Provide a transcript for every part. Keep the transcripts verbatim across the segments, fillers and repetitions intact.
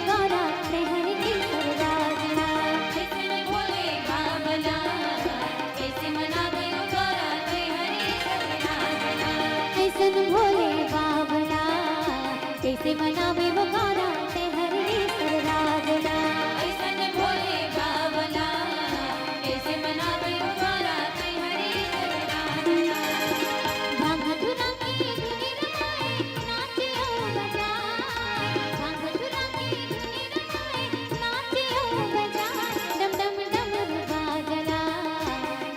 गौरा तैहर ईश्वर राजना। कैसे भोले बाबला, कैसे मनावे वो गौरा तैहर ईश्वर राजना। कैसन भोले बाबला, कैसे मनावे वो गौरा तैहर ईश्वर राजना। कैसन भोले बाबला, कैसे मनावे वो गौरा तैहर ईश्वर राजना। भांग धतूरा के धुनी रमाए, नाचे ओ बजाए। भांग धतूरा के धुनी रमाए, नाचे ओ बजाए। डम डम डमरू बाजला,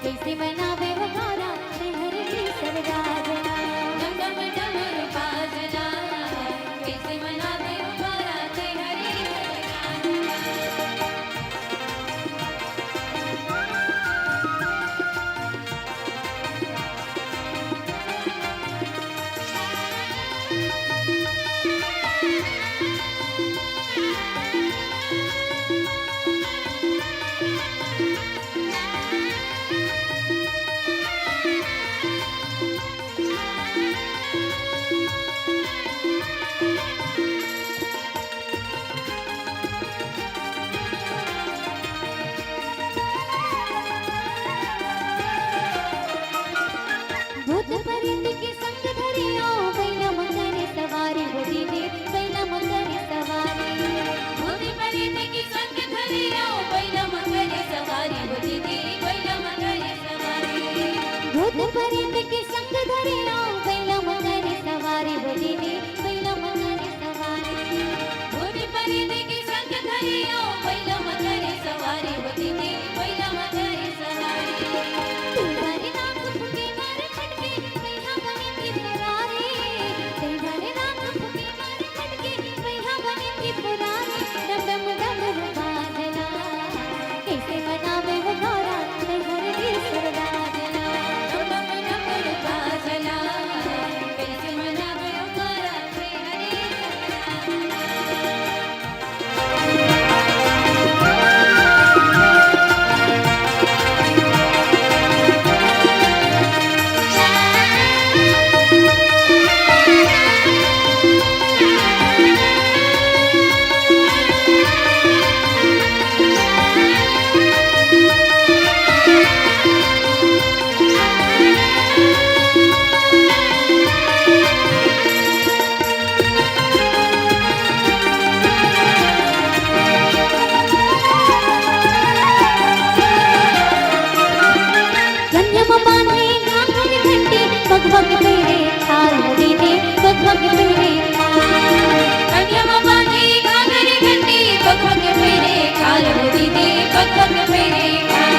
कैसे मनावे वो गौरा तैहर ईश्वर राजना। डम डम डमरू बाजला, कैसे मनावे वो गौरा तैहर ईश्वर राजना। भूत प्रेत के संग धरे ओ, बइला म करे सवारी हो दीदी, बइला म करे सवारी। भूत प्रेत के संग धरे ओ, बइला म करे सवारी हो दीदी, बइला म करे सवारी। भूत प्रेत के संग धरे ओ, बइला म करे सवारी हो दीदी, बइला म करे सवारी। भूत प्रेत के संग धरे ओ, बइला म करे सवारी हो दीदी, बइला म करे सवारी। तू भरे नाक फुके मर खटके, बइहा बने त्रिपुरारी। तू भरे नाक फुके मर खटके, बइहा बने त्रिपुरारी। डम डम डमरू बाजला, कैसे मनावे वो गौरा तैहर ईश्वर राजना। डम डम डमरू बाजला, कैसे मनावे वो गौरा तैहर ईश्वर राजना। कनिया म बांधे घाघर घंटी, बग बग पेरे खाल दीदी, बग बग पेरे खाल। कनिया म बांधे घाघर घंटी, बग बग पेरे खाल दीदी, बग बग पेरे खाल।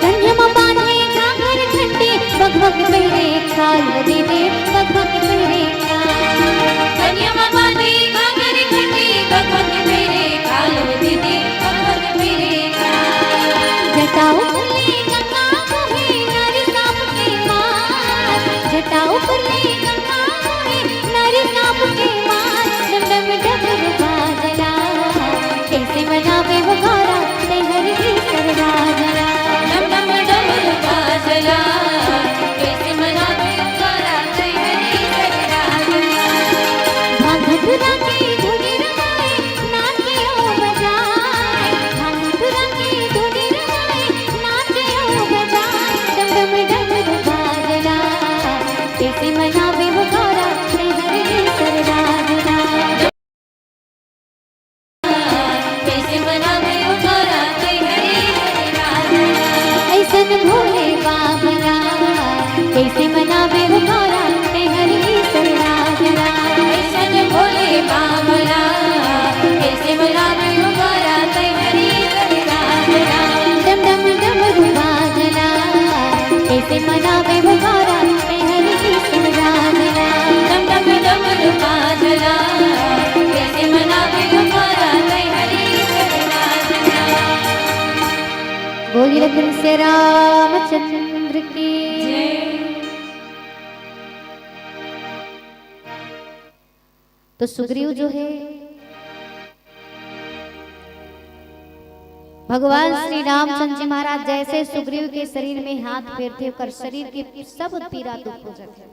कनिया म बांधे घाघर घंटी, बग बग पेरे खाल दीदी, बग बग पेरे खाल। कनिया म बांधे घाघर घंटी, बग बग पेरे खाल दीदी, बग बग पेरे खाल। जटाऊ फुले गंगा बोहे, नारी सांप के मार। जटाऊ फुले गंगा बोहे, नारी सांप के मार। डम डम डमरू बाजला, कैसे मनावे वो गौरा तैहर ईश्वर राजना। डम डम डमरू बाजला, कैसे मनावे वो गौरा तैहर ईश्वर राजना। भांग धतूरा के धुनी रमाए, नाचे ओ बजाए। भांग धतूरा के धुनी रमाए, नाचे ओ बजाए। डम डम डमरू बाजला, कैसे मनावे वो गौरा तैहर ईश्वर राजना। कैसे मनावे वो गौरा तैहर ईश्वर राजना। ऐसन भोले बाबला, कैसे मनावे वो गौरा तैहर ईश्वर राजना। ऐसन भोले बाबला, कैसे मनावे वो गौरा तैहर ईश्वर राजना। डम डम डमरू बाजला, कैसे मनावे वो गौरा तैहर ईश्वर राजना। डम डम डमरू बाजला, कैसे मनावे वो गौरा तैहर ईश्वर राजना। बोलिए लखन से रामचंद्र की। तो सुग्रीव जो है, भगवान श्री रामचंद्र जी महाराज जैसे सुग्रीव के शरीर में हाथ फेरथे, ओकर शरीर के सब पीरा दुख हो जाथे।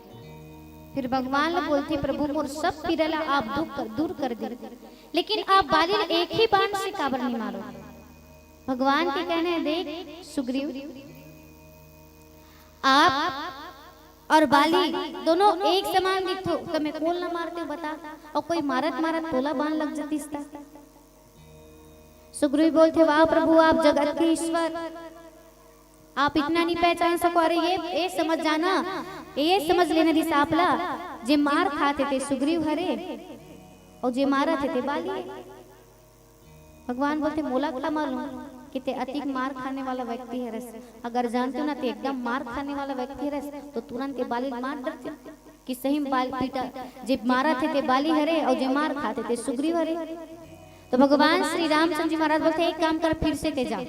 फिर भगवान ला बोलथे, "प्रभु, मोर सब पीरा ला आप दुख कर, दूर कर दे, लेकिन आप बाली ला एक ही बाण से काबर नहीं मारो?" भगवान के कहना है, "देख सुग्रीव, आप और बाली दोनों एक समान दिखथो, त मैं कोन ला मारतेंव बता? और कोई मारत मारत तोला बाण लग जतिस त?" सुग्रीव बोलथे, "वाह प्रभु, आप जगत के ईश्वर, आप इतना नहीं पहचान सको। अरे ये, ये समझ जाना, ये समझ लेना रिहिस आप ला, जे मार खाथे ते सुग्रीव हरे, और जे मारत हे ते बाली हे।" भगवान बोलथे, "मोला का मालूम कि ते अतिक मार खाने वाला व्यक्ति हरस। अगर जानतेंव ना ते एकदम मार खाने वाला व्यक्ति हरस, तो तुरंत ये बाली मार डरतेंव कि सही में बाल पीटा, जे मारत हे ते बाली हरे और जे मार खाथे ते सुग्रीव हरे।" तो भगवान श्री रामचंद्र जी महाराज बोलथे, "एक काम कर, फिर से ते जा।"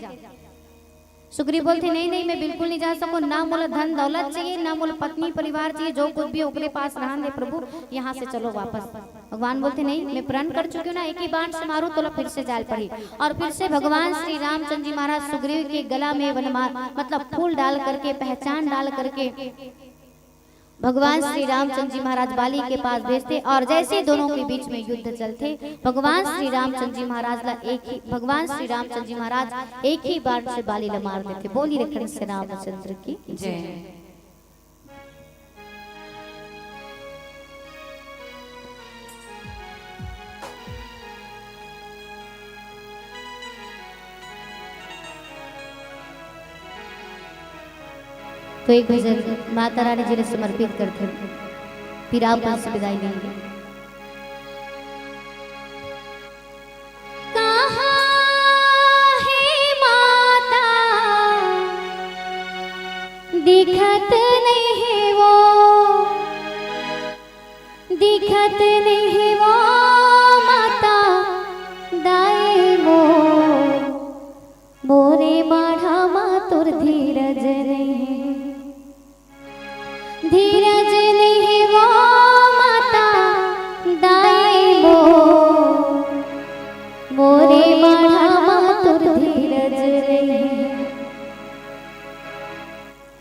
सुग्रीव बोलथे, "नहीं, नहीं, मैं बिल्कुल नहीं जा सकूं, ना मोला धन दौलत चाहिए, ना मोला पत्नी परिवार चाहिए, जो कुछ भी ओकरे पास रहन दे प्रभु, यहाँ से चलो वापस।" भगवान बोलथे, "नहीं, मैं प्रण कर चुकी हूँ ना, एक ही बाण से मारूं तोला फिर से जाय ल पड़ही।" और फिर से भगवान श्री रामचंद्र जी महाराज सुग्रीव के गला में वनमाल, मतलब फूल डाल करके, पहचान डाल करके भगवान श्री रामचंद्र जी महाराज बाली के पास भेजथे और जैसे दोनों के बीच में युद्ध चलथे, भगवान श्री रामचंद्र जी महाराज ला एक ही, भगवान श्री रामचंद्र जी महाराज एक ही बाण से बाली ला मार देथे। बोलिए लखन से रामचंद्र की जय। तो एक भजन माता रानी जी ने समर्पित करते हैं, फिर आप मन से विदाई लेंगे। कहाँ हे माता, दिखत नहीं हे वो, दिखत नहीं हे वो माता, दाई मोर, मोरे माढ़ा मा तोर धीरज नहीं। धीरज नहीं वो माता, दाई मोर, मोरे माढ़ा मा तोर धीरज नहीं।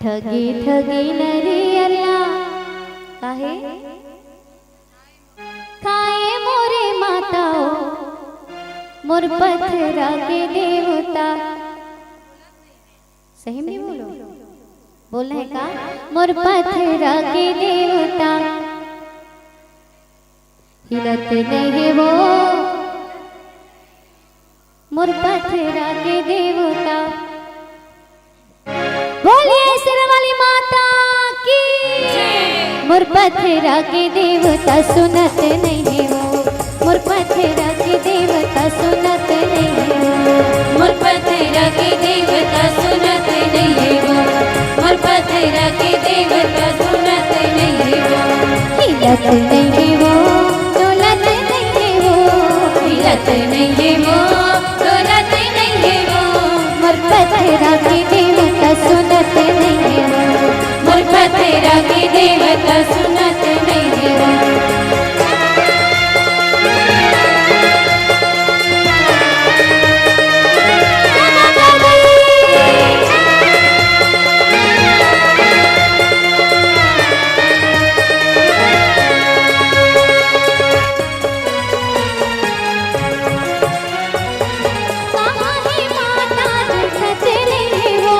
ठगी ठगी नरियला काहे खाए मोरे माता ओ, मोर पथरा के देवता। सही में नहीं बोलो, बोलना है का? मोर पथरा के देवता हिलत नहीं वो, मोर पथरा के देवता। बोलिए शेरा वाली माता की। मोर पथरा के देवता सुनत नहीं वो, मोर पथरा के देवता सुनत नहीं वो, मोर पथरा के देवता सुनत नहीं वो, मोर पथरा के देवता सुनत नहीं वो। हिलत नहीं वो, डोलत नहीं वो, हिलत नहीं वो, डोलत नहीं वो, मोर पथरा के देवता सुनत नहीं वो, मोर पथरा के देवता सुनत नहीं वो। कहाँ हे माता दिखत नहीं वो,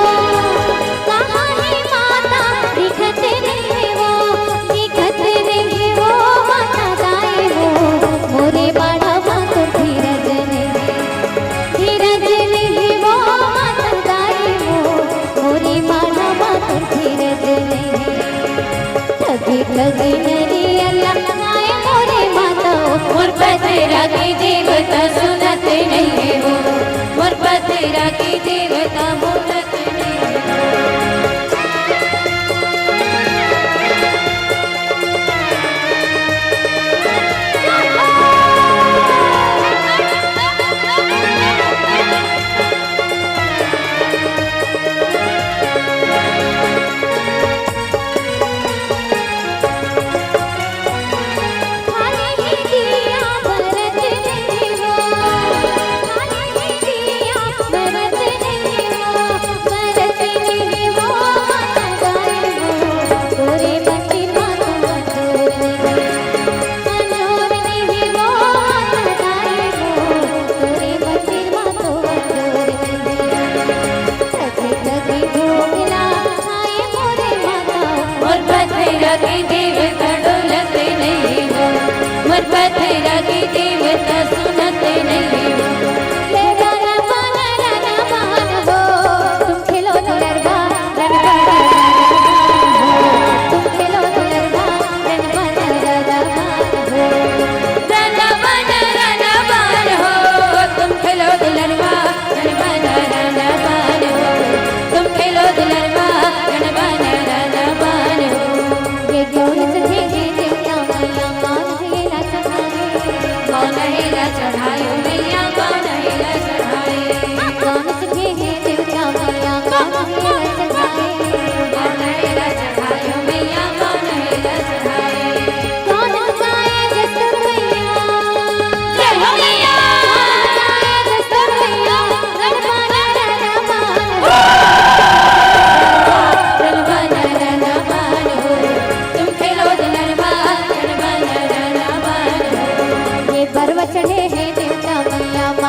कहाँ हे माता दिखत नहीं वो, दिखत नहीं वो माता दाई वो, मोरे माढ़ा मा तोर धीरज नहीं, धीरज नहीं वो माता दाई वो, मोरे माढ़ा मा तोर धीरज नहीं। ठगी ठगी नरियला काहे मोरे माता ओ, मोर पथरा के देवता सुनत नहीं वो, मोर पथरा के देवता बोलत नहीं वो।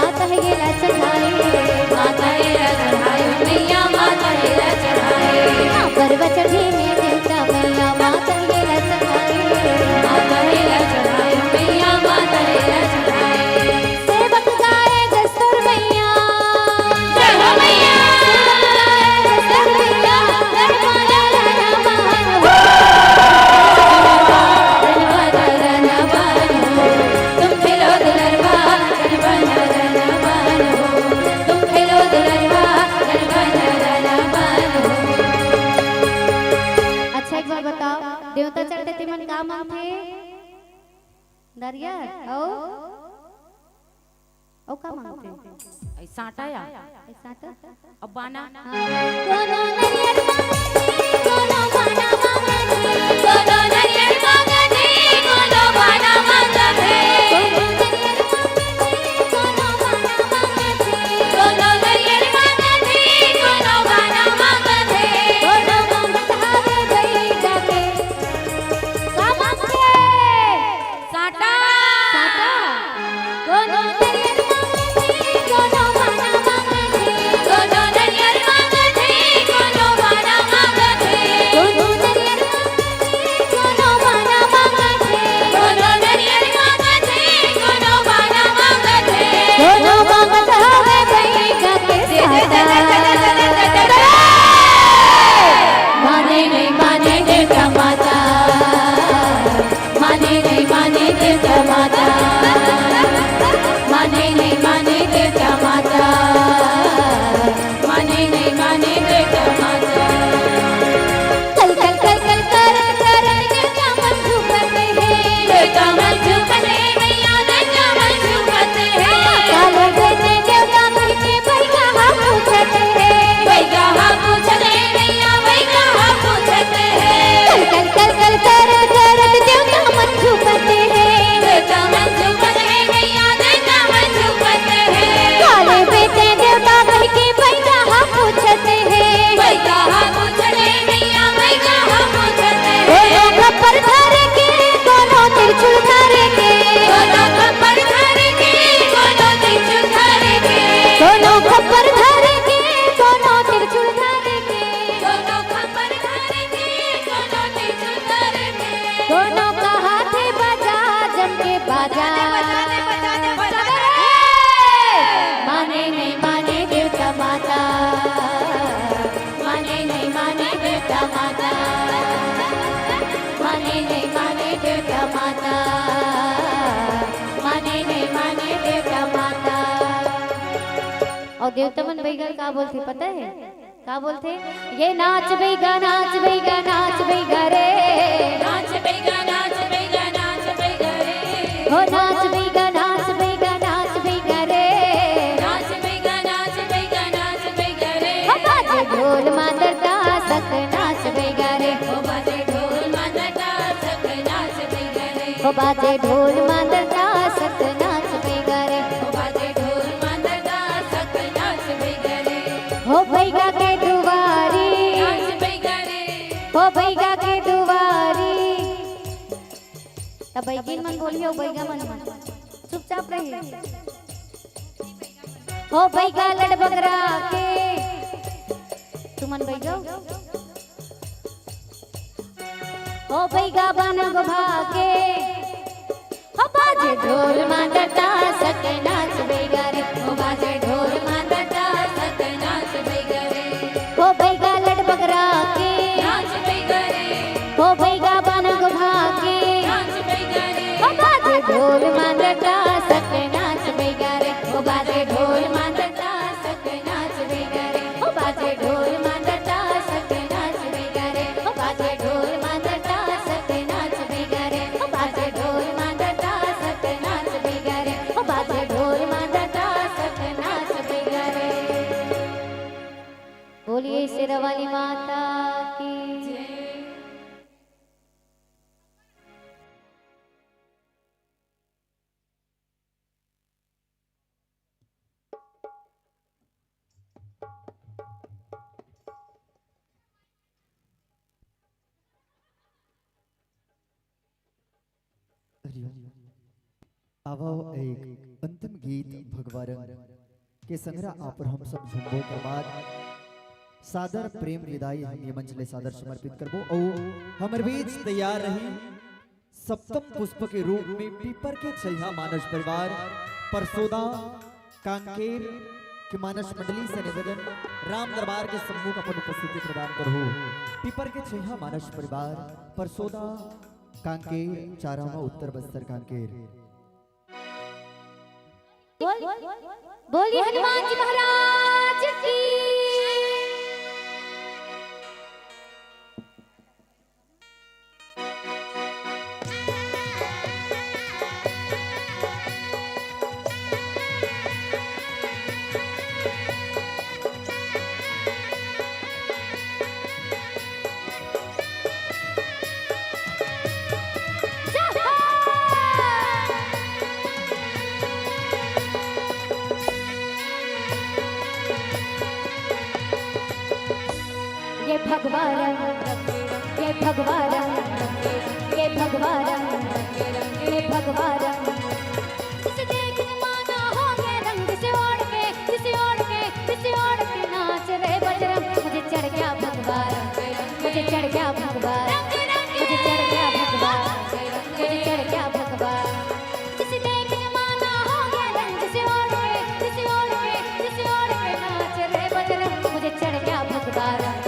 माता ये ला चढ़ाए, माता ये ला चढ़ाए, मैया माता ये ला चढ़ाए। हाँ, पर्वत चढ़े में देवता मैया, माता ये ला चढ़ाए, माता ये ला चढ़ाए, मैया माता ये ला चढ़ाए। सेवक गाए जसुर मैया, जय हो मैया। सेवक गाए जसुर मैया, गढ़ माला राजा महान हो। तुम खेलो दुलरवा, गढ़ माला राजा महान हो। तुम खेलो दुलरवा, गढ़ माला राजा महान हो। अच्छा, एक बार बताओ, देवता चढ़ते ते मन का मांगथे? नरियर? अउ? अउ का मांगथे? आई सांटा या? आई सांटा? अब बाना? हाँ। कोनो नरियर मांगथे, कोनो बाना मांगथे। कोनो नरियर मांगथे, कोनो बाना मांगथे। कोनो नरियर मांगथे, कोनो बाना मांगथे। कोनो नरियर मांगथे, कोनो बाना मांगथे। कोनो मांगत हावे बइगा के। का मांगथे? सांटा। सांटा। कोनो नरियर मांगथे, कोनो बाना मांगथे। कोनो नरियर मांगथे, कोनो बाना मांगथे। कोनो नरियर मांगथे, कोनो बाना मांगथे। कोनो नरियर मांगथे, कोनो बाना मांगथे। कोनो मांगत हवे बइगा के सांटा। माने नहीं माने देवता माता। माने नहीं माने देवता माता। माने नहीं माने देवता माता। माने नहीं माने देवता माता। कल कल कल कल करत करत देवता मन झूमत हे। देवता मन झूमत हे मैया, देवता मन झूमत हे। काला बेटे देवता मन के बइगा हा पूछत हे। बइगा हा पूछत हे मैया, बइगा हा पूछत हे। कल कल कल कल करत करत देवता मन झूमत हे। देवता मन झूमत हे मैया, देवता मन झूमत हे। काले बेटे देवता कहिके बइगा हा पूछत हे। बइगा हा पूछत हे मैया, बइगा हा पूछत हे। कोनो खप्पर धरे के, कोनो तिरछुल धरे के। कोनो खप्पर धरे के, कोनो तिरछुल धरे के। कोनो खप्पर धरे के, कोनो तिरछुल धरे के। कोनो खप्पर धरे के, कोनो तिरछुल धरे के। कोनो कहाथे बजा जम के बाजा। बजा दे, बजा दे, बजा दे, बजा दे। माने नहीं माने देवता माता। माने नहीं माने देवता माता। माने नहीं माने देवता माता। माने नहीं माने देवता माता। अउ देवता मन बइगा ल का बोलथे पता हे? का बोलथे? ये नाच बइगा, नाच बइगा, नाच बइगा रे। नाच बइगा, नाच बइगा, नाच बइगा रे। हो नाच बइगा, नाच बइगा, नाच बइगा रे। नाच बइगा, नाच बइगा, नाच बइगा रे। हो बाजे ढोल मांदर तासक नाच बइगा रे। हो बाजे ढोल मांदर तासक नाच बइगा रे। हो बाजे ढोल मांदर तासक नाच बइगा रे। हो बाजे ढोल मांदर तासक नाच बइगा रे। हो बइगा के दुवारी। नाच बइगा रे। हो बइगा के दुवारी। त बइगिन मन बोलही अउ बइगा मन मन चुपचाप रही। हो बइगा लड़ बगरा के। तुमन बइगो। हो बइगा बन गोभा के। हो बाजे ढोल मांदर तासक नाच बइगा रे। हो बाजे ढोल मांदर तासक नाच बइगा रे। हो बइगा लड़ बगरा के। नाच बइगा रे। हो बइगा बन गोभा के। नाच बइगा रे। हो बाजे ढोल मांदर तासक नाच बइगा रे। हो बाजे ढोल मांदर तासक नाच बइगा रे। हो बाजे ढोल मांदर तासक नाच बइगा रे। हो बाजे ढोल मांदर तासक नाच बइगा रे। हो बाजे ढोल मांदर तासक नाच बइगा रे। हो बाजे ढोल मांदर तासक नाच बइगा रे। बोलिए शेरा वाली माता की। हरिओम। आवव एक अंतिम गीत भगवा रंग के संघरा आप और हम सब झूमबो। ओकर बाद सादर प्रेम विदाई हम ये मंच ले सादर समर्पित करबो। अउ हमर बीच तैयार रही सप्तम पुष्प के रूप में पीपर के छैया मानस परिवार परसोदा कांकेर के मानस मंडली से निवेदन, राम दरबार के सम्मुख अपन उपस्थिति प्रदान करहु। पीपर के छैया मानस परिवार परसोदा कांकेर, चारामा उत्तर बस्तर कांकेर। बोल, बोलिए हनुमान जी महाराज की। ये भगवा रंग, ये भगवा रंग, ये भगवा रंग, ये भगवा रंग। जिसे देख जमाना हो गया दंग, जिसे ओढ़ के, जिसे ओढ़ के, जिसे ओढ़ के नाच रे बजरंग। मुझे चढ़ गया भगवा रंग, मुझे चढ़ गया भगवा रंग, मुझे चढ़ गया भगवा रंग, मुझे चढ़ गया भगवा। जिसे देख जमाना हो गया दंग, जिसे ओढ़ के, जिसे ओढ़ के, जिसे ओढ़ के नाच रे बजरंग। मुझे चढ़ गया भगवा रंग,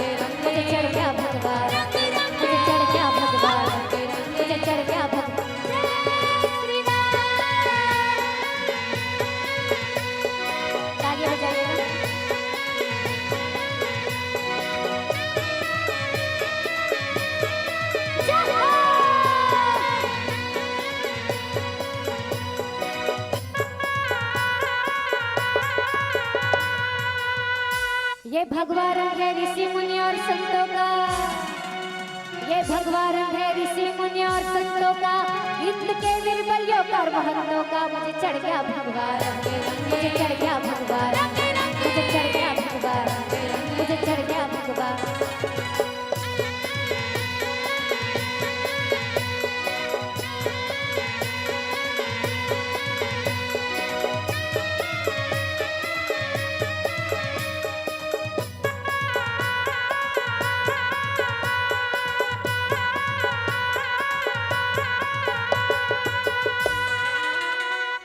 मुझे चढ़ गया भगवा रंग, मुझे चढ़ गया भगवा रंग, मुझे चढ़ गया भगवा। जय श्री राम। तालियां बजाइएगा। जय हो। ये भगवा रंग है ऋषि मुनि और संतों का, ये भगवा रंग है ऋषि मुनि और संतों का, इंद के वीर बलियों का और महंतों का। मुझे चढ़ गया भगवा रंग, मुझे चढ़ गया भगवा रंग, मुझे चढ़ गया भगवा रंग, मुझे चढ़ गया भगवा।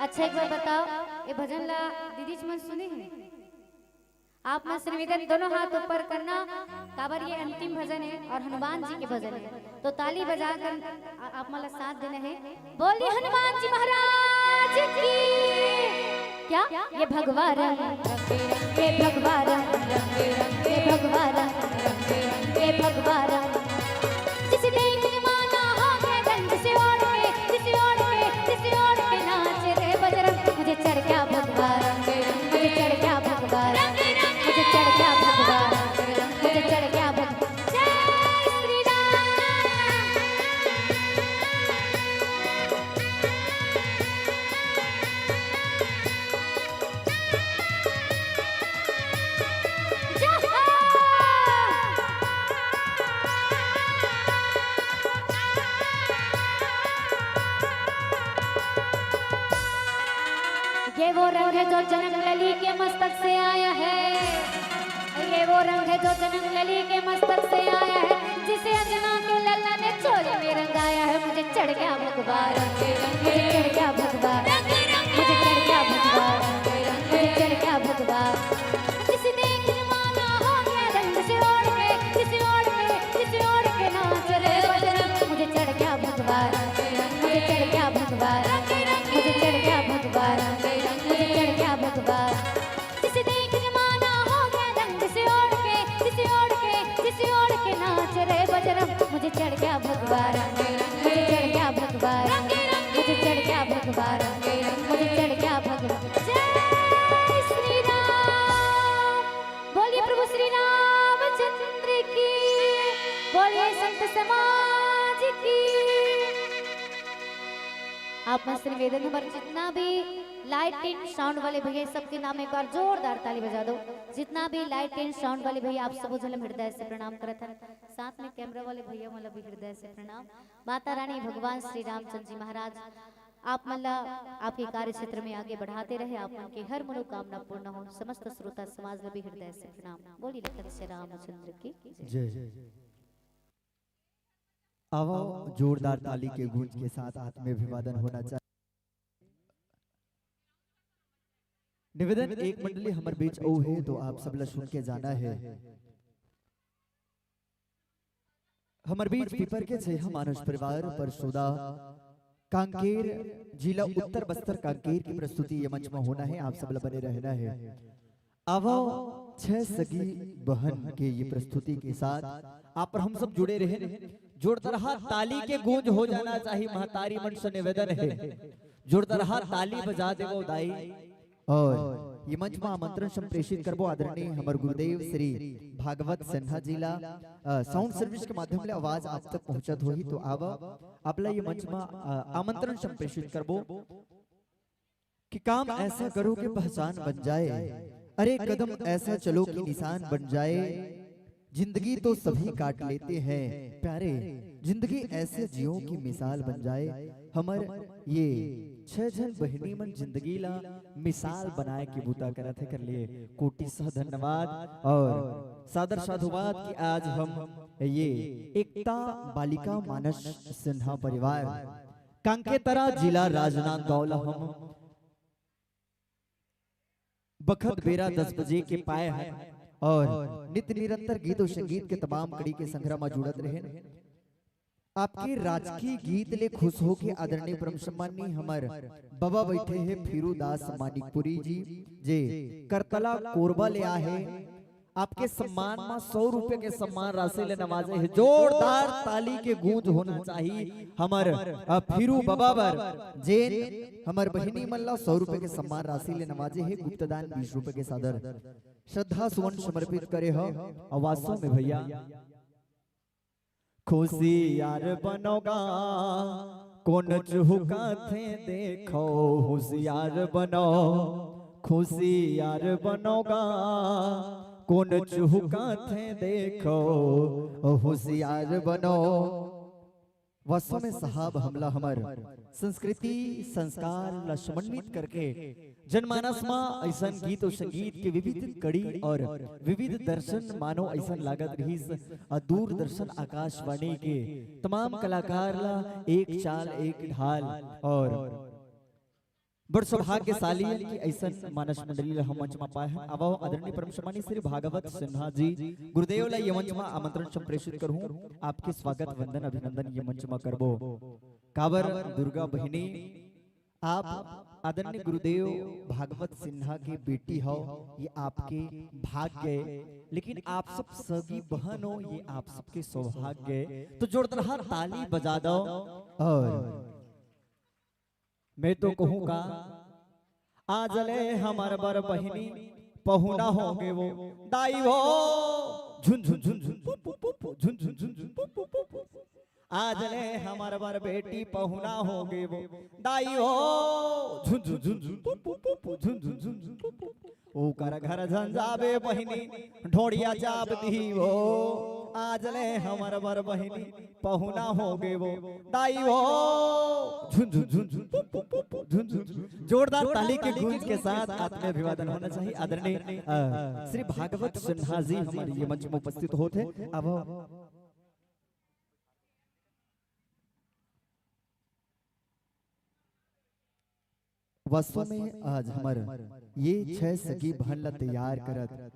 अच्छा, एक बार बताओ, ये भजन ला दीदी मन सुने हैं? आप मन से निवेदन, दोनों हाथ ऊपर करना, काबर ये अंतिम भजन है और हनुमान जी के भजन है, तो ताली बजा कर आ- आप मन ला साथ देना है। बोलिए हनुमान जी महाराज की। क्या ये भगवा रंग, ये भगवा रंग, ये भगवा रंग, ये भगवा रंग। जिसे देख जमाना हो गया दंग, जिसे ओढ़ के, जिसे ओढ़ के, जिसे ओढ़ के नाच रे बजरंग। मुझे चढ़ गया भगवा रंग, मुझे चढ़ गया भगवा रंग, मुझे चढ़ गया भगवा रंग, मुझे चढ़ गया भगवा। जय श्री राम। ये वो रंग है जो जनक लली के मस्तक से आया है। ये वो रंग है जो जनक लली के मस्तक से आया है, जिसे अंजना के लल्ला ने चोली में रंगाया है। मुझे चढ़ गया भगवा रंग, मुझे चढ़ गया भगवा रंग, मुझे चढ़ गया भगवा रंग, मुझे चढ़ गया भगवा। जिसे देख जमाना हो गया दंग, जिसे ओढ़ के, जिसे ओढ़ के, जिसे ओढ़ के नाच रे बजरंग। मुझे चढ़ गया भगवा रंग, मुझे चढ़ गया भगवा रंग, मुझे चढ़ गया भगवा रंग, मुझे चढ़ गया भगवा। जिसे देख जमाना हो गया दंग, जिसे ओढ़ के, जिसे ओढ़ के, जिसे ओढ़ के नाच रे बजरंग। मुझे चढ़ गया भगवा रंग, मुझे चढ़ गया भगवा रंग, मुझे चढ़ गया भगवा रंग, मुझे चढ़ गया भगवा। जय श्री राम। बोलिए प्रभु श्री रामचंद्र की, बोलिए संत समाज की। आप मन से निवेदन है, हमारे जितना भी लाइट एंड साउंड वाले भैया, सबके नाम एक बार जोरदार ताली बजा दो। जितना भी लाइट एंड साउंड वाले भैया, आप सबो झन ल हृदय से प्रणाम करत हन। साथ में कैमरा वाले भैया मन ल भी हृदय से प्रणाम। माता रानी, भगवान श्री रामचंद्र जी महाराज, आप मन ला आपके कार्य क्षेत्र में आगे बढ़ाते रहे, आप मन के हर मनोकामना पूर्ण हो। समस्त श्रोता समाज ला भी हृदय से प्रणाम। बोलिए लखन श्री रामचंद्र की जय। आवा, जोरदार ताली के गूंज के साथ आत्मीय अभिवादन होना चाहिए। निवेदन, एक मंडली हमर बीच अउ हे तो आप सब ला सुन के जाना हे। हमर बीच पीपर के छइहा मानुष परिवार परसोदा कांकेर, जिला उत्तर बस्तर कांकेर की प्रस्तुति ये मंच में होना हे, आप सब ला बने रहना हे। आवा, छह सगी बहन के ये प्रस्तुति के साथ आप पर हम सब जुड़े रहे। जोरदारहा ताली के गूंज हो जाना चाहिए, महतारी मन से निवेदन हे, जोरदारहा ताली बजा देवो दाई। और ये मंच में आमंत्रण संप्रेषित करबो आदरणीय हमर गुरुदेव श्री भागवत सिन्हा जी ला। अ, साउंड सर्विस के माध्यम ले आवाज आप तक पहुंचत होही तो आवा, आप ला ये मंच में, अ, आमंत्रण संप्रेषित करबो कि काम ऐसा करो कि पहचान बन जाए, अरे कदम ऐसा चलो कि निशान बन जाए। जिंदगी तो सभी काट लेते हैं प्यारे, जिंदगी ऐसे जियो कि मिसाल बन जाए। हमर ये छह झन बहिनी मन जिंदगी ला मिसाल बनाए के बूता करत हे, कर लिए कोटि सह धन्यवाद और सादर साधुवाद कि आज हम ये एकता बालिका मानस सिन्हा परिवार कांकेतरा जिला राजनांदगांव ला हम बखत बेरा दस बजे के पाए हैं और नित निरंतर गीत और संगीत के तमाम कड़ी के संग्रह में जुड़त रहे। आपके राजकीय गीत ले खुश होके आदरणीय परम सम्मानी हमर बबा बैठे हे फिरू दास मानिकपुरी जी, जे करतला कोरबा ले आहे। आपके सम्मान में सौ रुपए के सम्मान राशि ले नवाजे हे। जोरदार ताली के गूंज होना चाहिए हमर, अ, फिरू बबा बर, जेन हमर बहिनी मन ला सौ रुपए के सम्मान राशि ले नवाजे हे। गुप्तदान बीस रुपए के सादर श्रद्धा सुमन समर्पित करे हो। और वास्तव में भैया, खुशियार बनोगा, कोन चुहकाथे देखो, होशियार बनो, खुशियार बनोगा, कोन चुहकाथे देखो, होशियार बनो। वास्तव में साहब, हमला हमर संस्कृति संस्कार ला समन्वित करके जनमानस मा ऐसन गीत और संगीत के विविध कड़ी और विविध दर्शन मानो ऐसन लागत रहिस, अ, दूरदर्शन आकाशवाणी के तमाम कलाकार ला एक चाल एक ढाल और बड़ सौभाग्यशाली है कि ऐसन मानस मंडली ला हम मंच मा पाए हैं। अब आदरणीय परम सम्मानी श्री भागवत सिन्हा जी गुरुदेव ला ये मंच मा आमंत्रण संप्रेषित करहूं, आपके स्वागत वंदन अभिनंदन ये मंच मा करबो। काबर दुर्गा बहिनी, आप आदरणीय गुरुदेव भागवत सिन्हा के बेटी हो, ये आपके भाग्य है, लेकिन आप सब सगी बहन हो, ये आप सबके सौभाग्य है। तो जोरदार ताली बजा दो। और मैं तो कहूँ का, आज ले हमर बर बहिनी पहुना हो गे वो, दाई हो, झुन झुन झुन झुन, पु, पु, पु, पु, झुन झुन झुन झुन, पु, पु, पु, पु। आज ले हमर बर बेटी पहुना हो गे वो, दाई हो, झुन झुन झुन झुन, पु, पु, पु, पु, झुन झुन झुन झुन, पु, पु, पु। ओकर घर झन जाबे बहिनी, ढोड़िया चाप दिही वो। आज ले हमर बर बहिनी पहुना हो गे वो, दाई हो, झुन झुन झुन झुन, पु, पु, पु, पु, झुन झुन झुन। जोरदार ताली के गूंज के साथ आत्मीय अभिवादन होना चाहिए आदरणीय, अ, श्री भागवत सिन्हा जी हमारे ये मंच में उपस्थित होत हे। अब वास्तव में आज हमर ये छह सगी बहन ला तैयार करत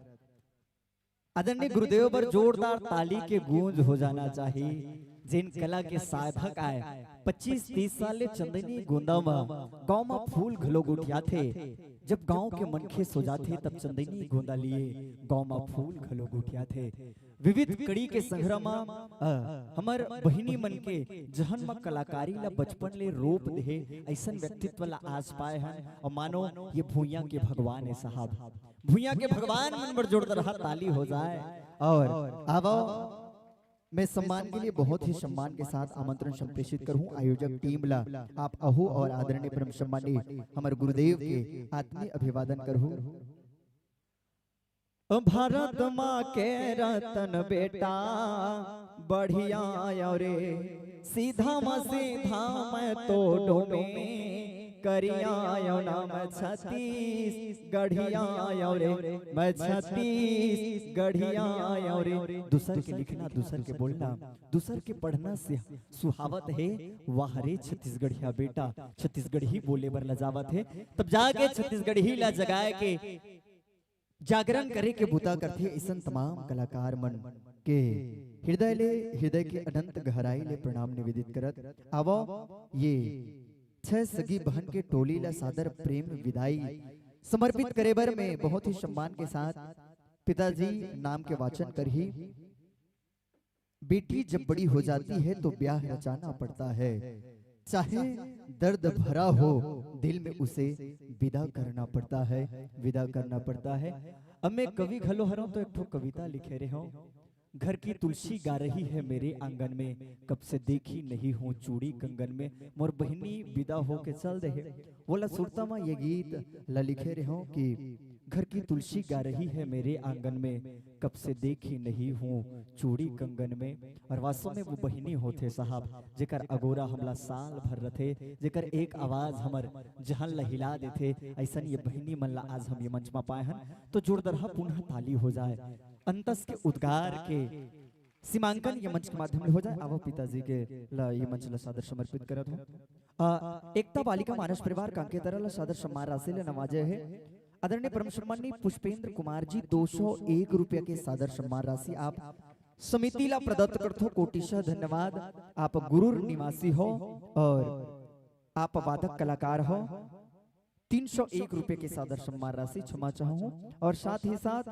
आदरणीय गुरुदेव बर जोरदार ताली के गूंज हो जाना चाहिए। जेन कला के साधक आय, पच्चीस तीस साल ले चंदैनी गोंदा म गांव म फूल घलो गोठियाथे। जब गांव के मनखे सो जाथे, तब चंदैनी गोंदा लिए गांव म फूल घलो गोठियाथे। विविध कड़ी के संग्रह म, अ, हमर बहिनी मन के जहन म कलाकारी ला बचपन ले रोप देहे, अइसन व्यक्तित्व ला आज पाए हन। और मानो ये भुइयां के भगवान है साहब, भुइयां के भगवान मन बर जोरदार ताली हो जाए। और आवो, मैं सम्मान के लिए बहुत ही सम्मान के साथ आमंत्रण संप्रेषित करूं आयोजक टीम ला। आप अहो और आदरणीय परम सम्मानी हमर गुरुदेव के आत्मीय अभिवादन करूं। भारत माँ के रतन बेटा बढ़िया आयो रे, सीधा म सीधा मैं तो डोमे करिया आयो ना, मैं छत्तीसगढ़िया आयो रे, मैं छत्तीसगढ़िया आयो रे। दूसर के लिखना, दूसर के बोलना, दूसर के पढ़ना से सुहावत हे। वाह रे छत्तीसगढ़िया बेटा, छत्तीसगढ़ी बोले बर लजावत हे। तब जाके छत्तीसगढ़ी ला जगाए के जागरण करे के बुता करथे अइसन तमाम कलाकार मन के हृदय ले, हृदय के अनंत गहराई ले प्रणाम निवेदित करत आवो, ये छह सगी बहन के टोली ला सादर प्रेम विदाई समर्पित करे बर मैं बहुत ही सम्मान के साथ पिताजी नाम के वाचन करही। बेटी जब बड़ी हो जाती है तो ब्याह रचाना पड़ता है, चाहे दर्द भरा हो, दिल में उसे विदा करना पड़ता है, विदा करना पड़ता है। अब मैं कवि घलो हरौं तो एक ठो कविता लिखे रहे हूँ। घर की तुलसी गा रही है मेरे आंगन में, कब से देखी नहीं हूँ चूड़ी कंगन में। मोर बहिनी विदा होके चल दे हे, वोला सुरता म ये गीत ला लिखे रहे हूँ कि घर की तुलसी गा रही है मेरे आंगन में, कब से देखी नहीं हूँ चूड़ी कंगन में। और वास्तव में वो बहिनी होथे साहब, जेकर अगोरा हमला साल भर रथे, जेकर एक आवाज हमर जहन ला हिला देथे। अइसन ये बहिनी मन ला आज हम ये मंच म पाए हन, तो जोरदरहा पुनः ताली हो जाए। अंतस के उद्गार के सीमांकन ये मंच के माध्यम ले हो जाए। आवो पिताजी के ला ये मंच ला सादर समर्पित करत हूँ। अ, एकता बालिका मानस परिवार कांकेतरा ला सादर सम्मान राशि ले नवाजे हे आदरणीय परम सम्माननीय पुष्पेंद्र कुमार जी, दो सौ एक रुपया के सादर सम्मान राशि आप समिति ला प्रदत्त करथो, कोटिशः धन्यवाद। आप गुरुर निवासी हो और आप वादक कलाकार हो। तीन सौ एक रुपये के सादर सम्मान राशि, क्षमा चाहूँ, और साथ ही साथ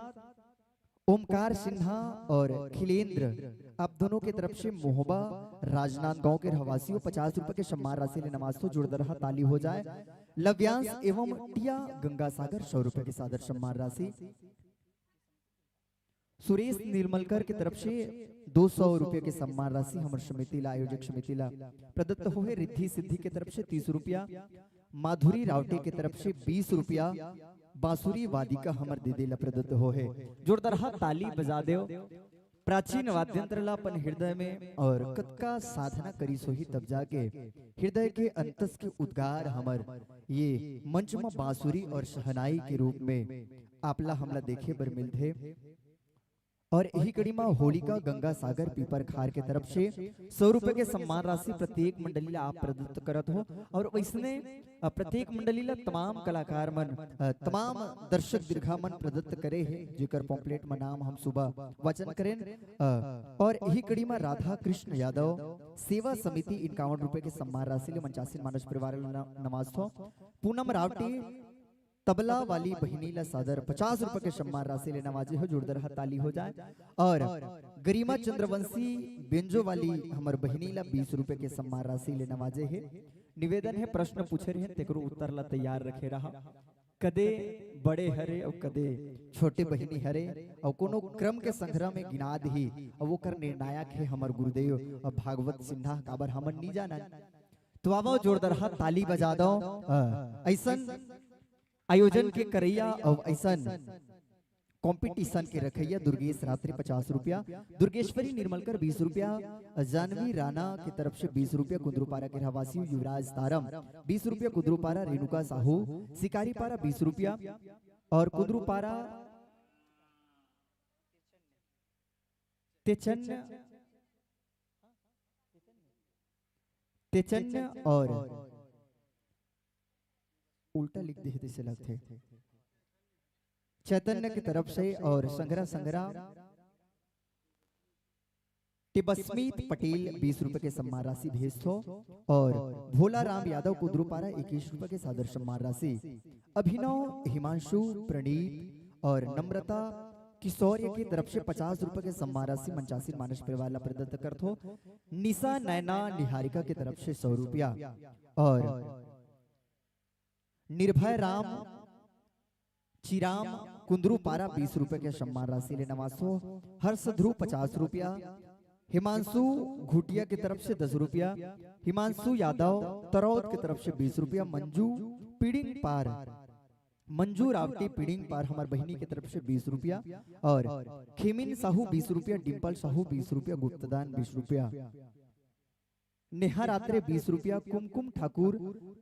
ओमकार सिन्हा और खिलेंद्र, आप दोनों की तरफ से मोहबा राजनांदगांव के रहवासी हो, पचास रुपए के सम्मान राशि ले नवाजथो, जोरदार ताली हो जाए। लव्यांश एवं टिया गंगा सागर, सौ रुपए के सादर सम्मान राशि। सुरेश निर्मलकर की तरफ से दो सौ रुपए के सम्मान राशि हमर समिति ला, आयोजक समिति ला प्रदत्त हो हे। रिद्धि सिद्धि की तरफ से तीस रुपया, माधुरी रावटे की तरफ से बीस रुपया, बांसुरी वादिका हमर दीदी ला प्रदत्त हो हे। जोरदार ताली बजा देव। प्राचीन वाद्यंत्र ला अपन हृदय में और कतका साधना करिस होही, तब जाके हृदय के अंतस के उद्गार हमर ये मंच म बांसुरी और शहनाई के रूप में आपला हमला देखे बर मिलथे। और यही कड़ी म होलिका गंगा सागर पीपर खार के तरफ से सौ रुपए के सम्मान राशि प्रत्येक मंडली ला आप प्रदत्त करत हो। और वैसने, अ, प्रत्येक मंडली ला तमाम कलाकार मन, अ, तमाम दर्शक दीर्घा मन प्रदत्त करे हे, जेकर पॉम्पलेट म नाम हम सुबह वाचन करेन। अ, और यही कड़ी म राधा कृष्ण यादव सेवा समिति इक्यावन रुपए के सम्मान राशि ले मंचासीन मानस परिवार ला न-, नवाजथो। पूनम रावटी तबला वाली बहिनी ला सादर पचास रुपए के सम्मान राशि ले नवाजे हो, जोरदार ताली हो जाए। और गरिमा चंद्रवंशी बेंजो वाली हमर बहिनी ला बीस रुपए के सम्मान राशि ले नवाजे हे। निवेदन हे, प्रश्न पूछे रहे, तेकरो उत्तर ला तैयार रखे रहा। कदे बड़े हरे और कदे छोटे बहिनी हरे और कोनो क्रम के संग्रह में गिनात ही, और ओकर निर्णायक हे हमर गुरुदेव और भागवत सिन्हा, काबर हमन नी जानन। तो आवो, जोरदार ताली बजा दो। अ, अइसन आयोजन के करैया अउ अइसन कॉम्पिटिशन के रखैया दुर्गेश रात्रि पचास रुपया, दुर्गेश्वरी निर्मलकर बीस रुपया, जानवी राणा की तरफ से बीस रुपया, कुंदरूपारा के रहवासी युवराज तारम बीस रुपया, कुंदरूपारा रेणुका साहू, शिकारीपारा बीस रुपया और कुंदरूपारा तेचन्य, तेचन्य और उल्टा लिख दे हे तइसे लगथे। चैतन्य की तरफ से और संग्रह, संग्रह टिबस्मीत पटेल बीस रुपए के सम्मान राशि भेजथो और भोला राम यादव कुंदरूपारा इक्कीस रुपए के सादर सम्मान राशि। अभिनव, हिमांशु, प्रणीत और नम्रता किशोर्य की तरफ से पचास रुपए के सम्मान राशि मंचासीन मानस परिवार ला प्रदत्त करथो। निशा, नैना, निहारिका की तरफ से सौ रुपया और निर्भय राम चिराम कुंदरू पारा बीस रुपए के सम्मान राशि ले नवासो, हर्ष ध्रुव पचास रुपया, हिमांशु घुटिया की तरफ से दस रुपया, हिमांशु यादव तरौद की तरफ से बीस रुपया, मंजू पीड़िंग पार मंजू रावटी पिड़िंग पार हमर बहिनी के तरफ से बीस रुपया, और खेमिन साहू बीस रुपया, डिम्पल साहू बीस रुपया, गुप्तदान बीस रुपया। नेहा रात्रे बीस रुपया, कुमकुम ठाकुर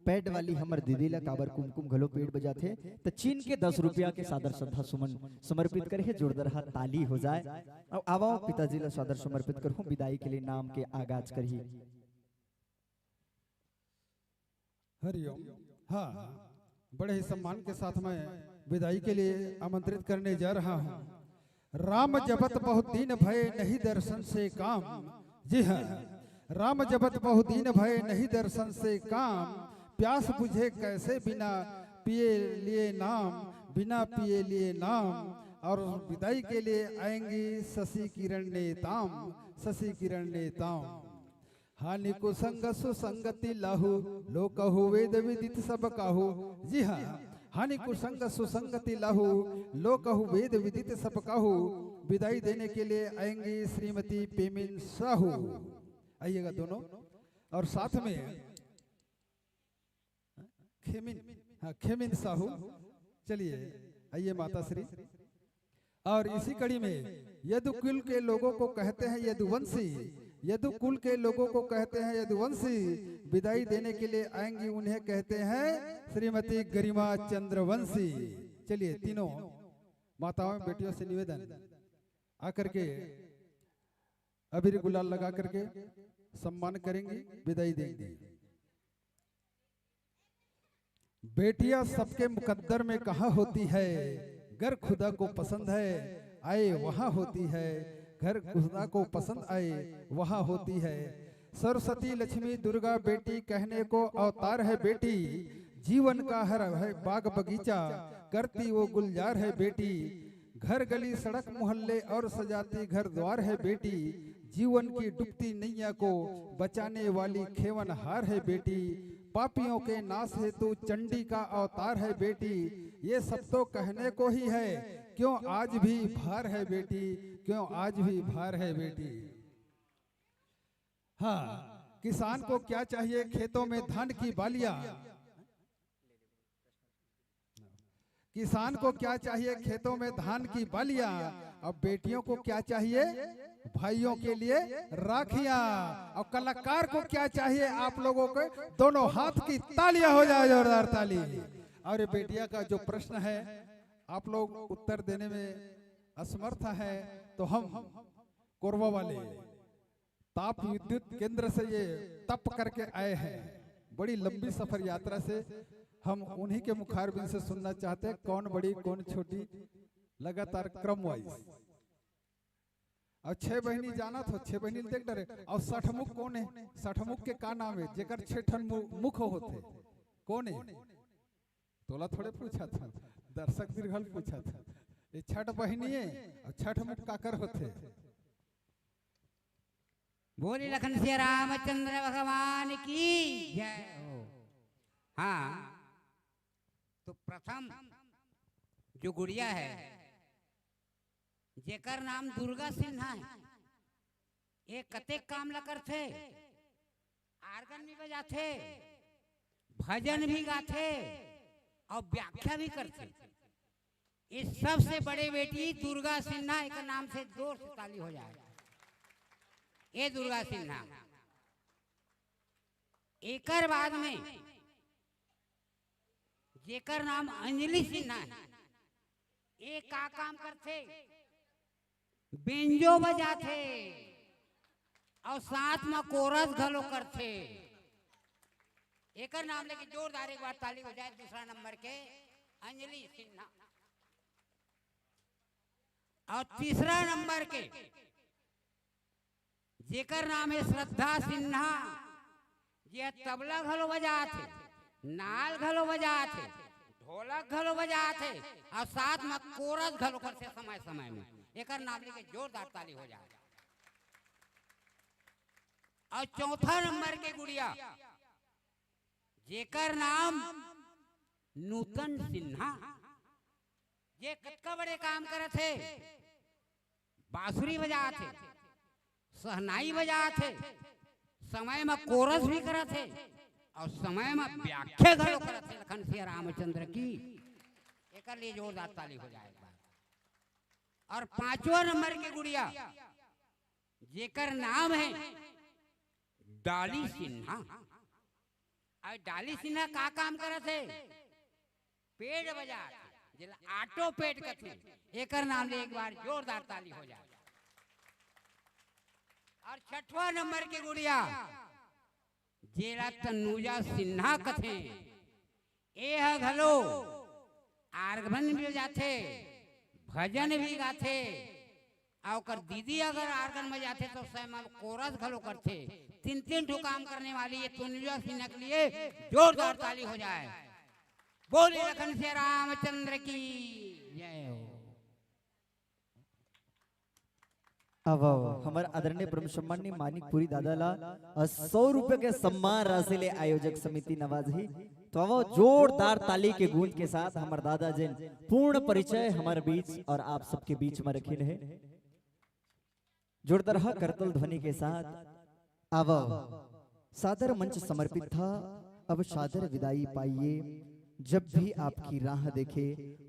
पैड वाली हमर दीदी ला काबर कुमकुम घलो पेट बजाथे, त चीन के दस रुपया के सादर श्रद्धा सुमन समर्पित करे हे। जोरदार हा ताली हो जाए। अब आवा पिताजी ला सादर समर्पित करहूं, विदाई के लिए नाम के आगाज करही। हरिओम। हाँ, बड़े ही सम्मान के साथ मैं विदाई के लिए आमंत्रित करने जा रहा हूँ। राम जपत बहुत दिन भय, नहीं दर्शन से काम। जी हाँ, राम जपत बहुत दिन भय, नहीं दर्शन से काम। प्यास बुझे कैसे बिना पिए लिए नाम, बिना पिए लिए नाम। और विदाई के लिए आएंगी शशि किरण नेताम, शशि किरण नेताम। हानि कुसंग सुसंगति लाहू, लोकहु वेद विदित सब काहू। जी हाँ, हानि कुसंग सुसंगति लाहू, लोकहु वेद विदित सब काहू। विदाई देने के लिए आएंगी श्रीमती पेमिन साहू। आइएगा दोनों। और साथ में खेमिन, हाँ, खेमिन साहू। चलिए, आइए माता श्री। और इसी कड़ी में यदु कुल के लोगों को कहते हैं यदुवंशी, यदु कुल के लोगों को कहते हैं यदुवंशी। विदाई देने के लिए आएंगी, उन्हें कहते हैं श्रीमती गरिमा चंद्रवंशी। चलिए, तीनों माताओं बेटियों से निवेदन, आकर के अबीर गुलाल लगा करके सम्मान करेंगी, विदाई देंगी। बेटियां सबके मुकद्दर में कहाँ होती है, गर खुदा को पसंद है, आए वहाँ होती है, घर खुदा को पसंद आए वहाँ होती है। सरस्वती लक्ष्मी दुर्गा बेटी कहने को अवतार है बेटी, जीवन का हर है बाग बगीचा, करती वो गुलजार है बेटी। घर गली सड़क मोहल्ले और सजाती घर द्वार है बेटी, जीवन की डूबती नैया को बचाने वाली खेवनहार है बेटी। पापियों के नाश हेतु चंडी का अवतार है बेटी। ये सब तो कहने को ही है, क्यों आज भी भार है बेटी, क्यों आज भी भार है बेटी। हाँ, किसान को क्या चाहिए खेतों में धान की बालियां, किसान को क्या चाहिए खेतों में धान की बालियां, अब बेटियों को क्या चाहिए, भाइयों के लिए राखियां, और कलाकार को क्या चाहिए, आप लोगों के दोनों हाथ की तालियां हो जाए, जोरदार ताली। और ये बेटियां का जो प्रश्न है, आप लोग उत्तर देने में असमर्थ हैं, तो हम कोरबा वाले ताप विद्युत केंद्र से ये तप करके आए हैं। बड़ी लंबी सफर यात्रा से हम उन्हीं के मुखारबिंद से सुनना चाहते हैं, कौन बड़ी, कौन छोटी, लगातार क्रम वाइज। और छह बहिनी जाना था, छह बहिनी देख डरे। और सठमुख कौन है? सठमुख के का नाम है, जेकर छह ठन मु-, मुख होथे? कौन है? तोला थोड़े पूछा था, दर्शक दीर्घल पूछा था। ये छठ बहिनी है और छठ मुख काकर होथे? बोले लखन सिया रामचंद्र भगवान की जय हो। हाँ, तो प्रथम जो गुड़िया है, जेकर नाम दुर्गा सिन्हा है, ये कतेक काम ला करथे, आर्गन भी बजाथे, भजन भी गाथे और व्याख्या भी करथे। ये सबसे बड़े बेटी दुर्गा सिन्हा, एक नाम से जोर से ताली हो जाए। ये दुर्गा सिन्हा। एकर बाद में जेकर नाम अंजलि सिन्हा है, ये का काम करथे? बेंजो बजाथे और साथ में कोरस घलो करथे। एकर नाम लेके जोरदार एक बार ताली हो जाए। दूसरा नंबर के अंजलि सिन्हा। और तीसरा नंबर के जेकर नाम है श्रद्धा सिन्हा, जे तबला घलो बजात हे, नाल घलो बजात हे, ढोलक घलो बजात हे, और साथ में कोरस घलो करथे समय समय में। एकर नाम लेके जोरदार ताली हो जाए। और चौथा नंबर के गुड़िया, जेकर नाम नूतन सिन्हा, जे कतका बड़े काम करत हे, बांसुरी बजात हे, सहनाई बजात हे, समय में कोरस भी करत हे और समय में व्याख्या घलो करत हे। लखन सिया रामचंद्र की। एकर लिए जोरदार ताली हो जाए एक बार। और पांचवा नंबर के गुड़िया, जेकर नाम है डाली सिन्हा। अब डाली सिन्हा का काम करत है? पेड बजात हे, जेला ऑटो पेड कथे। एकर नाम ले एक बार जोरदार ताली हो जाए। और छठवा नंबर के गुड़िया, जेला तनुजा सिन्हा कथे, ए ह घलो आर्गन भी बजाथे, भजन भी गाथे, अउ ओकर दीदी अगर आर्गन बजाथे तो सैमल कोरस घलो करथे। तीन तीन ठो काम करने वाली ये तनुजा सिन्हा के लिए जोरदार ताली हो जाए। बोले लखन सिया रामचंद्र की जय हो। अब हमर आदरणीय परम सम्माननीय मानिकपुरी दादा ला अ, सौ रुपये के सम्मान राशि ले आयोजक समिति नवाजही। तो अब जोरदार ताली के गूंज के साथ हमर दादा जिन पूर्ण परिचय हमर बीच और आप सबके बीच में रखिन हे। जोरदार करतल ध्वनि के साथ अब सादर मंच समर्पित था, अब सादर विदाई पाइए। जब भी आपकी राह देखे,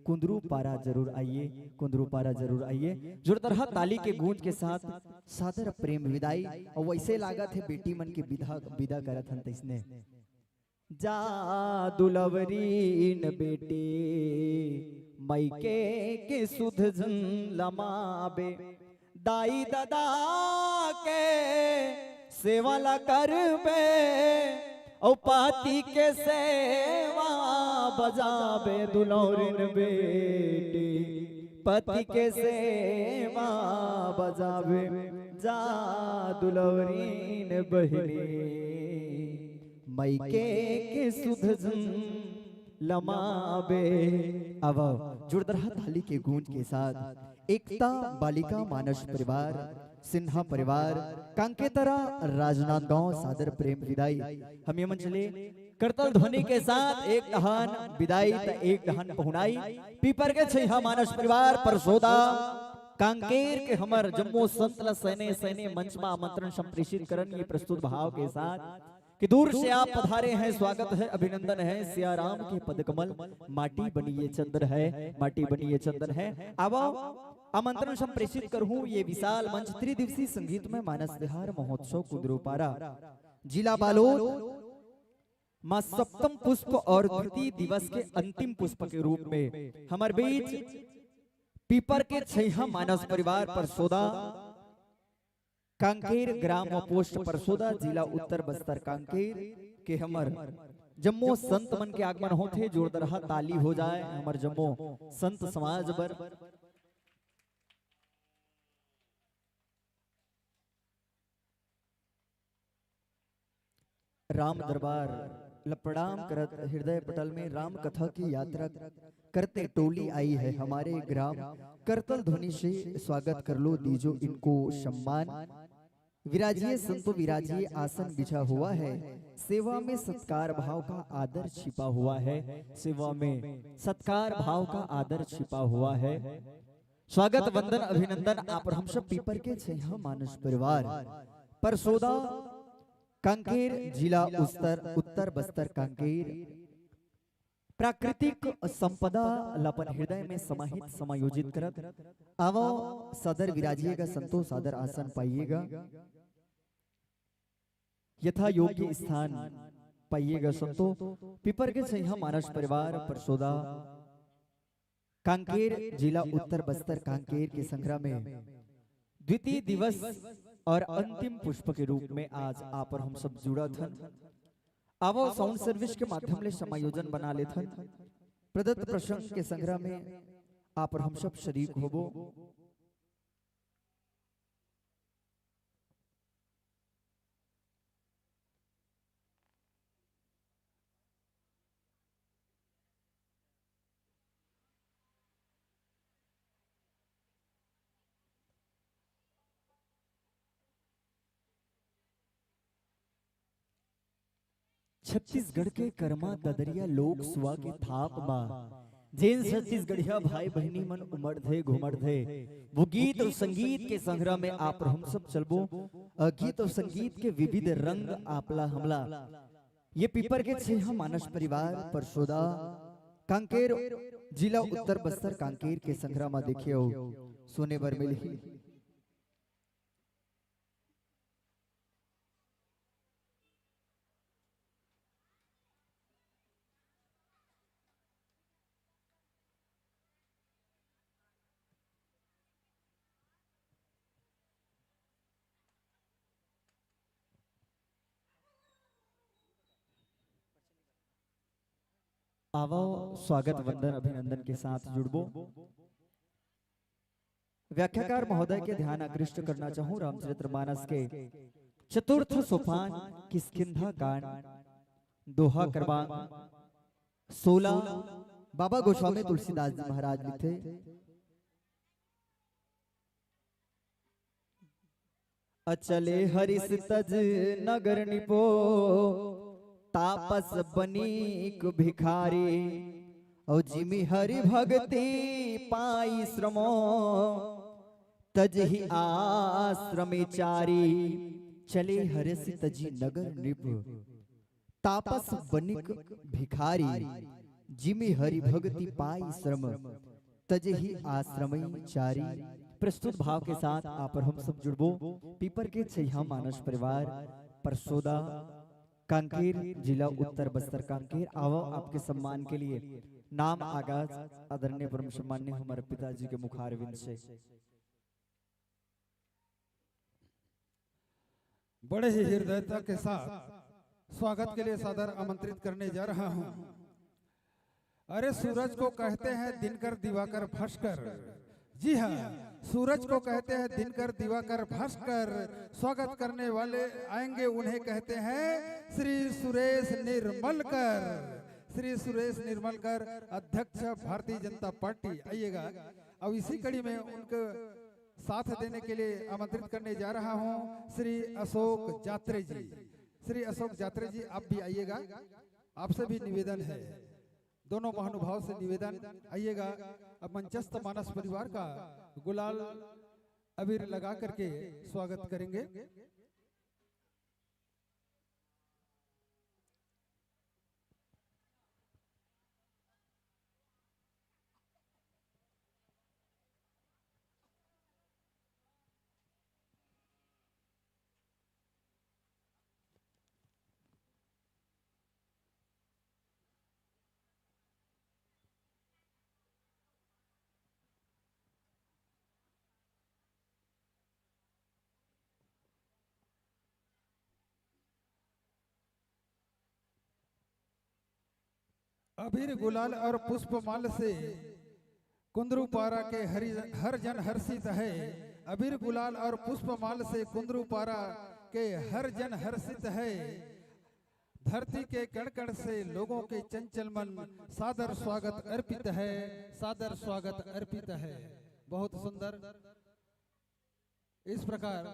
कुंदरू पारा जरूर आइए, कुंदरू पारा जरूर आइए। जोरदार ताली के गूंज के साथ सादर प्रेम विदाई। और वैसे लागत है बेटी मन के विदा, विदा करत हन तैसने। जा दुलवरीन बेटी, मइके के सुध झन लमाबे, दाई ददा के सेवा ला करबे, अउ पति के सेवा बजाबे दुलौरिन बेटी, पति के सेवा बजाबे, जा दुलौरिन बहिनी, मइके के सुध झन लमाबे। अब जोरदार ताली के गूंज के साथ एकता बालिका मानस परिवार, सिन्हा परिवार, कांकेतरा, राजनांदगांव, सादर प्रेम विदाई। हम ये मंच ले करतल ध्वनि के साथ एक डहान विदाई त एक डहान पहुनाई। पीपर के छैहा मानस परिवार परसोदा कांकेर के हमर जम्मो संत ल सैने सैने मंच मा आमंत्रण संप्रेषित करन ये प्रस्तुत भाव के साथ कि दूर से आप पधारे हैं, स्वागत है, अभिनंदन है, सिया राम के पदकमल माटी बनिए चंदन है, माटी बनिए चंदन है। अब आमंत्रण संप्रेषित करहूं ये विशाल मंच त्रिदिवसीय संगीतमय मानस तिहार महोत्सव कुंदरूपारा जिला बालोद मा सप्तम पुष्प और द्वितीय दिवस के अंतिम पुष्प के रूप में हमर बीच पीपर के छैहा मानस परिवार परसोदा कांकेर ग्राम व पोस्ट परसोदा, जिला उत्तर बस्तर कांकेर के हमर जम्मो संत मन के आगमन होथे। जोरदार ताली हो जाए हमर जम्मो संत समाज बर। राम दरबार ल प्रणाम करत हृदय पटल में राम कथा की यात्रा करते टोली आई है हमारे ग्राम। करतल ध्वनि से स्वागत कर लो, दीजो इनको सम्मान। विराजिए संतो विराजिए, आसन बिछा हुआ है, सेवा में सत्कार भाव का आदर छिपा हुआ है, सेवा में सत्कार भाव का आदर छिपा हुआ है। स्वागत वंदन अभिनंदन आप हम सब पीपर के छैहा मानस परिवार परसोदा कांकेर, जिला उत्तर, उत्तर बस्तर कांकेर। प्राकृतिक संपदा ल अपन हृदय में समाहित समायोजित करत आवो। सादर विराजिएगा संतो, सादर आसन पाइएगा, यथा योग्य स्थान पाइएगा संतो। पीपर के छैहा मानस परिवार परसोदा कांकेर, जिला उत्तर बस्तर कांकेर के संग्रह में द्वितीय दिवस और अंतिम पुष्प के रूप में आज आप और हम सब जुड़त हन। आवो साउंड सर्विस के माध्यम ले समायोजन बना लेथन। प्रदत्त प्रसंग के संग्रह में आप और हम सब शरीक होबो। छत्तीसगढ़ के करमा ददरिया लोक सुआ के थाप मा जेन छत्तीसगढ़िया भाई बहिनी मन उमड़थे घुमड़थे, वो गीत और संगीत के संग्रह में आप और हम सब चलबो। अ, गीत और संगीत के विविध रंग आपला हमला ये पीपर के छेहा मानस परिवार परसोदा कांकेर जिला उत्तर बस्तर कांकेर के संघरा म देखे अउ सुने बर मिलही। आवव, स्वागत, वंदन, अभिनंदन के साथ जुड़बो। व्याख्याकार महोदय के ध्यान आकृष्ट करना चाहूं रामचरितमानस के चतुर्थ सोपान किष्किंधा कांड, दोहा क्रमांक सोलह। बाबा गोस्वामी तुलसीदास जी महाराज लिखथे, अचले हरिस तज नगर निपो, तापस बनिक भिखारी। अउ जिमि हरि भगति पाई श्रमो, तजहि आश्रमे चारी। चले हरिस तजि नगर नृप, तापस बनिक भिखारी। जिमि हरि भगति पाई श्रम, तजहि आश्रमे चारी। प्रस्तुत भाव के साथ आप और हम सब जुड़बो। पीपर के छैया मानस परिवार, परसोदा, कांकेर, जिला उत्तर बस्तर कांकेर। आवव, आपके सम्मान के लिए नाम आगाज आदरणीय परम सम्मान्य हमारे पिताजी के मुखारविंद से। बड़े ही हृदयता के साथ स्वागत के लिए सादर आमंत्रित करने जा रहा हूं। अरे, सूरज को कहते हैं दिनकर, दिवाकर, भास्कर। जी हाँ, सूरज को कहते हैं दिनकर, दिवाकर, भास्कर। स्वागत करने वाले आएंगे, उन्हें कहते हैं श्री सुरेश निर्मलकर। श्री सुरेश निर्मलकर, अध्यक्ष भारतीय जनता पार्टी, आइएगा। अब इसी कड़ी में उनके साथ देने के लिए आमंत्रित करने जा रहा हूं श्री अशोक जात्रे जी। श्री अशोक जात्रे जी, आप भी आइएगा, आपसे भी निवेदन है, दोनों महानुभाव से निवेदन, आइएगा। अब मंचस्थ मानस परिवार का गुलाल अबीर लगा करके स्वागत करेंगे। अबीर गुलाल और पुष्पमाल से कुंदरू पारा के हरि-, हर जन हर्षित है। अबीर गुलाल और पुष्पमाल से कुंदरू पारा के हर जन हर्षित है। धरती के कण कण से लोगों के चंचल मन सादर स्वागत अर्पित है, सादर स्वागत अर्पित है। बहुत सुंदर। इस प्रकार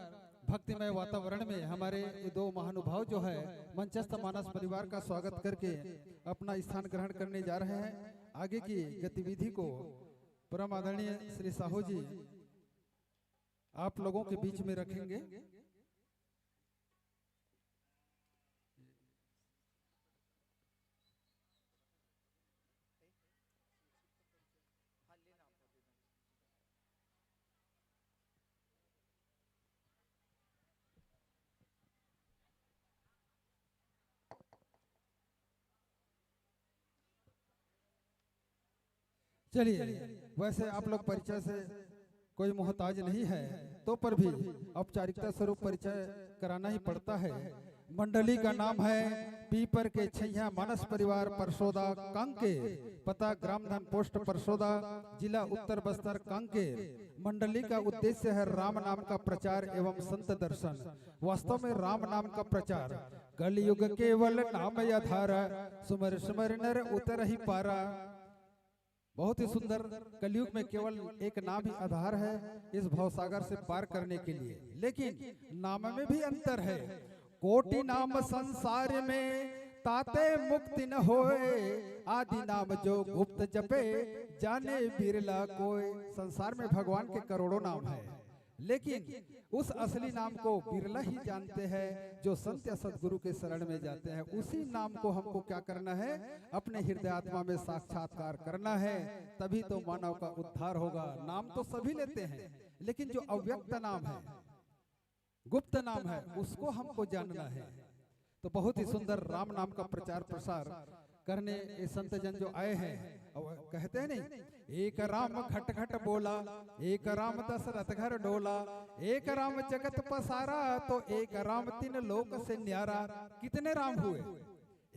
भक्तिमय वातावरण में हमारे ये दो महानुभाव जो है मंचस्थ मानस परिवार का स्वागत करके अपना स्थान ग्रहण करने जा रहे हैं। आगे की गतिविधि को परम आदरणीय श्री साहू जी आप लोगों के बीच में रखेंगे। चलिए, वैसे आप लोग परिचय से कोई मोहताज नहीं है, तो पर भी औपचारिकता स्वरूप परिचय कराना ही पड़ता है। मंडली का नाम है पीपर के छैया मानस परिवार परसोदा कांके, पता ग्राम धन पोस्ट परसोदा, जिला उत्तर बस्तर कांके। मंडली का उद्देश्य है राम नाम का प्रचार एवं संत दर्शन। वास्तव में राम नाम का प्रचार कलयुग केवल नाम आधारा, सुमर सुमर नर उतरहि पारा। बहुत ही सुंदर। कलयुग में केवल एक नाम ही आधार है इस भवसागर से पार करने के लिए, लेकिन नाम में भी अंतर है। कोटि नाम संसार में, ताते मुक्ति न होए। आदि नाम जो गुप्त जपे, जाने बिरला कोय। संसार में भगवान के करोड़ों नाम है, लेकिन उस असली नाम को बिरला ही जानते हैं, जो संत या सदगुरु के शरण में जाते हैं। उसी नाम को हमको क्या करना है? अपने हृदय आत्मा में साक्षात्कार करना है, तभी तो मानव का उद्धार होगा। नाम तो सभी लेते हैं, लेकिन जो अव्यक्त नाम है, गुप्त नाम है, उसको हमको जानना है। तो बहुत ही सुंदर राम नाम का प्रचार प्रसार करने ये संत जन जो आए हैं, और कहते हैं नहीं, एक राम घट घट बोला, एक राम दशरथ घर डोला, एक राम जगत पसारा, तो एक राम तीन लोक से न्यारा। कितने राम हुए?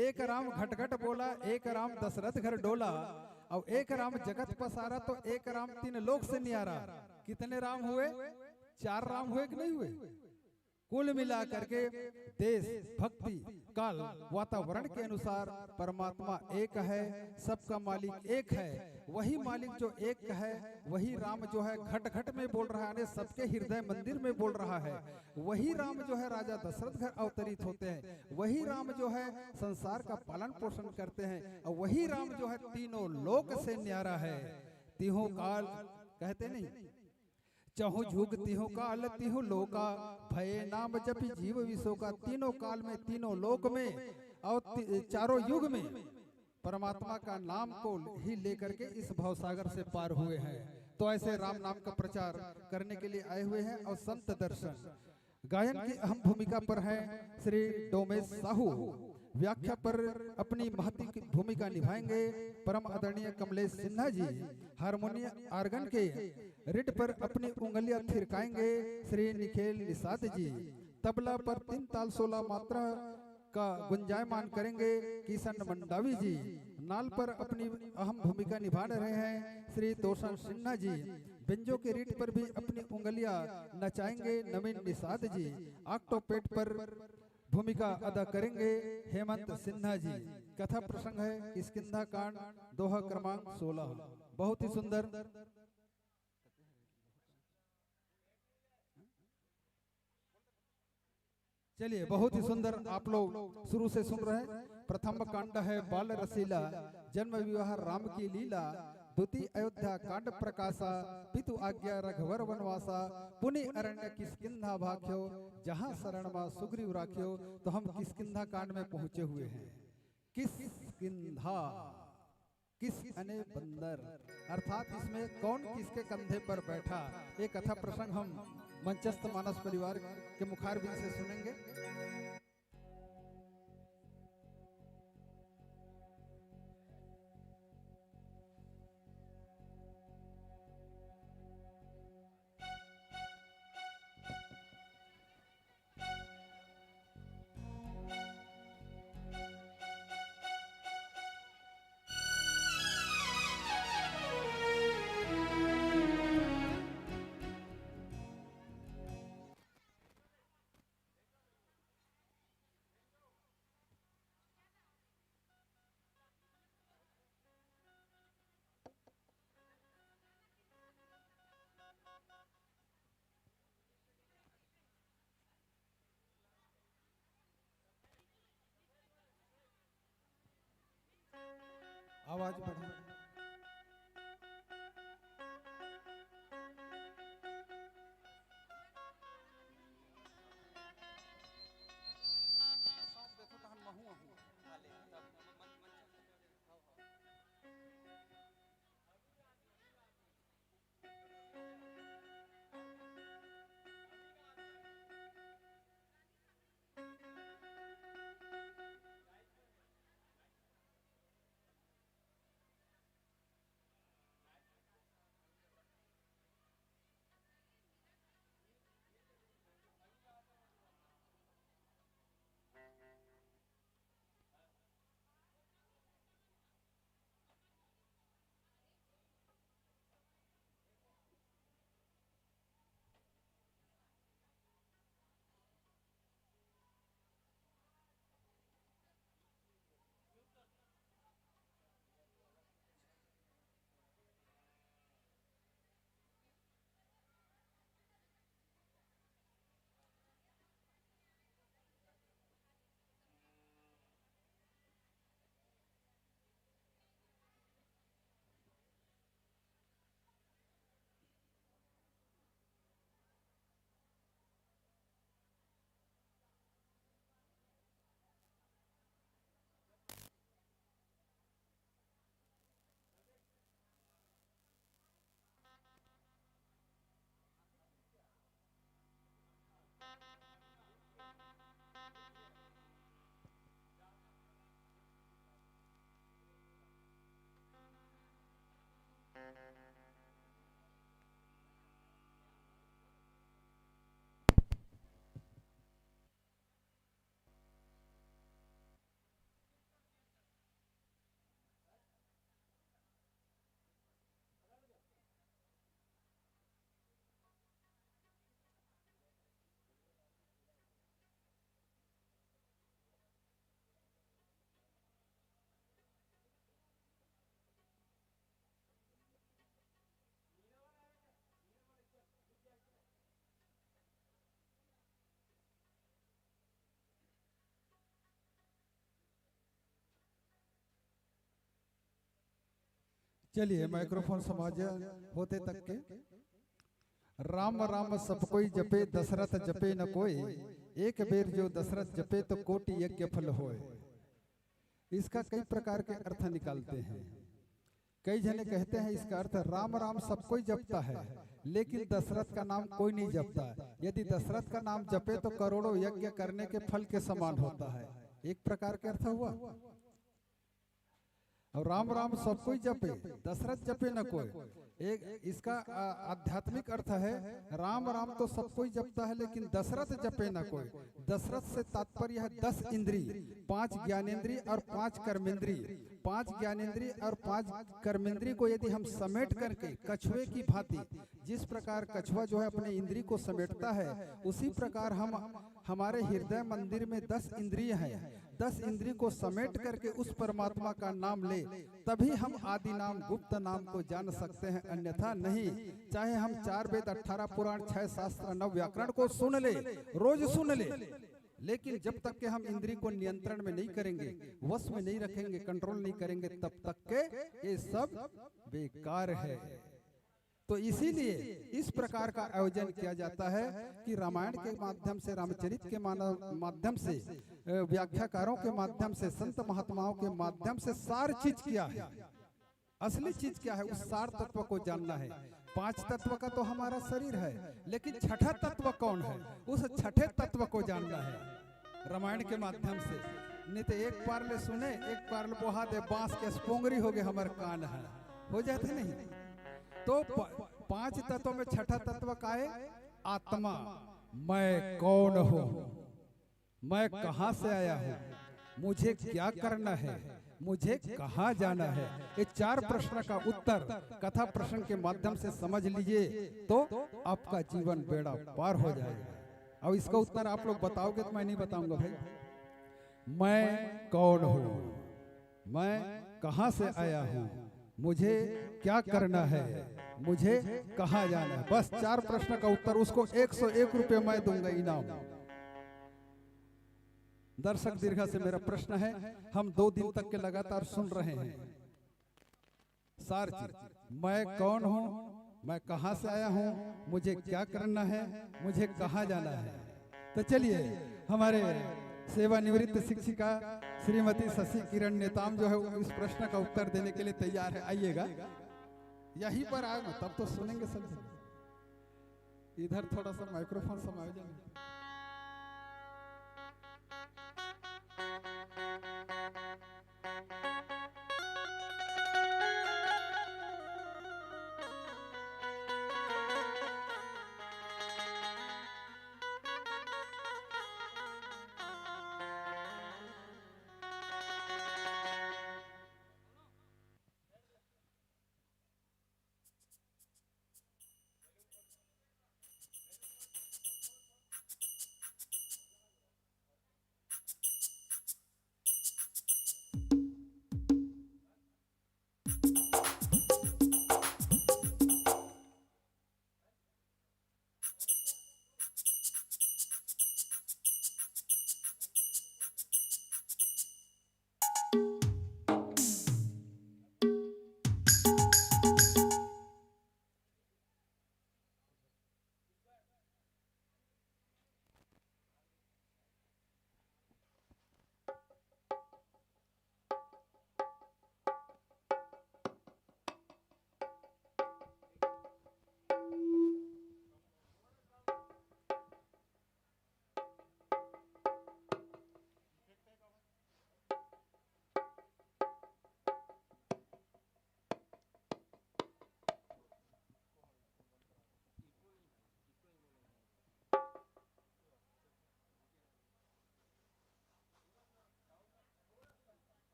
एक राम घट घट बोला, एक राम दशरथ घर डोला, और एक राम जगत पसारा, तो एक राम तीन लोक से न्यारा। कितने राम हुए? चार राम हुए कि नहीं हुए? कुल मिला करके देश, भक्ति, काल, वातावरण के अनुसार परमात्मा एक है, सबका मालिक एक है। वही मालिक जो एक है, वही राम जो है घट घट में बोल रहा है, यानी सबके हृदय मंदिर में बोल रहा है। वही राम जो है राजा दशरथ घर अवतरित होते हैं, वही राम जो है संसार का पालन पोषण करते हैं, और वही राम जो है तीनों लोक से न्यारा है। तिहु काल, कहते नहीं, चहु जुग तिहु काल तिहु लोका, भये नाम जपि जीव विसोका। तीनों काल में, तीनों लोक में और ति-, चारों युग में परमात्मा का नाम को ही लेकर के इस भवसागर से पार हुए हैं। तो ऐसे राम नाम का प्रचार करने के लिए आए हुए हैं। और संत दर्शन गायन की अहम भूमिका पर हैं श्री डोमेश साहू। व्याख्या पर अपनी महती की भूमिका निभाएंगे परम आदरणीय कमलेश सिन्हा जी। हारमोनियम, ऑर्गन के रीड पर अपनी उंगलियां थिरकाएंगे श्री निखिल निषाद जी। तबला पर तीन ताल सोलह मात्रा का गुंजायमान करेंगे किशन मंडावी जी। नाल पर अपनी अहम भूमिका निभा रहे हैं श्री तोषण सिन्हा जी। बेंजो के रीड पर भी अपनी उंगलियां नचाएंगे नवीन निषाद जी। ऑक्टोपेड पर भूमिका अदा करेंगे हेमंत सिन्हा जी। कथा प्रसंग है किष्किंधा कांड, दोहा क्रमांक सोलह। बहुत ही सुंदर। चलिए, बहुत ही सुंदर। आप लोग शुरू से सुन रहे हैं। प्रथम कांड है बाल रसीला, जन्म विवाह राम की लीला। द्वितीय अयोध्या कांड प्रकाशा, पितु आज्ञा रघुवर वनवासा। पुनि अरण्य किष्किंधा भाख्यो, जहाँ शरण मा सुग्रीव राख्यो। तो हम किष्किंधा कांड में पहुंचे हुए हैं। किष्किंधा, किस अने बंदर, अर्थात इसमें कौन किसके कंधे पर बैठा, ये कथा प्रसंग हम मंचस्थ मानस परिवार के मुखारबिंद से सुनेंगे। आवाज बढ़ा। चलिए, माइक्रोफोन समाज होते तक के। राम राम सब कोई जपे, दशरथ जपे न कोई। एक बेर जो दशरथ जपे, तो कोटि यज्ञ फल होए। इसका कई प्रकार के अर्थ निकालते हैं। कई जने कहते हैं, इसका अर्थ, राम राम सब कोई जपता है, लेकिन दशरथ का नाम कोई नहीं जपता। यदि दशरथ का नाम जपे, तो करोड़ों यज्ञ करने के फल के समान होता है। एक प्रकार के अर्थ हुआ। और राम राम सब कोई जपे, दशरथ जपे न कोई। एक इसका, आ, आध्यात्मिक अर्थ है, राम राम तो सब कोई जपता है, लेकिन दशरथ जपे न कोई। दशरथ से तात्पर्य है दस इंद्री, पांच ज्ञानेंद्री और पांच कर्मेंद्री। पांच ज्ञानेंद्री और पांच कर्मेंद्री को यदि हम समेट करके कछुए की भांति, जिस प्रकार कछुआ जो है अपने इंद्री को समेटता है, उसी प्रकार हम, हमारे हृदय मंदिर में दस इंद्रिय हैं। दस इंद्री को समेट करके उस परमात्मा का नाम ले, तभी हम आदि नाम गुप्त नाम को जान सकते हैं, अन्यथा नहीं। चाहे हम चार वेद, अठारह पुराण, छह शास्त्र, नव व्याकरण को सुन ले, रोज सुन ले, लेकिन जब तक के हम इंद्री को नियंत्रण में नहीं करेंगे, वश में नहीं रखेंगे, कंट्रोल नहीं करेंगे, तब तक के ये सब बेकार है। तो इसीलिए इस प्रकार का आयोजन किया जाता है कि रामायण के माध्यम से, रामचरित के मानव माध्यम से, अ, व्याख्याकारों के माध्यम से, संत महात्माओं के माध्यम से सार चीज क्या है, असली चीज क्या है, उस सार तत्व को जानना है। पांच तत्व का तो हमारा शरीर है, लेकिन छठा तत्व कौन है, उस छठे तत्व को जानना है। रामायण के माध्यम से, नहीं तो एक पार ले सुने, एक पार ले बोहा दे, बांस के स्पोंगरी हो गए हमर कान है, हो जाते नहीं। तो प-, पांच तत्व में छठा तत्व का है आत्मा। मैं कौन हूँ, मैं कहाँ से आया हूँ, मुझे क्या करना है, मुझे कहाँ जाना है, ये चार प्रश्न का उत्तर कथा प्रसंग के माध्यम से समझ लीजिए, तो आपका जीवन बेड़ा पार हो जाएगा। अब इसका उत्तर आप लोग बताओगे तो मैं नहीं बताऊंगा भाई। मैं कौन हूँ, मैं कहाँ से आया हूँ, मुझे क्या करना है, मुझे कहाँ जाना है। बस चार प्रश्न का उत्तर, उसको एक सौ एक रुपये मैं दूंगा इनाम। दर्शक दीर्घा से मेरा प्रश्न है, हम दो दिन तक के लगातार सुन रहे हैं। सार चीज, मैं कौन हूँ, मैं कहाँ से आया हूँ, मुझे क्या करना है, मुझे कहाँ जाना है। तो चलिए, हमारे सेवानिवृत्त शिक्षिका श्रीमती शशि किरण नेताम जो है, इस प्रश्न का उत्तर देने के लिए तैयार है। आइएगा, यहीं पर आए ना, तब तो सुनेंगे सब। इधर थोड़ा सा माइक्रोफोन समायोजन।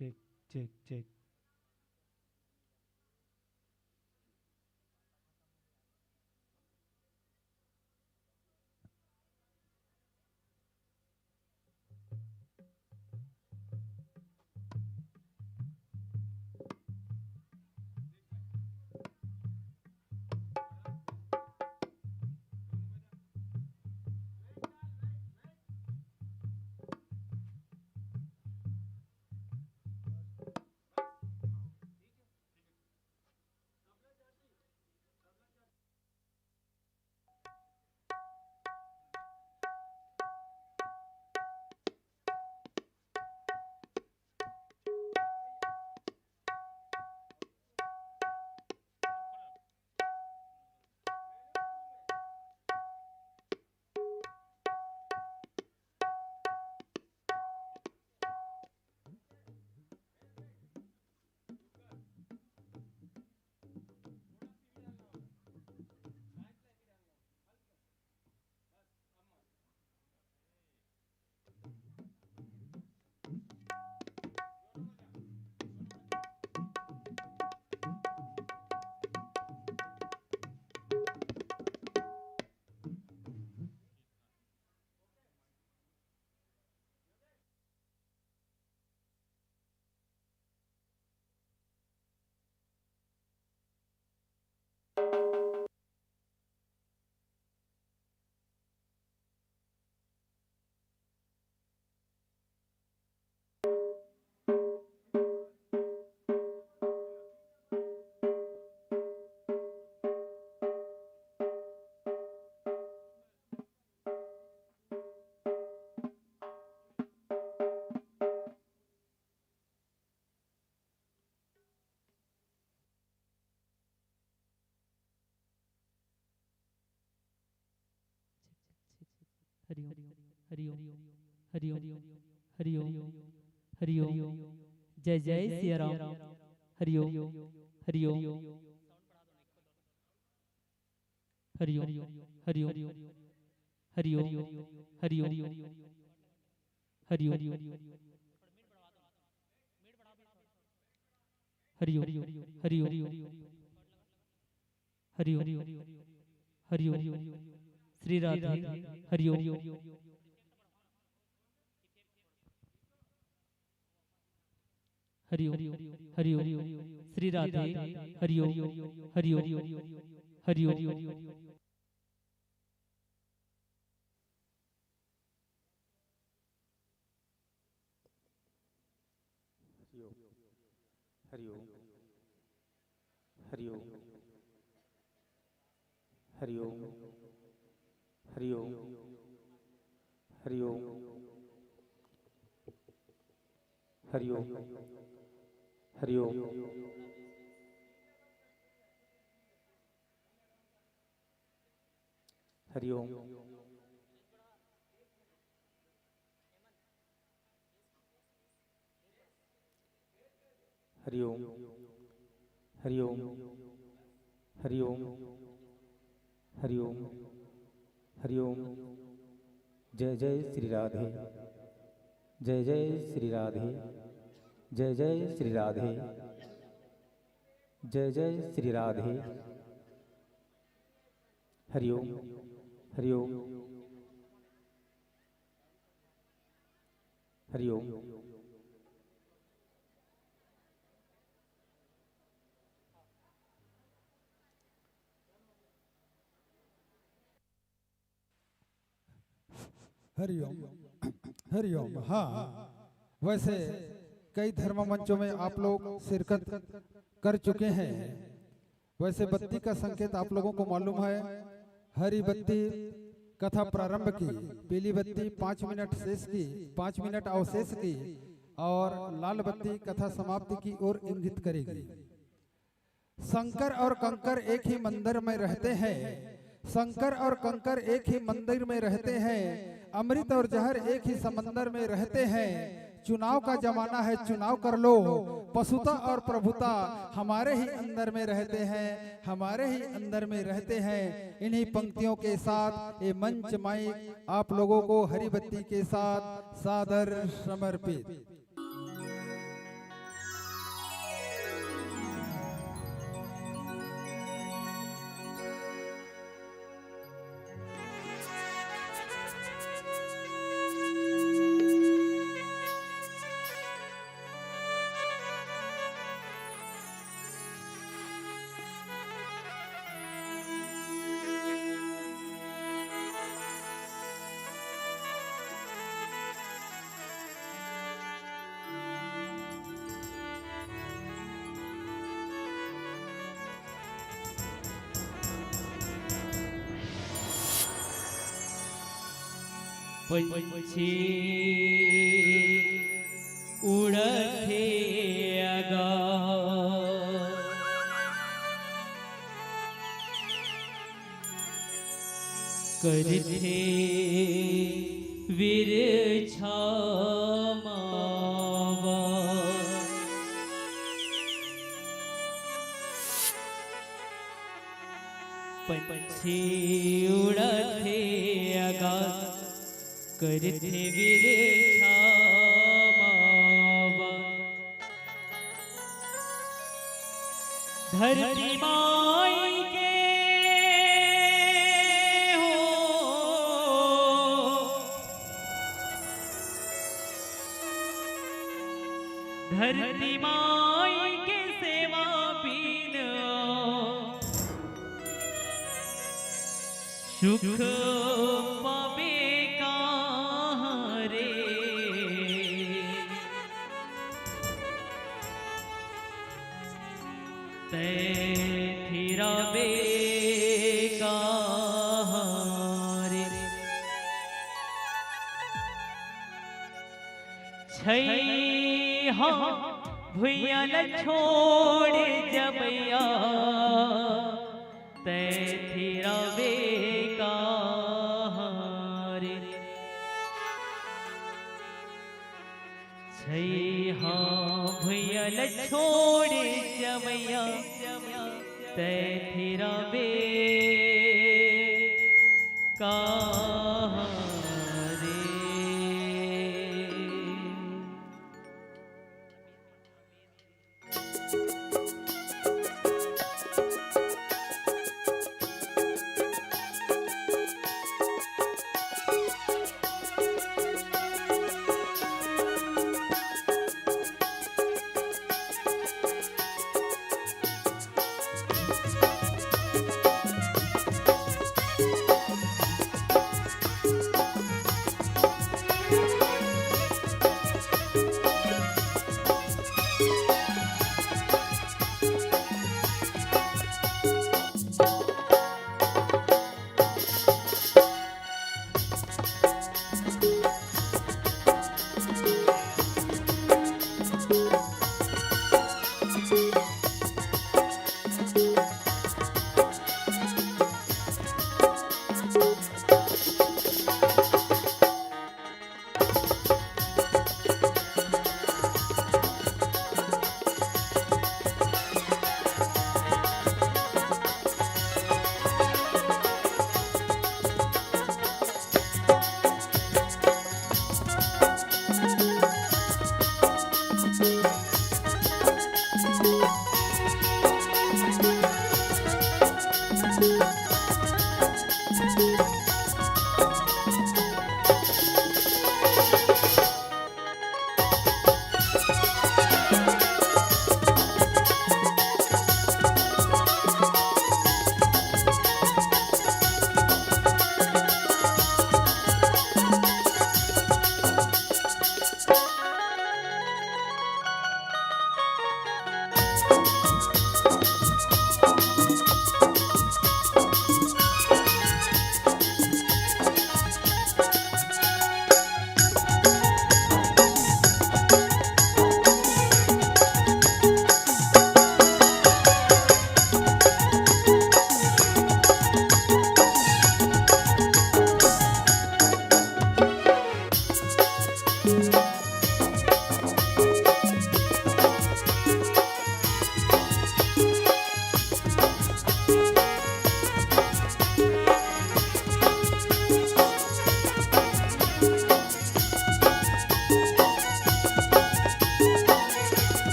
Check, check, check. हरिओम, हरिओम, हरिओम, हरिओम, हरिओम, हरिओम। जय जय सिया राम। हरिओम, हरिओम, हरिओम, हरिओम, हरिओम, हरिओम, हरिओम, हरिओम। हरिओम, हरिओम, हरिओम, हरिओम। श्री राधे। हरिओम, हरिओम, हरिओम। श्री राधे। हरिओम, हरिओम, हरिओम, हरिओम। हरिओम, हरिओम, हरिओम, हरिओम, हरिओम, हरिओम, हरिओम। हरिओम। हरिओम, हरिओम, हरिओम, हरिओम, हरिओम। जय जय श्री राधे। जय जय श्री राधे। जय जय श्री राधे। जय जय श्री राधे। हरिओम, हरिओम, हरिओम। हरिओम, हरिओम। हाँ, वैसे कई धर्म मंचों में आप लोग शिरकत कर चुके हैं। वैसे बत्ती का संकेत आप लोगों को मालूम है, हरी बत्ती कथा प्रारंभ की, पीली बत्ती पाँच मिनट शेष की, पाँच मिनट अवशेष की, और लाल बत्ती कथा समाप्ति की ओर इंगित करेगी। शंकर और कंकर एक ही मंदिर में रहते हैं, शंकर और कंकर एक ही मंदिर में रहते हैं, अमृत और जहर एक ही समंदर में रहते हैं। चुनाव का जमाना है, चुनाव कर लो। पशुता और प्रभुता हमारे ही अंदर में रहते हैं, हमारे ही अंदर में रहते हैं। इन्हीं पंक्तियों के साथ ये मंच माइक आप लोगों को हरी बत्ती के साथ सादर समर्पित। पंछी उड़थे अगा, करथे बिरछा मावा। पंछी उड़थे अगा, करथे बिरछा मावा। धरती माई के हो, धरती माई के सेवा बिन सुख पाबे कहाँ रे? तै थिराबे कहाँ रे? छैहा भुइयां ल छोड़ जबैया, तै थिराबे कहाँ रे? छैहा भुइयां ल छोड़ जबैया, तै थिराबे कहाँ रे?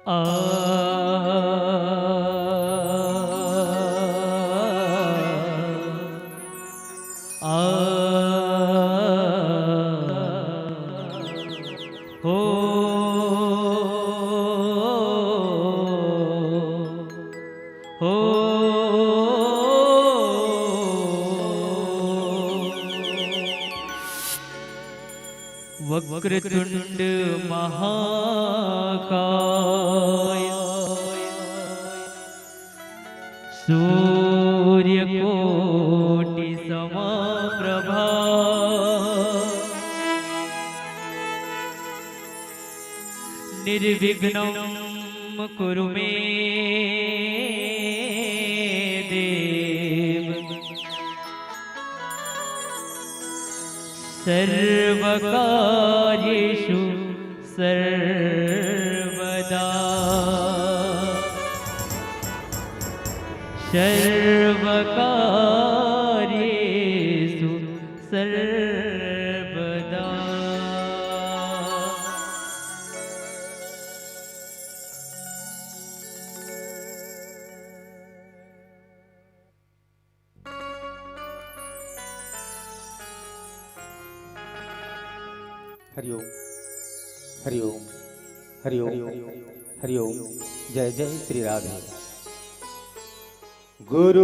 आ, आ, हो, हो। वक्रतुंड महाकाय, सूर्यकोटि समप्रभा, निर्विघ्नं कुरु मे देव, सर्वकार्येषु सर्वदा, सर्वकार्येषु सर्वदा। हरिओम, हरिओम, हरिओम, हरिओम। जय जय श्री राधे। गुरुर्ब्रह्मा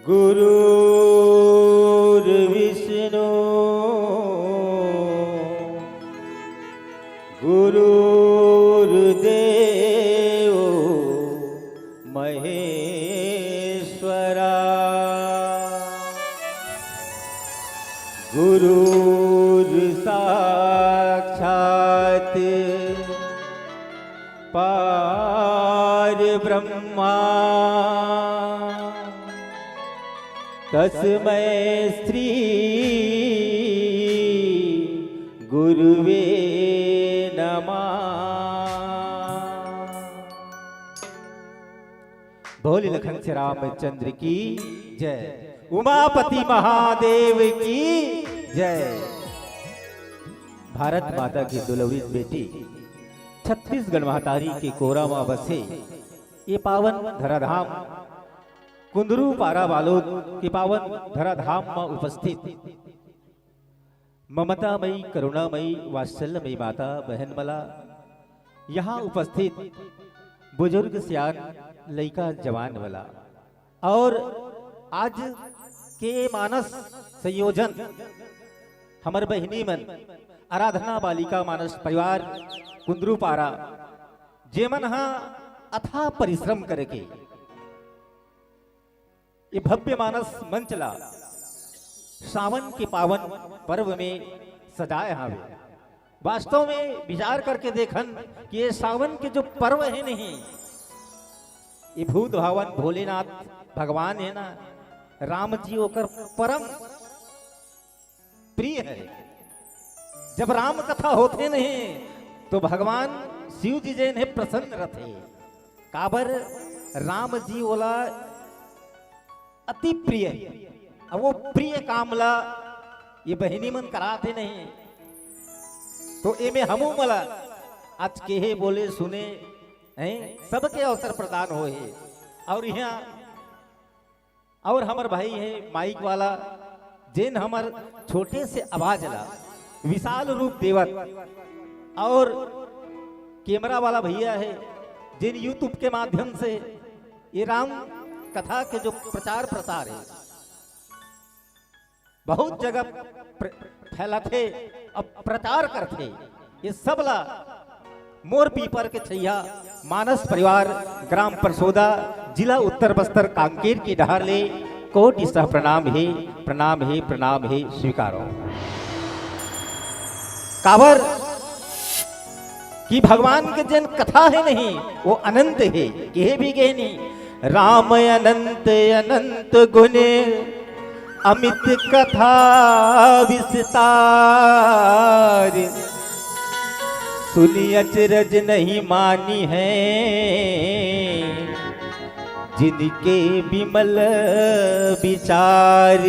गुरुर्विष्णु गुरुर्देव महेश्वरा। गुरुर्साक्षात् पार ब्रह्मा तस्मै श्री गुरुवे नमः। बोल लखन से रामचंद्र की जय, उमापति महादेव की जय। भारत माता की दुलौरी बेटी छत्तीसगढ़ महतारी के कोरा म बसे ये पावन धराधाम कुंदरू पारा बालोद के पावन धराधाम म उपस्थित ममतामयी, करुणामयी, वात्सल्यमयी माता बहन मला, यहाँ उपस्थित बुजुर्ग सियान, लइका जवान वाला और आज के मानस संयोजन हमर बहिनी मन आराधना बालिका मानस परिवार कुंदरू पारा जेमन हा अथाह परिश्रम करके ये भव्य मानस मंच ला सावन के पावन पर्व में सजाए हावे। वास्तव में विचार करके देखन कि ये सावन के जो पर्व हे नहीं, ये भूत भावन भोलेनाथ भगवान हे ना, राम जी ओकर परम प्रिय हे। जब राम कथा होथे नहीं तो भगवान शिव जी जेन हे प्रसन्न रथे। काबर राम जी ओला अति प्रिय हे। अब वो प्रिय काम ला ये बहिनी मन कराथे नहीं तो एमे हमू मला आज केहे बोले सुने हैं सबके अवसर प्रदान होए हे। और यहाँ और हमर भाई हे माइक वाला जेन हमर छोटे से आवाज ला विशाल रूप देवत और कैमरा वाला भैया हे जेन YouTube के माध्यम से ये राम कथा के जो प्रचार प्रसार हे बहुत जगह प्र-, फैलाथे, अब प्रचार करथे। ये सब ला मोर पीपर के छैया मानस परिवार, ग्राम परसोदा, जिला उत्तर बस्तर, कांकेर के डहर ले कोटि सह प्रणाम हे, प्रणाम हे, प्रणाम हे, स्वीकारो। काबर कि भगवान के जेन कथा हे नहीं, वो अनंत हे, केहे भी गे नहीं। राम अनंत अनंत गुण अमित कथा विस्तार, सुनि अचरज नहीं मानिहैं, जिनके विमल विचार।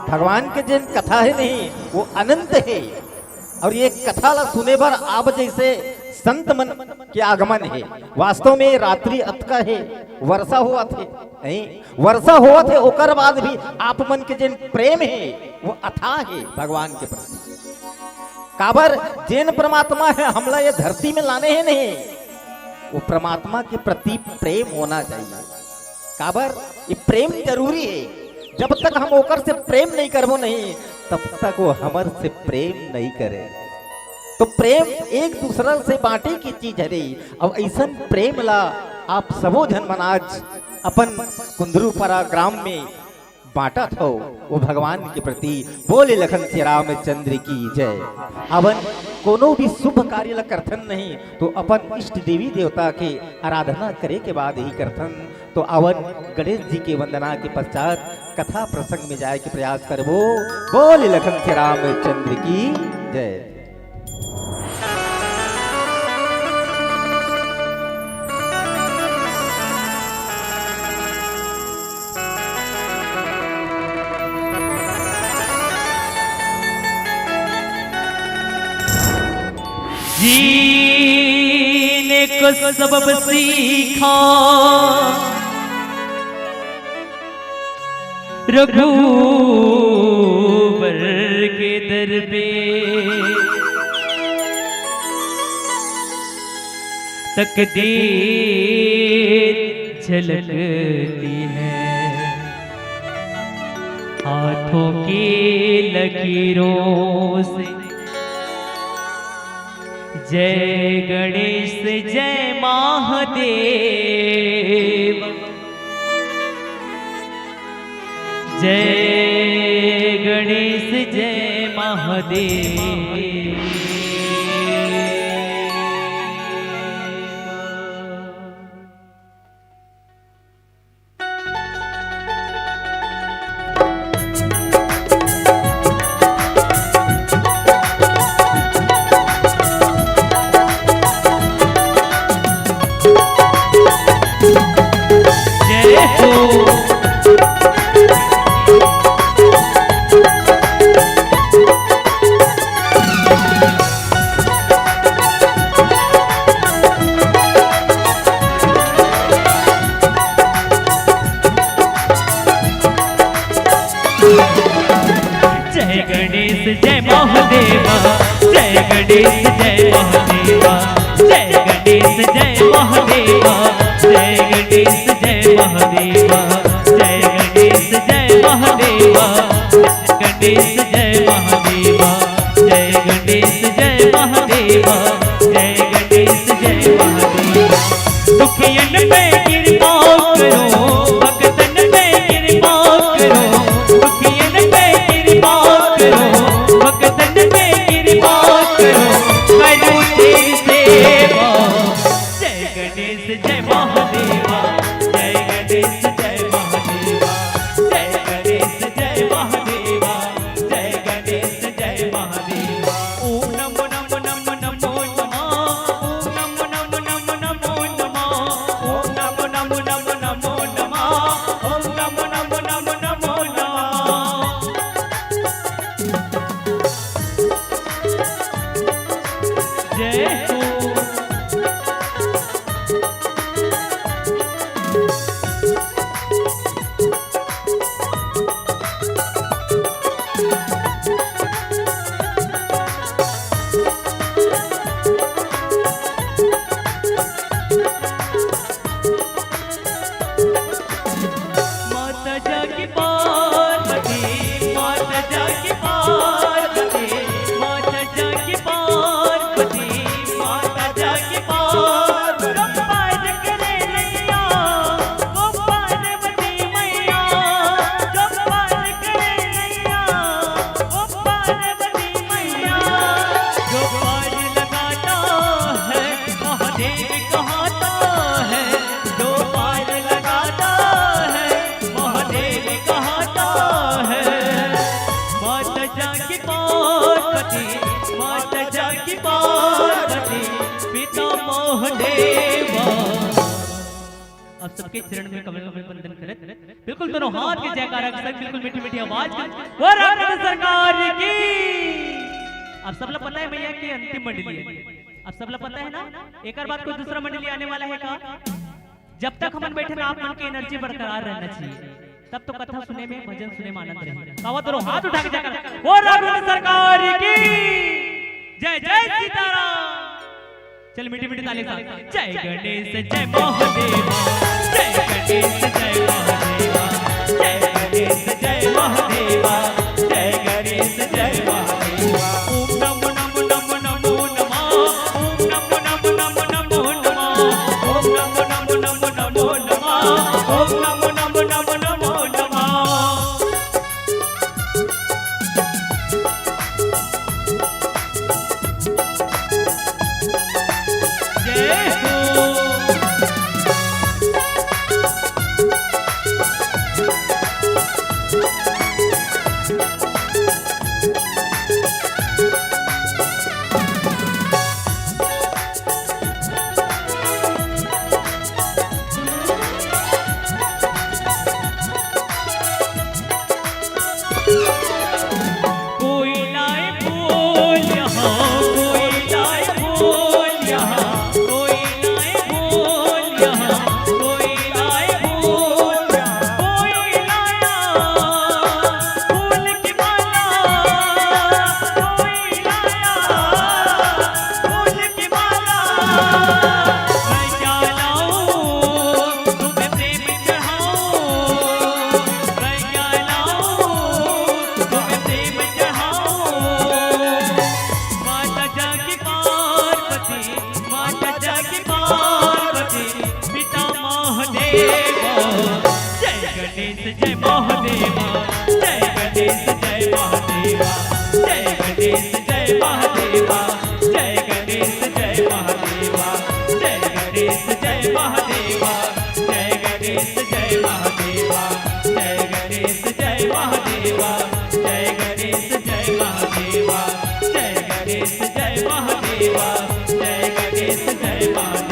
भगवान के जेन कथा हे नहीं, वो अनंत हे। अउ ये कथा ला सुने बर आप जइसे संत मन के आगमन हे। वास्तव में रात्रि अतका हे, वर्षा होवत हे, नहीं, वर्षा होवत हे, ओकर बाद भी आप मन के जेन प्रेम हे, वो अथाह हे भगवान के प्रति। काबर जेन परमात्मा हे, हमला ये धरती में लाने हे नहीं, वो परमात्मा के प्रति प्रेम होना चाहिए। काबर ये प्रेम जरूरी हे। जब तक हम ओकर से प्रेम नहीं करबो नहीं, तब तक वो हमर से प्रेम नहीं करे। तो प्रेम एक दूसरा से बांटे के चीज हरे। अब अइसन प्रेम ला आप सबो झन मन आज अपन कुंदरूपारा ग्राम में बांटत हो, वो भगवान के प्रति। बोले लखन श्री रामचंद्र की जय। अवन कोनो भी शुभ कार्य ला करथन नहीं, तो अपन इष्ट देवी देवता के आराधना करे के बाद ही करथन। तो अवन गणेश जी के वंदना के पश्चात कथा प्रसंग में जाए के प्रयास करबो। बोले लखन श्री रामचंद्र की जय। जीने को सबब सीखा रघुबर के दर पे, तकदीर झलकती है हाथों की लकीरों से। जय गणेश, जय महादेव। जय गणेश, जय महादेव। जय हो। जय गणेश जय महादेवा, जय गणेश जय महादेवा, जय गणेश जय महादेवा, जय गणेश जय महादेवा, जय गणेश जय महादेवा, जय गणेश जय महादेवा, जय गणेश जय महादेवा, जय गणेश जय महादेवा। दुखियन पे कृपा करो, भक्तन पे कृपा करो, दुखियन पे कृपा करो, भक्तन पे कृपा करो, करो तेरी सेवा। जय गणेश जय महादेवा, जय गणेश जय महादेवा, जय गणेश जय महादेवा, जय गणेश जय महादेवा। ओम नमो नमो नमो नमो नमः। ओम नमो नमो नमो नमो नमः। ओम नमो नमो नमो नमो नमः। ओम नमो नमो नमो नमो नमः। जय हो। माता जाके पार्वती, माता जाके पार्वती, माता जाके पार्वती, माता जाके पार्वती। पार करे नैया, वो पार्वती मैया, जो पार करे नैया, वो पार्वती मैया। जो पार लगाता है, महादेव कहाता है, जो पार लगाता है, महादेव कहाता है। माता जाके पार्वती, माता जाके पार्वती, पिता महादेवा। आप सबके चरण में कमल कमल बंदन करत, बिल्कुल दोनों हाथ के जयकारा के संग, बिल्कुल मीठी मीठी आवाज के, बोल राम सरकार की। आप सबला पता है मैया के अंतिम मंडली है, आप सबला पता है ना। एक बात, कोई दूसरा मंडली आने वाला है का? जब तक हमन बैठे ना, आप मन के एनर्जी बरकरार रहना चाहिए, तब तो कथा सुने में, भजन सुने में आनंद रही। कावा दोनों हाथ उठा के जयकारा, बोल राम सरकार की। जय जय सीताराम। चल मीठी मीठी ताली के साथ। जय गणेश जय महादेवा, जय गणेश जय महादेवा, जय गणेश जय महादेवा, जय गणेश जय महादेवा। ओम नमो नमो नमो नमो नमः। ओम नमो नमो नमो नमो नमः। ओम नमो नमो नमो नमो नमः। ओम नमो नमो नमो नमो नमः। जय हो। कोई लाए बोल यहाँ, कोई लाए बोल यहाँ, कोई लाए बोल यहाँ, कोई लाए बोल यहाँ, कोई लाया फूल की माला, कोई लाया फूल की माला। मैं क्या लाऊं तुम्हें प्रेम चढ़ाऊं, मैं क्या लाऊं तुम्हें प्रेम चढ़ाऊं। माता जाके पार्वती, माता जाके पार्वती, पिता महादेवा। जय गणेश जय महादेवा, जय गणेश जय महादेवा, जय गणेश जय महादेवा, जय गणेश जय महादेवा, जय गणेश जय महादेवा, जय गणेश जय महादेवा, जय गणेश जय महादेवा, जय गणेश जय महादेवा, जय गणेश जय महादेवा, जय गणेश जय महादेवा, जय गणेश जय महादेवा,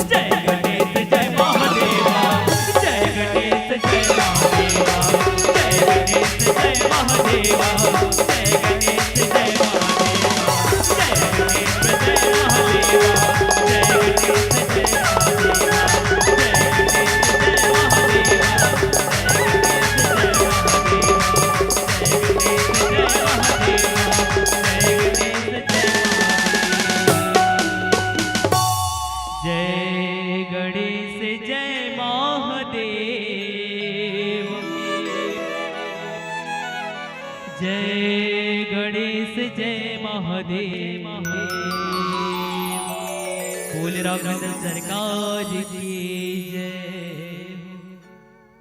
जय गणेश जय महादेवा, जय गणेश जय महादेवा, जय गणेश जय महादेवा, जय गणेश जय महादेवा, जय गणेश जय महादेवा, जय गणेश जय महादेवा, जय गणेश जय महादेवा, जय गणेश जय महादेवा, जय गणेश जय महादेवा। जय गणेश जय महादेव, जय गणेश जय महादेव। बोल रामचंद्र सरकार की जय।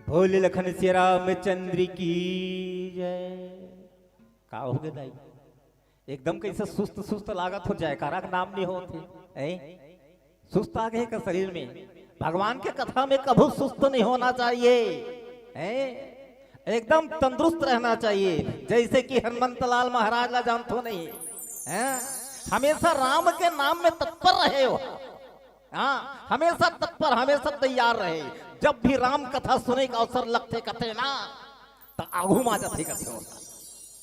बोल लखन सिया रामचंद्र की जय। का हो गे दाई? एकदम कइसे सुस्त सुस्त लागत हो, जयकारा के नाम नइ होत हे, हैं? सुस्त आ गे का शरीर में? भगवान के कथा में कभू सुस्त नहीं होना चाहिए, हैं? एकदम तंदुरुस्त रहना चाहिए, जइसे कि हनुमंत लाल महाराज ला जानथो नहीं, हैं? हमेशा राम के नाम में तत्पर रहे हो, हाँ, हमेशा तत्पर, हमेशा तैयार रहे। जब भी राम कथा सुने का अवसर लगथे कथे ना, त आगू मा जाथे कथे हो।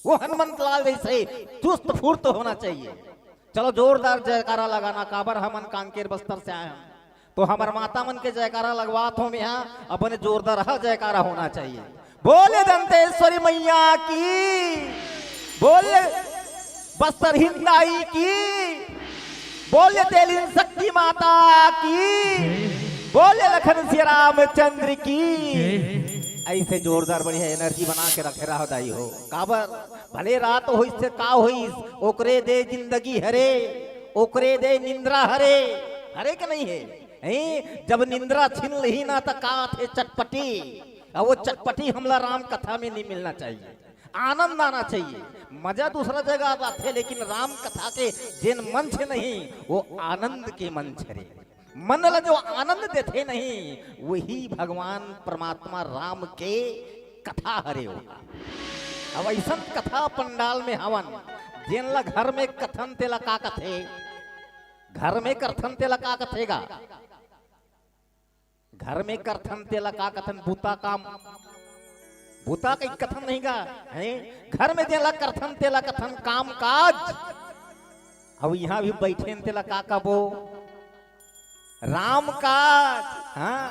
वो हनुमंत लाल जइसे चुस्त फुर्त होना चाहिए। चलो जोरदार जयकारा लगाना, काबर हमन कांकेर बस्तर से आए हन, तो हमर माता मन के जयकारा लगवात हों मैं, हाँ, अपने जोरदार हा जयकारा होना चाहिए। बोले दंतेश्वरी मैया की, बोले बस्तर हिंदाई की, बोले तेलिन शक्ति माता की, बोले लखन सिया रामचंद्र की। ऐसे जोरदार बढ़िया एनर्जी बना के रखे रहो दाई हो। काबर भले रात होइस से का होइस, ओकरे दे जिंदगी हरे, ओकरे दे निंद्रा हरे, हरे के नहीं हे? हैं? जब निंद्रा छीन लिही ना त का आथे? चटपटी। अउ वो चटपटी हमला राम कथा में नहीं मिलना चाहिए। आनंद आना चाहिए। मजा दूसरा जगह आथे, लेकिन राम कथा के जेन मंच नहीं, वो आनंद के मंच हरे। मन ला जो आनंद देथे नहीं, वही भगवान परमात्मा राम के कथा हरे हो। अब अइसन कथा पंडाल में हवन, जेन ला घर में कथन तेला का कथे? घर में करथन तेला का कथे गा? घर में करथन तेला का कथन? बुता काम। बुता कहीं कथन नहीं का? हैं? घर में जेला करथन तेला कथन काम काज। अब यहाँ भी बैठे तेला का कबो? राम काज। हाँ,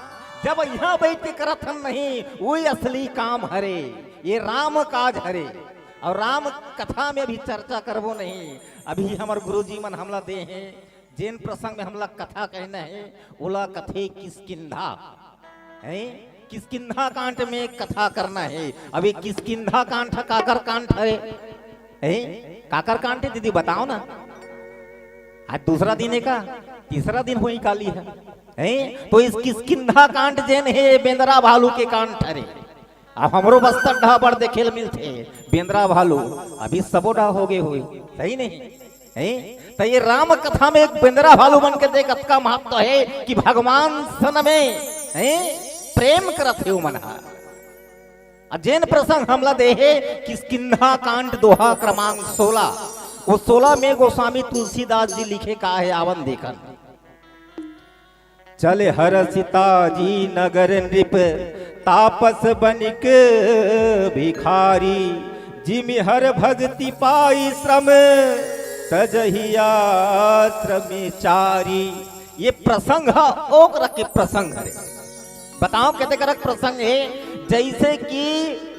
जब यहाँ बैठ के करत हन नहीं, वही असली काम हरे, ये राम काज हरे। और राम कथा में अभी चर्चा करबो नहीं, अभी हमर गुरुजी मन हमला दे हैं, जेन प्रसंग में हमला कथा कहना है, ओला कथे किसकिंधा। हैं? किसकिंधा कांड में कथा करना है। अभी किसकिंधा कांड ह काकर कांड है? हैं? काकर कांड है दीदी, बताओ ना। आज दूसरा दिन है का? तीसरा दिन होई काली है। हैं? तो इस किसकिंधा कांड जेन है, बेंदरा भालू के कांड हरे। अब हमरो बस्तर ढाबड़ देखे ल मिलथे, बेंदरा भालू अभी सबो डहा हो गए होई, सही नहीं? हैं? तो ये राम कथा में एक बेंदरा भालू बन के देख, अतका महत्व है कि भगवान सन में, हैं, प्रेम करत हे ओ मन ह। अ जेन प्रसंग हमला दे हे किसकिंधा कांड दोहा क्रमांक सोलह, वो सोलह में गोस्वामी तुलसीदास जी लिखे का है, आवन देखन। चले हरषि ताजी नगर नृप, तापस बनिक भिखारी। जिमि हर भगति पाई श्रम, तजहि आश्रम चारी। ये प्रसंग ह, ओकरा के प्रसंग हरे। बताओ, कते करक प्रसंग है? जैसे कि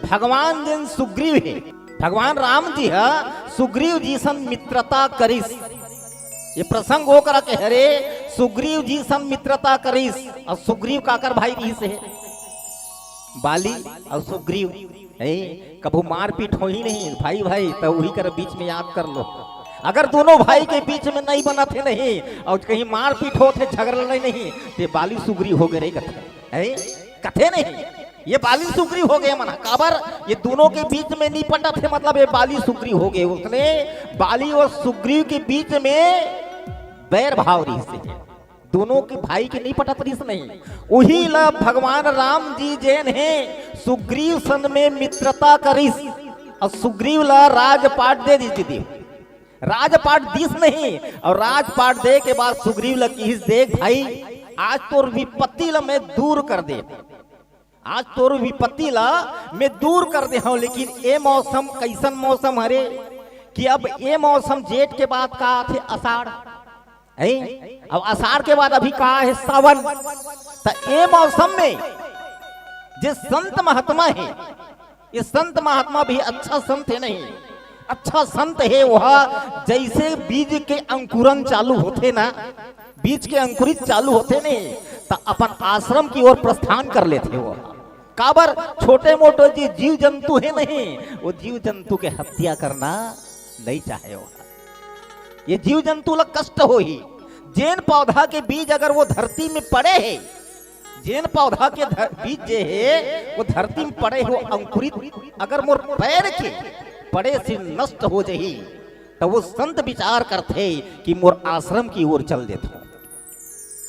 भगवान जेन सुग्रीव है, भगवान राम जी ह सुग्रीव जी सन मित्रता करिस। ये प्रसंग ओकरा के हरे, सुग्रीव जी सन मित्रता करिस। और सुग्रीव काकर भाई रिहिस हे? बाली। और सुग्रीव, ए, कभू मारपीट होही नहीं भाई भाई, तो वही कर बीच में याद कर लो। अगर दोनों भाई के बीच में नहीं बनत हे नहीं और कहीं मारपीट होत हे, झगड़ा नहीं, नहीं, ते बाली सुग्रीव हो गए रे कथे, ए, कथे नहीं। ये बाली सुग्रीव हो गए मन ह। काबर? ये दोनों के बीच में नहीं पटत हे, मतलब ये बाली सुग्रीव हो गए। उसने बाली और सुग्रीव के बीच में बैर भाव रिहिस हे, दोनों के भाई के नहीं पटत रिहिस नहीं। उही ला भगवान राम जी जेन हे सुग्रीव सन में मित्रता करिस और सुग्रीव ला राजपाट दे दिस दीदी। राजपाट दिस नहीं और राजपाट दे के बाद सुग्रीव ला किहिस, देख भाई, आज तोर विपत्ति ला मैं दूर कर दे, आज तोर विपत्ति ला मैं दूर कर दे हूं, लेकिन ए मौसम कैसन मौसम हरे कि अब ए मौसम जेठ के बाद का आथे? आषाढ़, है? अब आषाढ़ के बाद अभी का है? सावन। त ए मौसम में जे संत महात्मा हे, ये संत महात्मा भी अच्छा संत हे नहीं, अच्छा संत हे वह जैसे बीज के अंकुरन चालू होथे ना, बीज के अंकुरित चालू होथे नहीं, त अपन आश्रम की ओर प्रस्थान कर लेथे वो। काबर? छोटे मोटे जे जीव जंतु हे नहीं, वो जीव जंतु के हत्या करना नहीं चाहे वो। ये जीव जंतु ला कष्ट होही। जेन पौधा के बीज अगर वो धरती में पड़े हे, जेन पौधा के धर-, बीज जे हे, वो धरती में पड़े हो अंकुरित, अगर मोर पैर के पड़े से नष्ट हो जही, त वो संत विचार करथे कि मोर आश्रम की ओर चल देथों,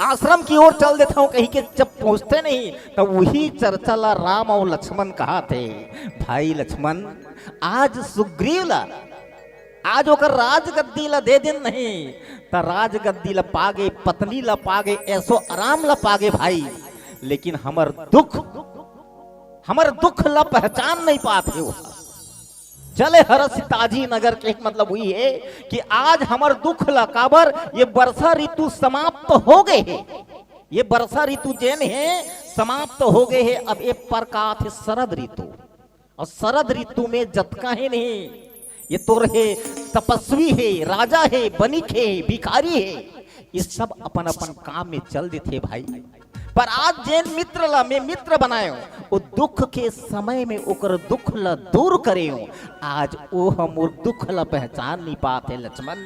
आश्रम की ओर चल देथों कही के जब पहुंचते नहीं, तब वही चर्चा ला राम और लक्ष्मण कहाथे, भाई लक्ष्मण, आज सुग्रीव ला, आज ओकर राजगद्दी ला दे दिन नहीं, त राजगद्दी ला पागे, पत्नी ला पागे, ऐसो आराम ला पागे भाई, लेकिन हमर दुख, हमर दुख ला पहचान नहीं पात हे वो। चले हरष ताजी नगर के मतलब वही है कि आज हमर दुख ला, काबर ये वर्षा ऋतु समाप्त हो गए हे, ये वर्षा ऋतु जेन हे समाप्त हो गए हे। अब एक प्रकार थे शरद ऋतु, और शरद ऋतु में जतका हे नहीं, ये तोर हे, तपस्वी हे, राजा हे, बनिक हे, भिखारी हे, ये सब अपन अपन काम में चल देथे भाई। पर आज जेन मित्र ला मैं मित्र बनायो, वो दुख के समय में ओकर दुख ला दूर करेयो, आज वो हमर दुख ला पहचान नहीं पात हे लक्ष्मण।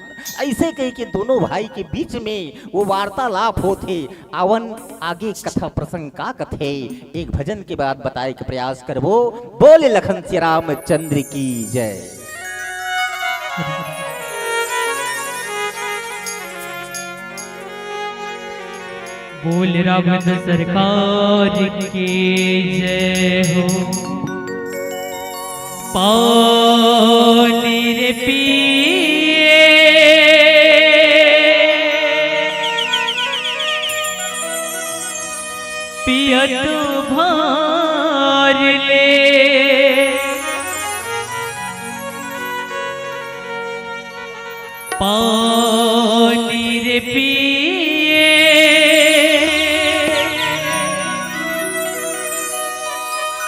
ऐसे कह के दोनों भाई के बीच में वो वार्तालाप होथे। आवन आगे कथा प्रसंग का कथे, एक भजन के बाद बताए के प्रयास करबो। बोले लखन श्री रामचंद्र की जय। बोल राम सरकार की जय हो। पानी रे पिए, पिया पानी रे पिए,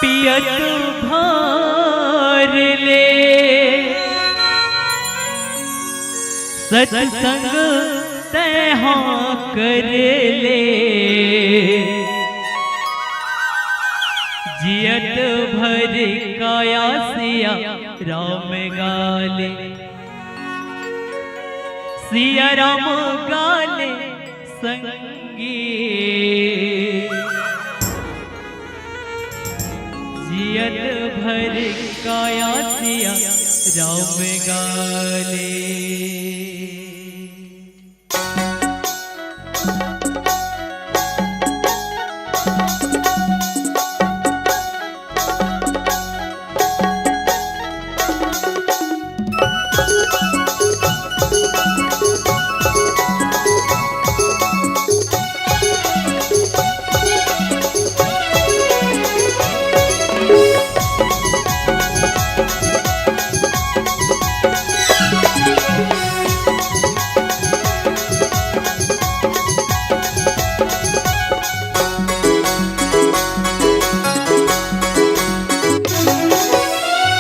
पियत भर ले, सत्संग तैं हा कर ले। जियत भर काया सिया राम गाले, सिया राम गाले संगी। जियत भर काया सिया राम गाले।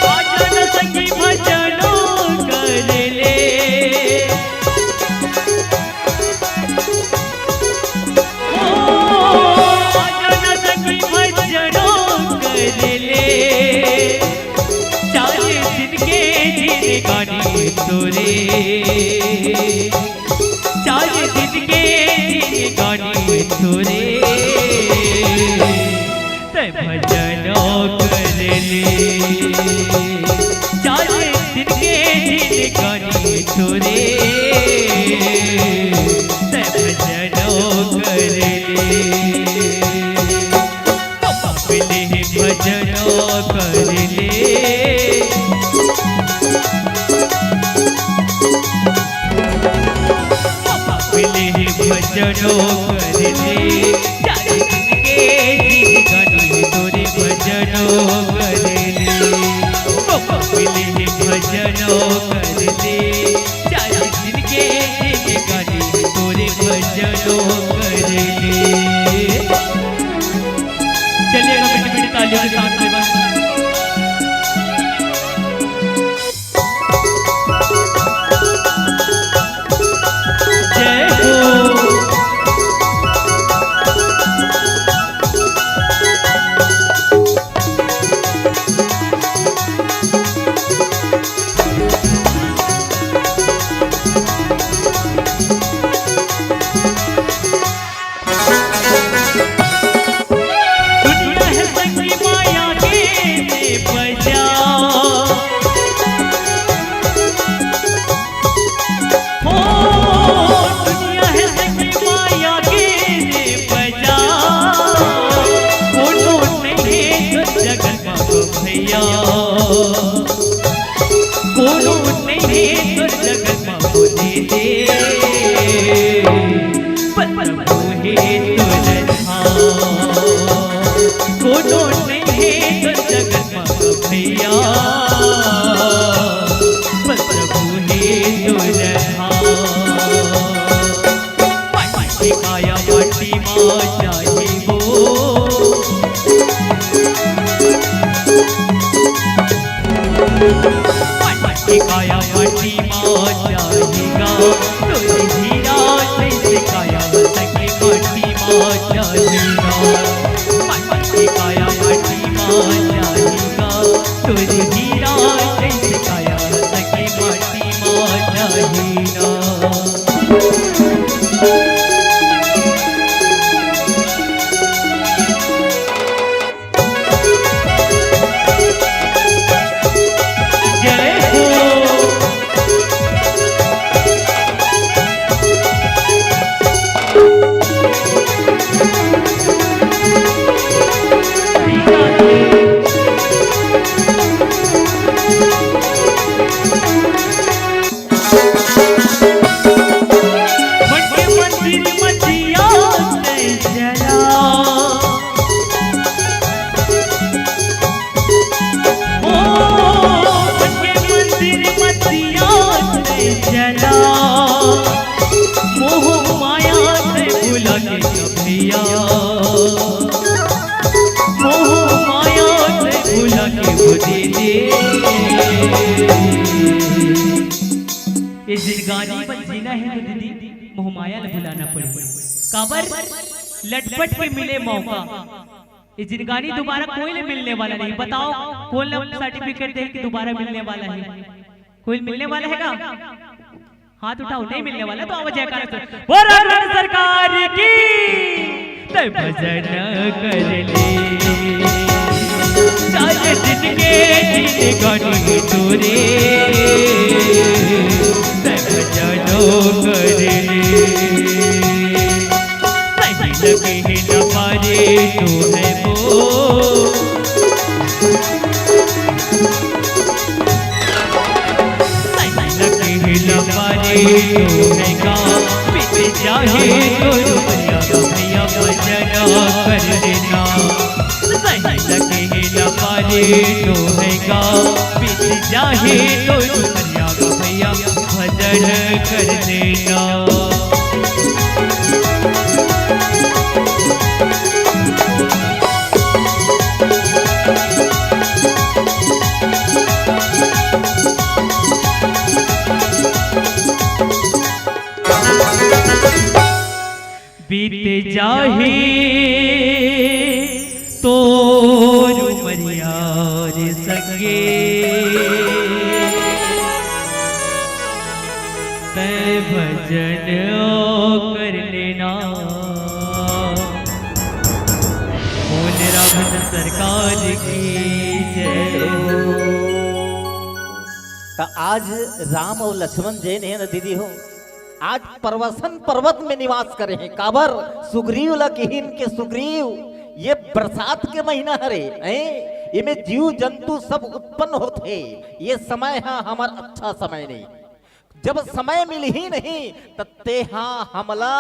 आजा न सखी भजनो कर ले। ओ, आजा न सखी भजनो कर ले। चार दिन के जिनगानी तोरे, चार दिन के जिनगानी तोरे, तैं भजनो कर ले। चार दिन के जिनगानी तोरे, तैं भजनो कर ले। बाबा मिले भजनो कर ले। बाबा मिले भजनो कर ले। चार दिन के जिनगानी तोरे भजनो कर ले। बाबा मिले भजनो कर ले। चार दिन के जिनगानी तोरे भजनो कर ले। चलिए ना, मीठी मीठी तालियों के साथ में बस। जय हो। दुनिया है संगी माया के ने बजा। हो, दुनिया है संगी माया के ने बजा। कोनो नहीं है तो जगत में भैया। कोनो नहीं हे तोर जगत म मोरे दे, पर प्रभु हे तोर धाम। कोनो नहीं हे तोर जगत म भैया, पर प्रभु हे तोर धाम। माटी काया माटी मा जाही वो। माटी काया माटी मा जाही गा। तोर हीरा जैसे काया सके माटी मा जाही गा। माटी काया माटी मा जाही गा। तोर हीरा जैसे काया सके माटी मा जाही गा। जय हो। मन के मंदिर म दिया तैं जला। ओ, मन के मंदिर म दिया तैं जला। जिनगानी बर जीना हे तो दीदी, मोहमाया ल भुलाना पड़ही। काबर? लटपट के मिले मौका। ये जिनगानी दोबारा कोई ले मिलने वाला नहीं। बताओ, कौन लोग सर्टिफिकेट दे कि दोबारा मिलने वाला है? कोई मिलने वाला है का? हाथ उठाओ, नहीं मिलने वाला तो आओ जयकारा से। बोल रामचंद्र सरकार की। तै भजन कर ले, सारे दिन के जिनगानी तोरे, तै भजन कर ले। नहीं लगे न पारे तो है वो, नहीं लगे न पारे तो है गा, बीत जाहे तो रुपया भैया भजन कर देना। नहीं लगे न पारे तो है गा, बीत जाहे तो रुपया भैया भजन कर देना। बीत जाही तोर उमरिया रे संगे, तै भजन कर लेना। बोल रामचंद्र सरकार की जय हो। त आज राम अउ लक्ष्मण जेन हे न दीदी हो, आज प्रवसन पर्वत में निवास करे हे। काबर? सुग्रीव ल किहिन के सुग्रीव, ये बरसात के महीना हरे, हैं? एमे जीव जंतु सब उत्पन्न होथे। ये समय ह हमर अच्छा समय नहीं। जब समय मिलही नहीं, त तेहा हमला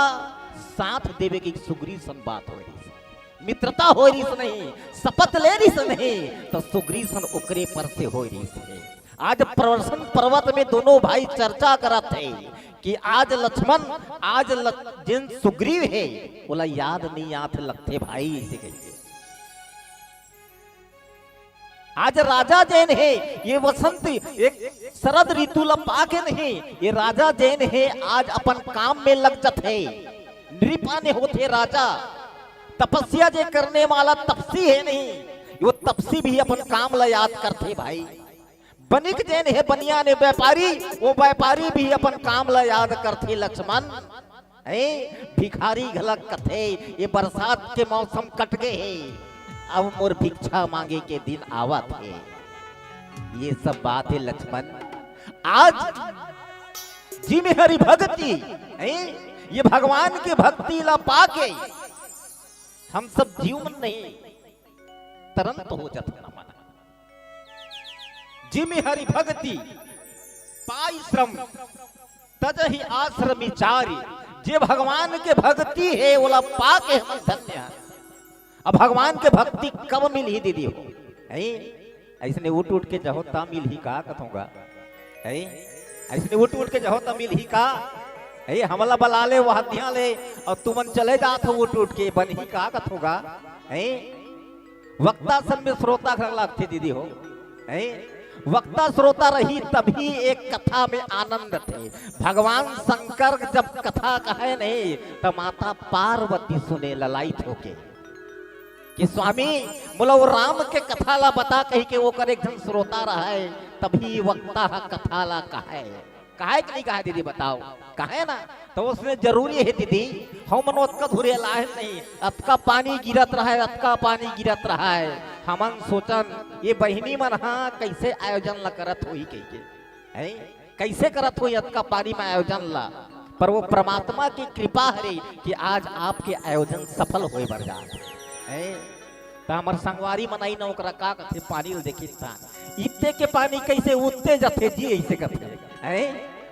साथ देवे के सुग्रीव सन बात होय रहिस, मित्रता होय रहिस नहीं, शपथ ले रहिस नहीं, त सुग्रीव सन ओकरे पर से होय रहिस हे। आज प्रवसन पर्वत में दोनों भाई चर्चा करत हे कि आज लक्ष्मण, आज ल-, जेन सुग्रीव हे, ओला याद नहीं आत लगथे भाई, अइसे कहिके। आज राजा जेन हे, ये वसंत, एक शरद ऋतु ला पाके नहीं, ये राजा जेन हे, आज अपन काम में लग जथे। नृप आने होथे राजा, तपस्या जे करने वाला तपसी हे नहीं, वो तपसी भी अपन काम ला याद करथे भाई। बनिक जेन हे बनिया ने व्यापारी, वो व्यापारी भी अपन काम ला याद करथे लक्ष्मण। हैं? भिखारी घलक कथे, ये बरसात के मौसम कट गे हे, अब मोर भिक्षा मांगे के दिन आवत हे। ये सब बात हे लक्ष्मण। आज जिम हरि भक्ति, हैं? ये भगवान के भक्ति ला पाके हम सब जीव मन नहीं तरंत हो जथन मन। जिम हरि भक्ति पाई श्रम तजहि आश्रमी चारी। जे भगवान के भक्ति हे, ओला पाके हमन धन्य हन। अब भगवान के भक्ति कब मिलही दीदी हो? हैं? अइसने उठ उठ के जहो त मिलही का कथों गा? हैं? अइसने उठ उठ के जहो त मिलही का? हैं? हमला बला ले, वहां ध्यान ले, अउ तुमन चले जात हो उठ उठ के, बनही का कथों गा? हैं? वक्ता सन में श्रोता घला लगथे दीदी हो, हैं? वक्ता श्रोता रही तभी एक कथा में आनंद थे। भगवान शंकर जब कथा कहे नहीं, त माता पार्वती सुने ललायित होके कि स्वामी, मोला वो राम के कथा ला बता, कहिके ओकर एक झन श्रोता रहय, तभी वक्ता ह कथा ला कहय। कहय कि नहीं कहय दीदी, बताओ? कहय ना। त ओइसने जरूरी हे दीदी, हमन ओतका धुरेलाहन नहीं, अतका पानी गिरत रहय, अतका पानी गिरत रहय, हमन सोचन ये बहिनी मन ह कइसे आयोजन ला करत होही कहिके, हैं? कइसे करत होही अतका पानी में आयोजन ला? पर वो परमात्मा के कृपा हरे कि आज आपके आयोजन सफल होय बर जात हे, हैं? त हमर संगवारी मन आइन, ओकरा का कथे, पानी ल देखिन त, इत्ते के पानी कइसे उत्ते जथे जी, अइसे कथे, हैं?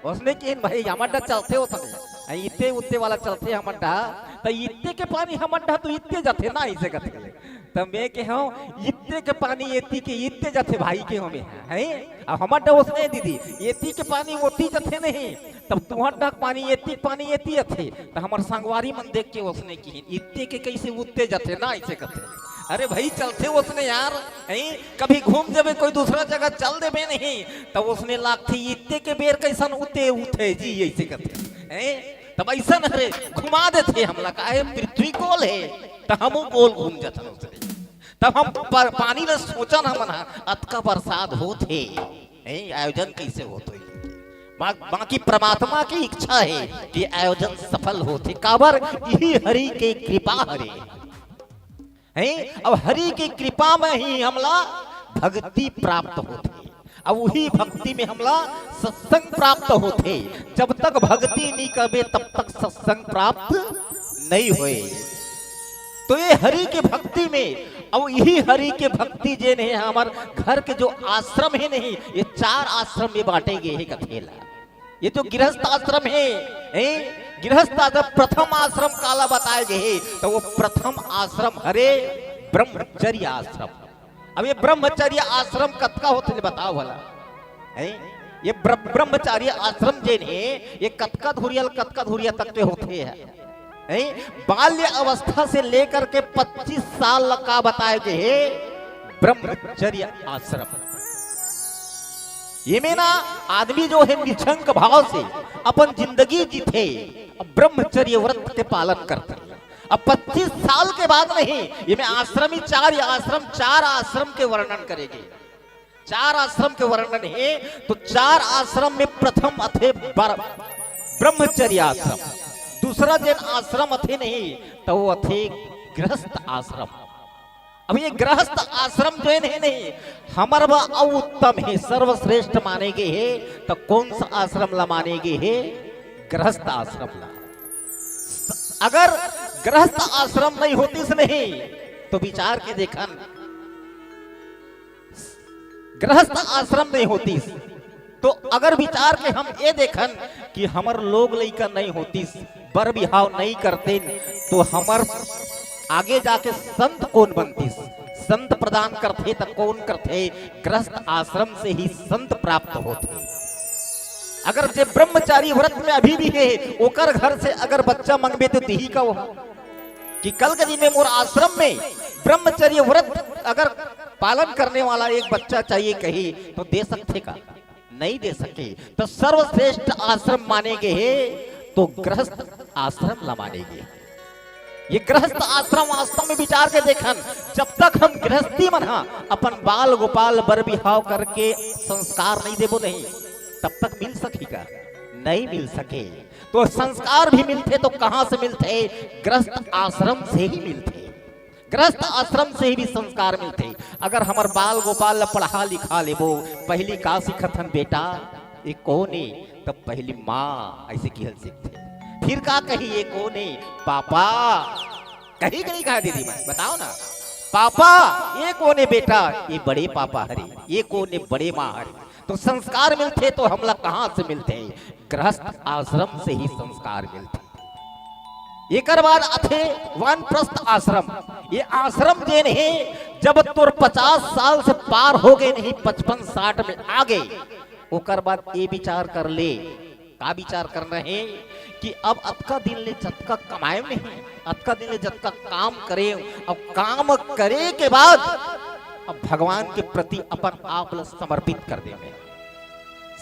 ओइसने किहिन भाई, हमर डा चलथे ओइसने, हैं? इत्ते उत्ते वाला चलथे हमर डा, त इत्ते के पानी हमर डा तो इत्ते जथे ना, अइसे कथे। त मैं के हंव, इत्ते के पानी एती के इत्ते जाथे भाई के हंव मैं, हैं? अब हमर डहर ओसने दीदी, एती के पानी ओती जाथे नहीं, तब तुंहर डहर पानी एती के पानी एती आथे, त हमर संगवारी मन देख के ओसने किहिन, इत्ते के कइसे उत्ते जाथे ना, अइसे कथे। अरे भाई, चलथे ओसने यार, हैं? कभी घूम देबे, कोई दूसरा जगह चल देबे नहीं, तब ओसने लागथे, इत्ते के बेर कइसन उत्ते उठे जी, अइसे कथे, हैं? तब अइसन हरे, घुमा देथे हमला, काहे पृथ्वी गोल हे, त हमू गोल घूम जाथन ओसने। तब हम प-, पानी ल सोचन हमन ह, अतका बरसात होत हे, हैं, आयोजन कइसे होत होही? बा-, बाकी परमात्मा के इच्छा हे कि आयोजन सफल होत हे, काबर इही हरि के कृपा हरे, हैं? अब हरि के कृपा में ही हमला भक्ति प्राप्त होत हे, अब उही भक्ति में हमला सत्संग प्राप्त होत हे। जब तक भक्ति नहीं करबे, तब तक सत्संग प्राप्त नहीं होए। तो ये हरि के भक्ति में, अब यही हरि के भक्ति जेन हे, हमर घर के जो आश्रम हे नहीं, ये चार आश्रम में बांटे गए हे कथे ला। ये जो गृहस्थ आश्रम हे, हैं? गृहस्थ आश्रम, प्रथम आश्रम काला बताए गए हे, तो वो प्रथम आश्रम हरे ब्रह्मचर्य आश्रम। अब ये ब्रह्मचर्य आश्रम कतका होथे ले बताओ भला, हैं? ये ब्र-, ब्रह्मचर्य आश्रम जेन हे, ये कतका धुरिया ल कतका धुरिया तक के होथे हे, हैं? बाल्य अवस्था से लेकर के पच्चीस साल ल का बताए गए हे, ब्रह्मचर्य आश्रम। ये में ना आदमी जो हे निशंक भाव से अपन जिंदगी जीथे, अब ब्रह्मचर्य व्रत के पालन करथे। अब पच्चीस साल के बाद नहीं, ये में आश्रमी चार, ये आश्रम, चार आश्रम के वर्णन करे गे, चार आश्रम के वर्णन हे। तो चार आश्रम में प्रथम अथे बर-, ब्रह्मचर्य आश्रम, दूसरा जेन आश्रम अथे नहीं, तो वो अथे गृहस्थ आश्रम। अब ये गृहस्थ आश्रम जेन हे नहीं, हमर बर अउ उत्तम हे, सर्वश्रेष्ठ माने गे हे, त कौन सा आश्रम ला माने गे हे? गृहस्थ आश्रम ला। स-, अगर गृहस्थ आश्रम नहीं होतिस नहीं, तो विचार के देखन, गृहस्थ आश्रम नहीं होतिस, तो अगर विचार के हम ये देखन कि हमर लोग लइका नहीं होतिस, बर बिहाव नहीं करतेन, तो हमर आगे जाके संत कौन बनतिस? संत प्रदान करथे त कौन करथे? गृहस्थ आश्रम से ही संत प्राप्त होथे। अगर जे ब्रह्मचारी व्रत में अभी भी हे, ओकर घर से अगर बच्चा मंगबे तो दिही का वो? कि कल के दिन में मोर आश्रम में ब्रह्मचर्य व्रत अगर पालन करने वाला एक बच्चा चाहिए कही, तो दे सकथे का? नहीं दे सके। तो सर्वश्रेष्ठ आश्रम माने गे हे, तो गृहस्थ आश्रम ला माने गे। ये गृहस्थ आश्रम वास्तव में विचार के देखन, जब तक हम गृहस्थी मन हा अपन बाल गोपाल बर बिहाव करके संस्कार नहीं देबो नहीं, तब तक मिल सकी का? नहीं मिल सके। तो संस्कार भी मिलथे तो कहाँ से मिलथे? गृहस्थ आश्रम से ही मिलथे। गृहस्थ आश्रम से ही भी संस्कार मिलथे। अगर हमर बाल गोपाल ला पढ़ा लिखा लेबो, पहली का सिखत हन बेटा, ये कौन ए? तब पहली माँ ऐसे किहल सीखथे। फिर का कही, ये कौन ए? पापा। कही कि नहीं कहा दीदी मन? बताओ ना। पापा, ये कौन ए बेटा? ये बड़े पापा हरे। ये कौन ए? बड़े माँ हरे। तो संस्कार मिलथे तो हमला कहाँ से मिलथे? गृहस्थ आश्रम से ही संस्कार मिलथे। एकर बाद आथे वानप्रस्थ आश्रम। ये आश्रम जेन हे, जब तोर पचास साल से पार हो गे नहीं, पचपन साठ में आ गे, ओकर बाद ये विचार कर ले, का विचार करना हे कि अब अतका दिन ले जतका कमाए नहीं, अतका दिन ले जतका काम करे, अब काम करे के बाद अब भगवान के प्रति अपन आप ल समर्पित कर दे। मैं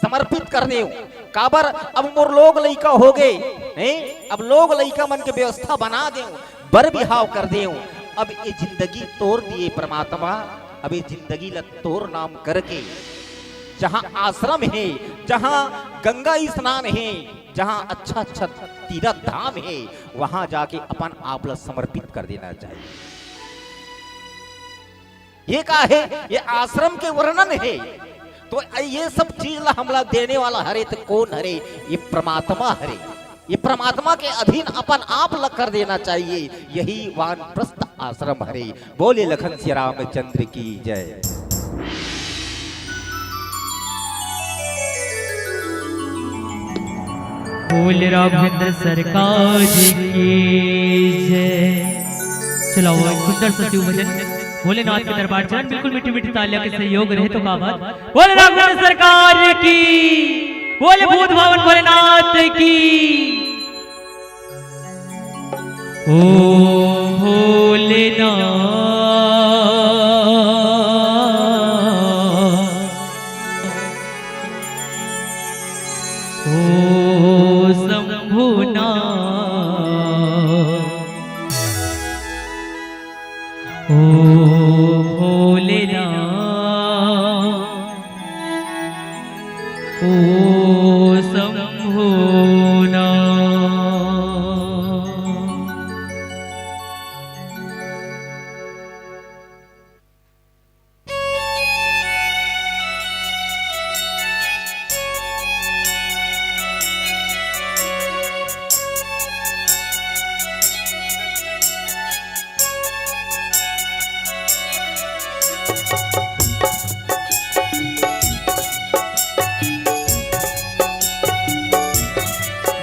समर्पित कर देव, काबर अब मोर लोग लइका हो गे, हैं? अब लोग लइका मन के व्यवस्था बना देव, बर बिहाव कर देव। अब ये जिंदगी तोर दिए परमात्मा, अब ये जिंदगी ल तोर नाम करके, जहाँ आश्रम हे, जहाँ गंगा स्नान हे, जहाँ अच्छा अच्छा तीर्थ धाम हे, वहाँ जाके अपन आप ल समर्पित कर देना चाहिए। ये का हे? ये आश्रम के वर्णन हे। तो ये सब चीज ला हमला देने वाला हरे तो कौन हरे? ये परमात्मा हरे। ये परमात्मा के अधीन अपन आप ला कर देना चाहिए। यही वानप्रस्थ आश्रम हरे। बोले लखन सिया रामचंद्र की जय। बोल राघवेंद्र सरकार की जय। चलाओ एक सुंदर सा शिव भजन। भोलेनाथ के दरबार चलन, बिल्कुल मीठी मीठी तालियां के सहयोग रहे तो का बात। बोले नागपुर सरकार की, बोले भूत भावन भोलेनाथ की। ओ भोलेनाथ, ओ शंभुनाथ, ओ भोलेनाथ, ओ शंभुनाथ।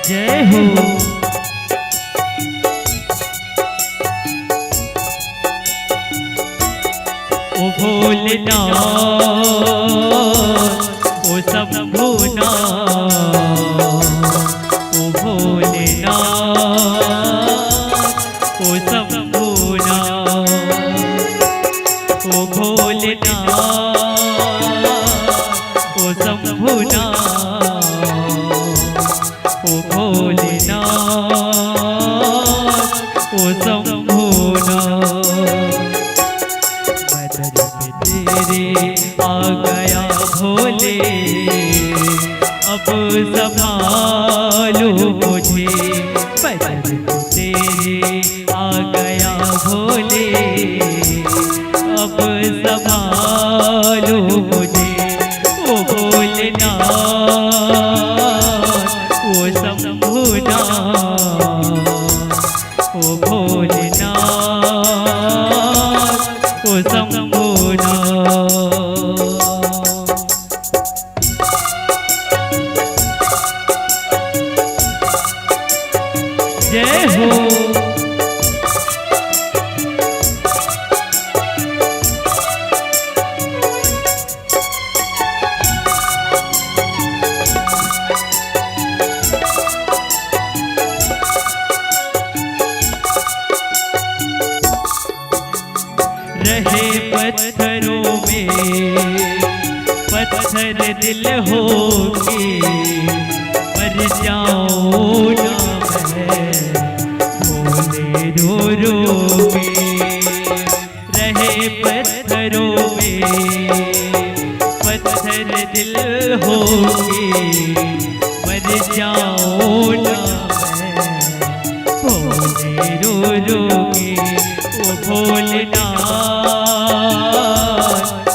जय हो। ओ भोलेनाथ, ओ शंभुनाथ, ओ भोलेनाथ, ओ शंभुनाथ, ओ भोलेनाथ, ओ शंभुनाथ, ओ भोलेनाथ, ओ शंभुनाथ। मैं दर पे तेरे आ गया भोले, अब संभालो मुझे। मैं दर पे तेरे आ गया भोले, अब संभालो मुझे। ओ भोलेनाथ, ओ शंभुनाथ, ओ भोलेनाथ, ओ शंभुनाथ। जय हो। रहे पत्थरों में पत्थर दिल होके, मर जाओ ना मैं भोले रो रो के। रहे पत्थरों में पत्थर दिल होके, मर जाओ ना मैं भोले रो रो के। ओ भोलेनाथ,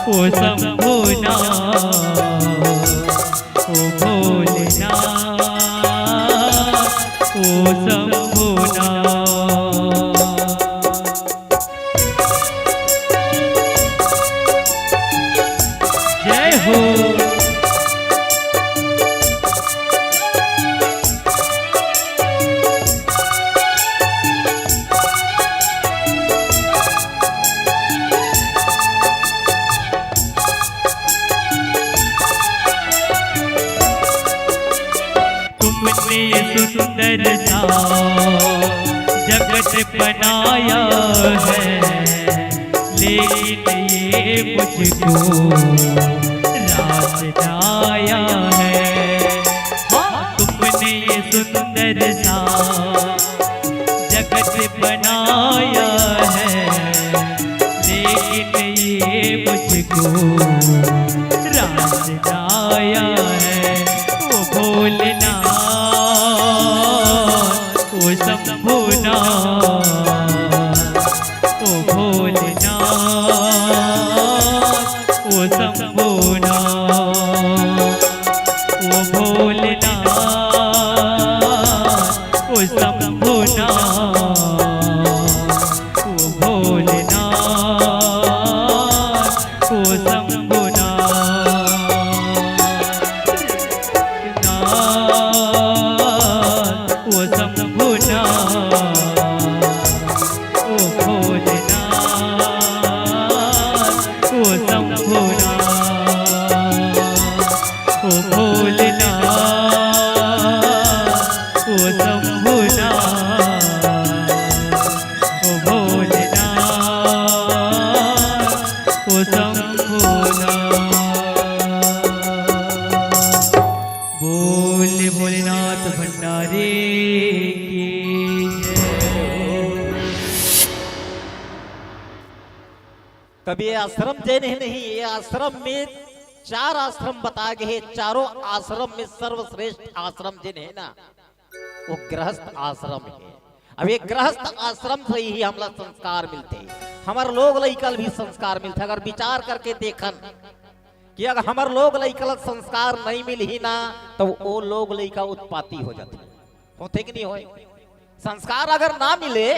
ओ शंभुनाथ, ओ भोलेनाथ, ओ शंभुनाथ। जय हो। तुमने सुंदर सा जगत बनाया है, लेकिन ये मुझको रास आया है। हाँ, तुमने ये सुंदर सा जगत बनाया है, लेकिन ये मुझको रास आया है। ओ भोलेनाथ, ओ शंभुनाथ, ओ भोलेनाथ, ओ शंभुनाथ, ओ भोलेनाथ, ओ शंभुनाथ, ओ भोलेनाथ, ओ शंभुनाथ। नाथ, ओ शंभुनाथ, ओ भोलेनाथ, भोलेनाथ भंडारी की जय। तब ये आश्रम जेन हे नहीं, ये आश्रम में चार आश्रम बताए गए हैं। चारों आश्रम में सर्वश्रेष्ठ आश्रम जेन हे ना, वो गृहस्थ आश्रम हे। अब ये गृहस्थ आश्रम से ही हमला संस्कार मिलथे, हमर लोग लइका ल भी संस्कार मिलथे। अगर विचार करके देखन कि अगर हमर लोग लइका ल संस्कार नहीं मिलही ना, तो वो लोग लइका उत्पाती हो जाथे, होथे कि नहीं होय? संस्कार अगर ना मिले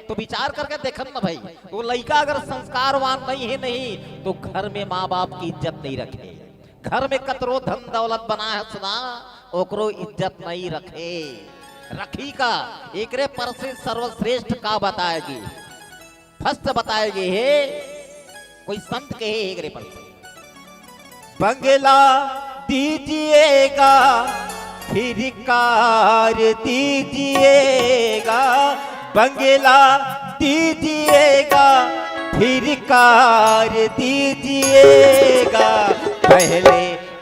तो विचार करके देखन ना भाई, वो लइका अगर संस्कारवान नहीं हे नहीं, तो घर में माँ बाप की इज्जत नहीं रखे। घर में कतरो धन दौलत बना हे सुना, ओकरो इज्जत नहीं रखे। रखी का? एकरे पर से सर्वश्रेष्ठ का बताए गे? फर्स्ट बताए गे हे, कोई संत कहे हे एकरे पर से, बंगला दीजिएगा, फिर कार दीजिएगा, बंगला दीजिएगा, फिर कार दीजिएगा, पहले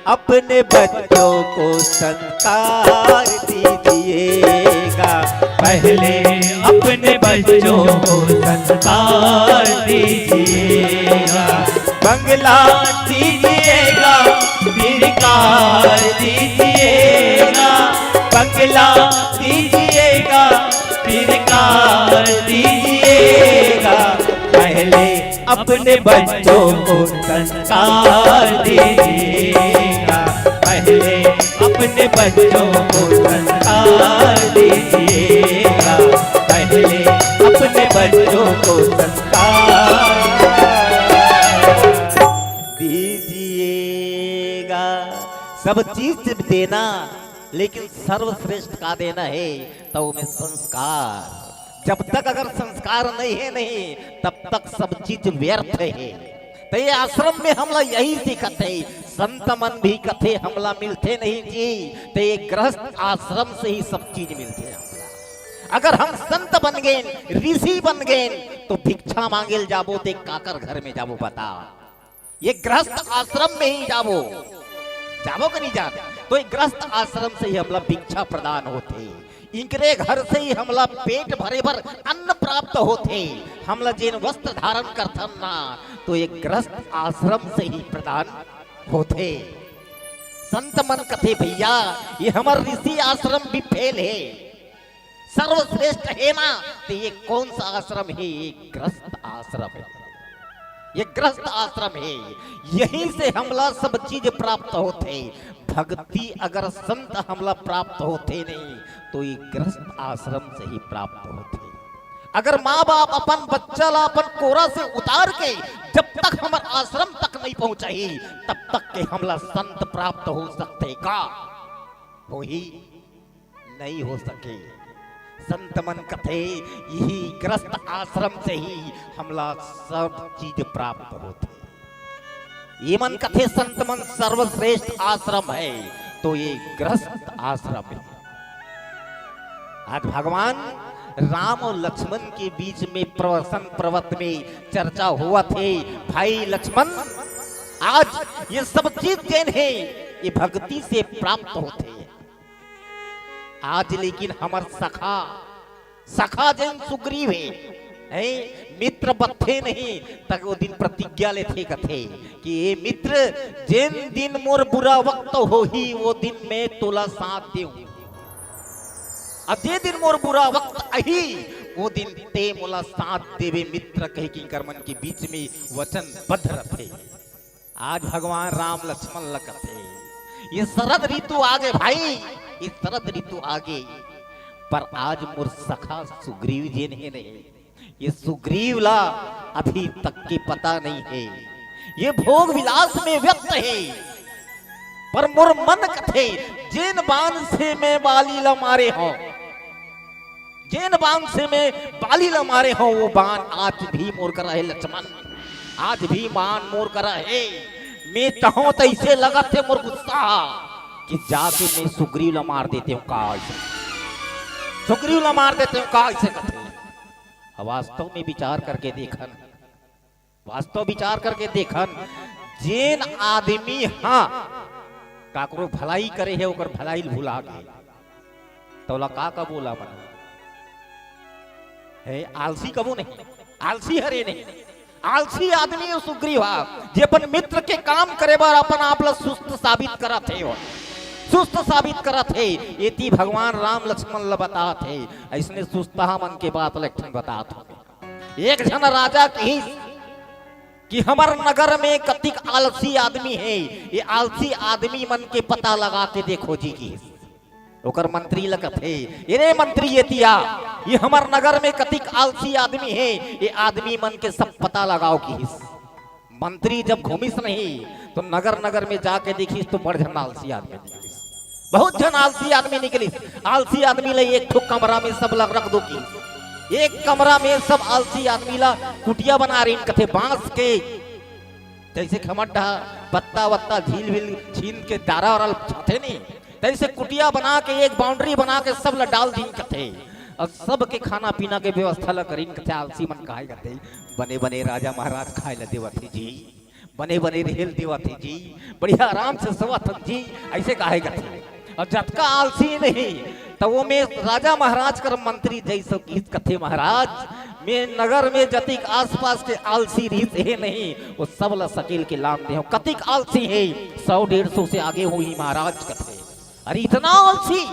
अपने बच्चों को संस्कार दीजिएगा, पहले अपने बच्चों को संस्कार दीजिएगा। बंगला दीजिएगा, फिर कार दीजिएगा, बंगला दीजिएगा, फिर कार दीजिएगा, पहले अपने बच्चों को संस्कार दीजिएगा, पहले अपने बच्चों को संस्कार दीजिएगा, पहले अपने बच्चों को संस्कार दीजिएगा। सब चीज देना, लेकिन सर्वश्रेष्ठ का देना हे, तो ओमे संस्कार। जब तक अगर संस्कार नहीं हे नहीं, तब तक सब चीज व्यर्थ हे। तो ये आश्रम में हमला यही सीखत हे, संत मन भी कथे हमला मिलथे नहीं जी, तो ये गृहस्थ आश्रम से ही सब चीज मिलथे हमला। अगर हम संत बन गेन, ऋषि बन गेन, तो भिक्षा मांगे ल जाबो, ते काकर घर में जाबो बता? ये गृहस्थ आश्रम में ही जाबो, जाबो कि नहीं जान? तो ये गृहस्थ आश्रम से ही हमला भिक्षा प्रदान होथे, इनकरे घर से ही हमला पेट भरे बर अन्न प्राप्त होथे, हमला जेन वस्त्र धारण करथन ना, तो ये गृहस्थ आश्रम से ही प्रदान होथे। संत मन कथे, भैया, ये हमर ऋषि आश्रम भी फेल हे, सर्वश्रेष्ठ हे ना, तो ये कौन सा आश्रम हे? ये गृहस्थ आश्रम हे, ये गृहस्थ आश्रम हे। यहीं से हमला सब चीज प्राप्त होथे। भक्ति अगर संत हमला प्राप्त होथे नहीं, तो ये गृहस्थ आश्रम से ही प्राप्त होथे। अगर माँ बाप अपन बच्चा ला अपन कोरा से उतार के जब तक हमर आश्रम तक नहीं पहुँचाही, तब तक के हमला संत प्राप्त हो सकथे का? होही? नहीं हो सके। संत मन कथे, यही गृहस्थ आश्रम से ही हमला सब चीज प्राप्त होथे। ये मन कथे, संत मन सर्वश्रेष्ठ आश्रम हे, तो ये गृहस्थ आश्रम हे। आज भगवान राम और लक्ष्मण के बीच में प्रवसन पर्वत में चर्चा होवत हे। भाई लक्ष्मण, आज ये सब चीज जेन हे, ये भक्ति से प्राप्त होथे। आज लेकिन हमर सखा, सखा जेन सुग्रीव हे, हैं, मित्र बथे नहीं, तक वो दिन प्रतिज्ञा लेथे कथे कि ए मित्र, जेन दिन मोर बुरा वक्त होही, वो दिन मैं तोला साथ देहूं। अब जे दिन मोर बुरा वक्त आही, वो दिन ते मोला साथ देबे मित्र, कहे कि इनकर मन के बीच में वचनबद्ध रथे। आज भगवान राम लक्ष्मण ल कथे, ये शरद ऋतु आगे भाई, ये शरद ऋतु आगे, पर आज मोर सखा सुग्रीव जेन हे नहीं, ये सुग्रीव ला अभी तक के पता नहीं हे, ये भोग विलास में व्यस्त हे। पर मोर मन कथे, जेन बाण से मैं बाली ला मारे हों, जेन बाण से मैं बाली ला मारे हों, वो बाण आज भी मोर करा हे लक्ष्मण, आज भी बाण मोर करा हे। मैं तहों त अइसे लगत हे मोर गुस्सा कि जाके मैं सुग्रीव ला मार देते हूँ का अइसे, सुग्रीव ला मार देते हूँ का अइसे कथे। अब वास्तव में विचार करके देखन, वास्तव विचार करके देखन, जेन आदमी हा काकरो भलाई करे हे, ओकर भलाई ल भुला गे। तोला का कबो ला मन हे आलसी कबो नहीं। आलसी हरे नहीं। आलसी आदमी ओ सुग्रीव हा, जे अपन मित्र के काम करे बर अपन आप ला सुस्त साबित करत हे। ओ सुस्त साबित करत हे। एती भगवान राम लक्ष्मण ला बतात हे, अइसने सुस्तहा मन के बात ला एक ठन बतात हो। एक झन राजा किहिस कि हमर नगर में कतिक आलसी आदमी हे, ये आलसी आदमी मन के पता लगा के देखो जी किहिस। ओकर मंत्री ल कथे, "ए रे मंत्री, एती आ, ये हमर नगर में कतिक आलसी आदमी हे, ये आदमी मन के सब पता लगाओ," किहिस। मंत्री जब घूमिस नहीं, तो नगर नगर में जाके देखिस, तो बड़ झन आलसी आदमी निकलिस, बहुत झन आलसी आदमी निकलिस। आलसी आदमी ल एक ठो कमरा में सब ल रख दो किहिस। एक कमरा में सब आलसी आदमी ल कुटिया बना रहिन कथे, बांस के, जइसे खमट डहा पत्ता वत्ता झील वील छीन के डारा वारा ल छाथे नहीं, तइसे कुटिया बना के, एक boundary बना के सब ला डाल दीन कथे। अउ सबके खाना पीना के व्यवस्था ला करीन कथे। आलसी मन कहे कथे, "बने बने राजा महाराज खाए ला देवत हे जी, बने बने रेहे ल देवत हे जी, बढ़िया आराम से सोवत हन जी," अइसे कहे कथे। अउ जतका आलसी नहीं, त वो में राजा महाराज कर मंत्री जइसे किहिस कथे, "महाराज, में नगर में जतिक आसपास के आलसी रिहिस हे नहीं, वो सब ला सकेल के लान देहूं। कतिक आलसी हे, सौ डेढ़ सौ से आगे होही महाराज," कथे। "अरे इतना आलसी,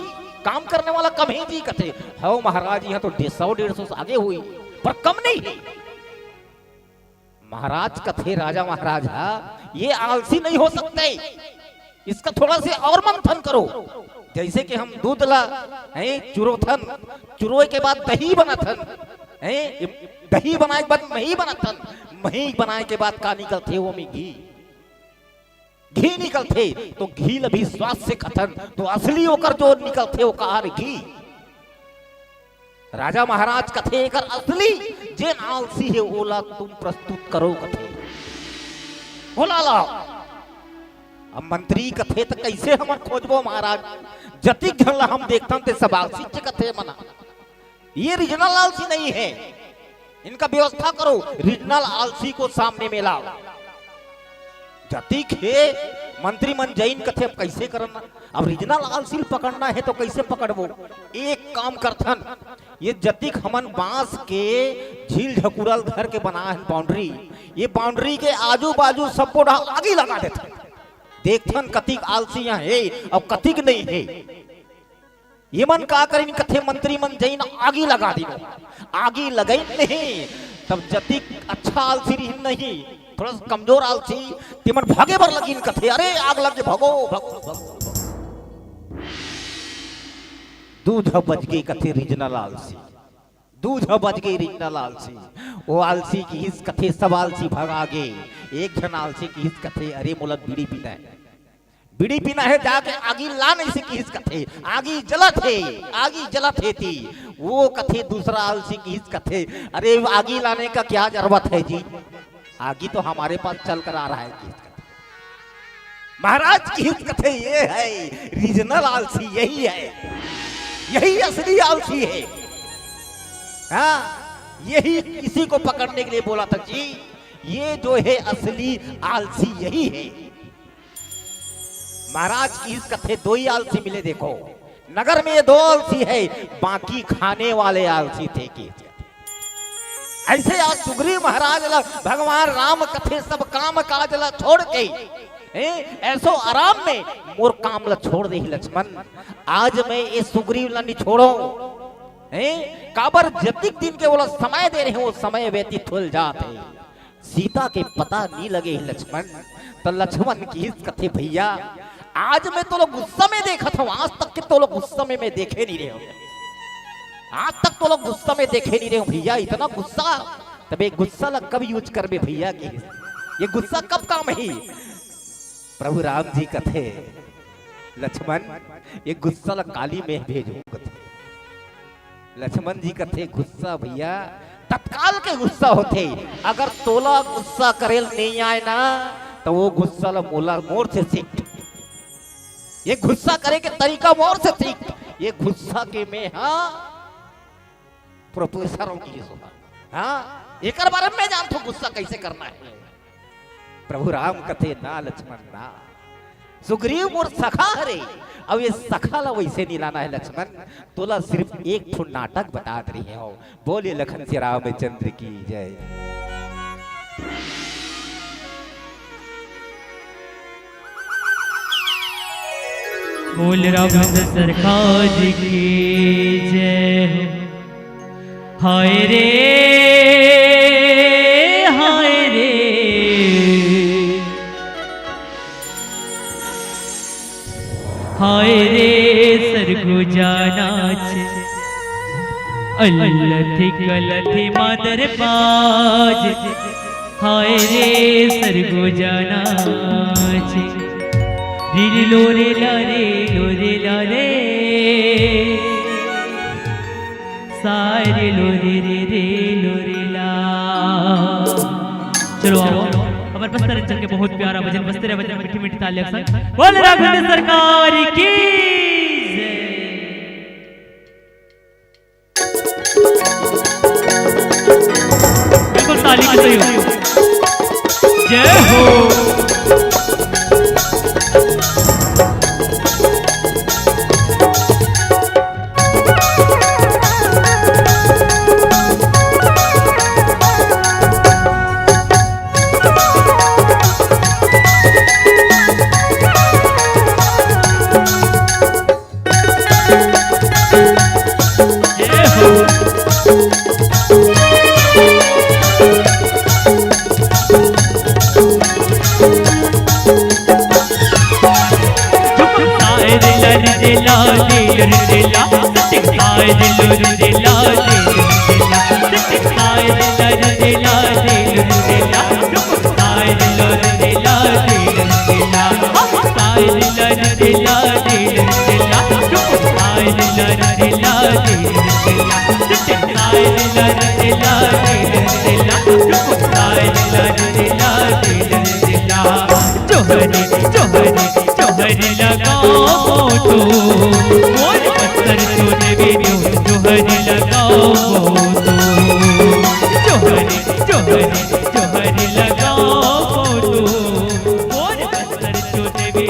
काम करने वाला कम हे जी," कथे। "हव महाराज, इहां तो डे-, सौ डेढ़ सौ से आगे होही, पर कम नहीं हे।" महाराज कथे, राजा महाराज हा, "ये आलसी नहीं हो सकते, इसका थोड़ा से और मंथन करो।" जइसे कि हम दूध ला, हैं, चुरोथन, चुरोय के बाद दही बनाथन, हैं, दही बनाए के बाद मही बनाथन, मही बनाए के बाद का निकलथे, वो में घी, घी निकलथे, तो घी ल भी स्वाद से खाथन, तो असली ओकर जो निकलथे, वो का हरे, घी। राजा महाराज कथे, "एकर असली जेन आलसी हे, ओला तुम प्रस्तुत करो," कथे, "ओला लाओ।" अब मंत्री कथे, "त कइसे हमन खोजबो महाराज? जतिक झन ला हम देखथन, ते सब आलसी च कथे मन। ये regional आलसी नहीं हे, इनका व्यवस्था करो, regional आलसी को सामने में लाओ।" जतिक हे मंत्री मन जइन कथे, "अब कइसे करना? अब regional आलसी ल पकड़ना हे तो कइसे पकड़बो?" एक काम करथन, ये जतिक हमन बांस के झील झकुरल घर के बनाए हन boundary, ये boundary के आजू बाजू सब्बो डहा आगी लगा देथन, देखथन कतिक आलसी इहां हे अउ कतिक नहीं हे। ये मन का करिन कथे, मंत्री मन जइन आगी लगा दीन। आगी लगाइन नहीं, तब जतिक अच्छा आलसी रहिन नहीं, थोड़ा सा कमजोर आलसी, ते मन भागे बर लगिन कथे, "अरे आग लगे, भगो, भगो, भगो।" दू झ बच गे कथे regional आलसी, दू झ बच गे regional आलसी। वो आलसी किहिस कथे, "सब आलसी भगा गे।" एक झन आलसी किहिस कथे, "अरे मोला बीड़ी पीना हे।" बीड़ी पीना हे, जाके आगी ला नहीं से किहिस कथे, आगी जलत हे, आगी जलत हे ती। वो कथे दूसरा आलसी किहिस कथे, "अरे, आगी लाने का क्या जरूरत है जी, आगी तो हमारे पास चल कर आ रहा है," किहिस कथे। महाराज किहिस कथे, "ये है regional आलसी, यही है, यही असली आलसी है।" हाँ, यही इसी को पकड़ने के लिए बोला था जी, ये जो है असली आलसी यही है। महाराज किहिस कथे, "दो ही आलसी मिले देखो, नगर में ये दो आलसी है, बाकी खाने वाले आलसी थे कि।" अइसे आज सुग्रीव महाराज ला भगवान राम कथे, "सब काम काज ला छोड़ के, हैं, ऐसो आराम में मोर काम ला छोड़ देही लक्ष्मण। आज मैं ये सुग्रीव ला नहीं छोड़ो, हैं, काबर जतिक दिन के ओला समय दे रहे हो, समय व्यतीत होल जात हे।" सीता के पता नी लगे हे लक्ष्मण। त लक्ष्मण किहिस कथे, "भैया, आज मैं तोला गुस्सा में देखत हूँ, आज तक के तोला गुस्सा में मैं देखे नहीं रहे हूँ, आज तक तोला गुस्सा में देखे नहीं रहे हूँ भैया, इतना गुस्सा।" तबे गुस्सा ला कब use करबे भैया, किहिस, "ये गुस्सा कब काम ही?" प्रभु राम जी कथे, "लक्ष्मण, ये गुस्सा ला काली में भेजो," कथे। लक्ष्मण जी कथे, "गुस्सा भैया तत्काल के गुस्सा होथे, अगर तोला गुस्सा करेल नहीं आए ना, तो वो गुस्सा ला मोला मोर से सीख, ये गुस्सा करे के तरीका मोर से सीख, ये गुस्सा के मैं, हाँ, professor हूँ," किहिस। हाँ, एकर बारे में मैं जानथों गुस्सा कैसे करना है। प्रभु राम कथे, "ना लक्ष्मण ना, सुग्रीव मोर सखा हरे, अब ये सखा ला वैसे नहीं लाना है लक्ष्मण, तोला सिर्फ एक ठो नाटक बता दे रही हो। बोलिए लखन सिया रामचंद्र की जय। बोल राम सरकार की जय हो। हाय रे, हाय रे, हाय रे सरगुजा नाच, अलथी कलथी मादर बाज। हाय रे सरगुजा नाच, रे लो रे ला रे, लो रे ला रे। सारे लो रे रे रे लो रे ला। चलो आओ, हमारे बस्तर अंचल के बहुत प्यारा भजन, बस्तर भजन, मीठी मीठी तालियां के संग। बोल राघवेंद्र सरकार की जय। बिल्कुल ताली की सही हो। जय हो। जोहरी जोहरी जोहरी लगाओ तो, मोर पत्थर तूने भी जोहरी लगाओ तो। जोहरी जोहरी जोहरी लगाओ तो, मोर पत्थर तूने भी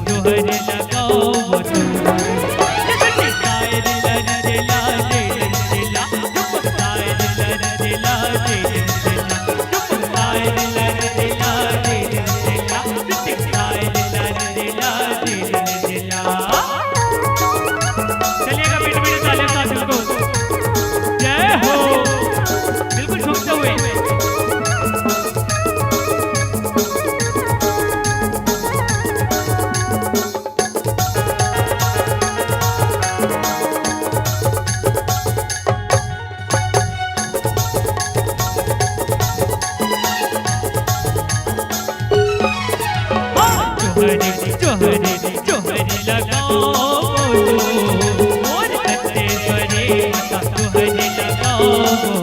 जोहरी लगाओ तो। चलिएगा, मीठे मीठे तालियां साथ मिलको। जय हो। बिल्कुल झूमते हुए। जोहरी जोहरी जोहरी लगाओ तो, मोर छत्तीसगढ़ी माता जोहरी लगाओ तो।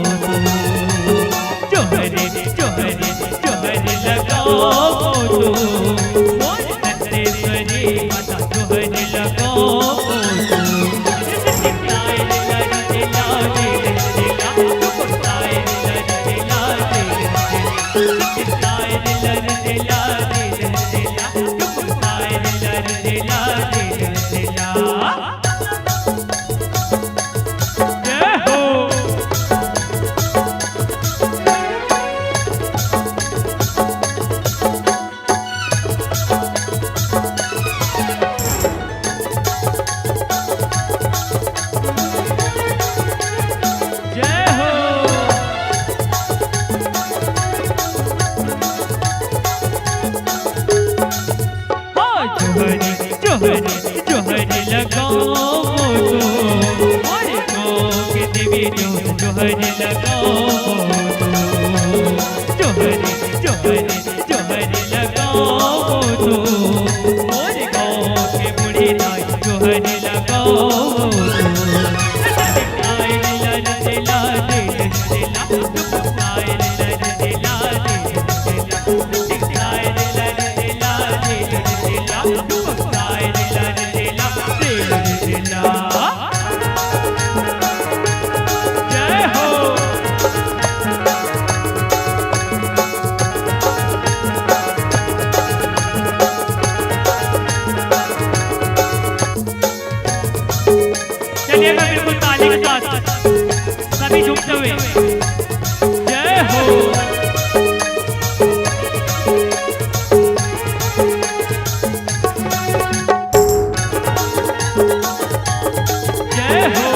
जोहरी जोहरी जोहरी लगाओ तो, मोर छत्तीसगढ़ी माता जोहरी लगाओ तो। जय हो। जय हो। हाँ, जोहरी, जोहरी, जोहरी लगाओ तो, मोर गाँव के देवी जो जोहरी लगाओ तो। जोहरी, जोहरी, जोहरी लगाओ तो, मोर गाँव के बूढ़ी दाई जोहरी लगाओ तो। में बिल्कुल ताली के साथ सभी झूमते हुए। जय हो। जय हो।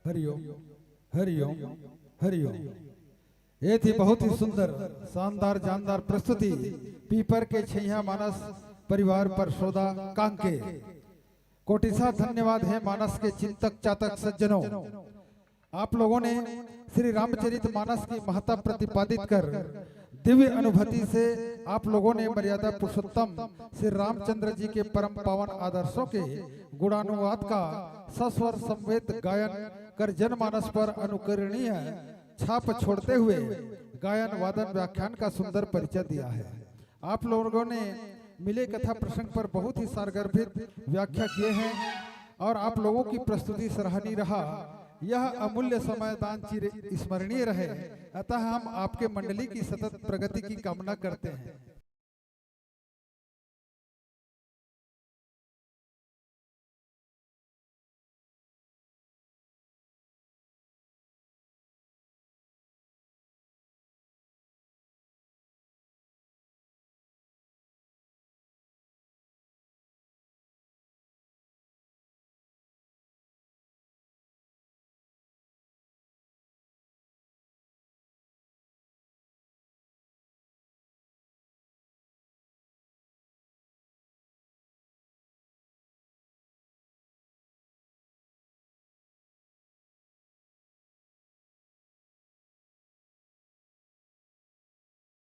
हरिओम, हरिओम, हरिओम। ये थी बहुत ही सुंदर, शानदार, जानदार प्रस्तुति। पीपर के छैया मानस परिवार परसोदा कांके। कोटिसा धन्यवाद है मानस के चिंतक चातक सज्जनों। आप लोगों ने श्री रामचरित मानस की महत्ता प्रतिपादित कर दिव्य अनुभूति से आप लोगों ने मर्यादा पुरुषोत्तम श्री रामचंद्र जी के परम पावन आदर्शों के गुणानुवाद का सस्वर समवेत गायन कर जनमानस पर अनुकरणीय छाप छोड़ते हुए गायन वादन व्याख्यान का सुंदर परिचय दिया है। आप लोगों ने मिले कथा प्रसंग पर बहुत ही सारगर्भित व्याख्या किए हैं और आप लोगों की प्रस्तुति सराहनीय रहा। यह अमूल्य समय दान चिर स्मरणीय रहे। अतः हम आपके मंडली की सतत प्रगति की कामना करते हैं।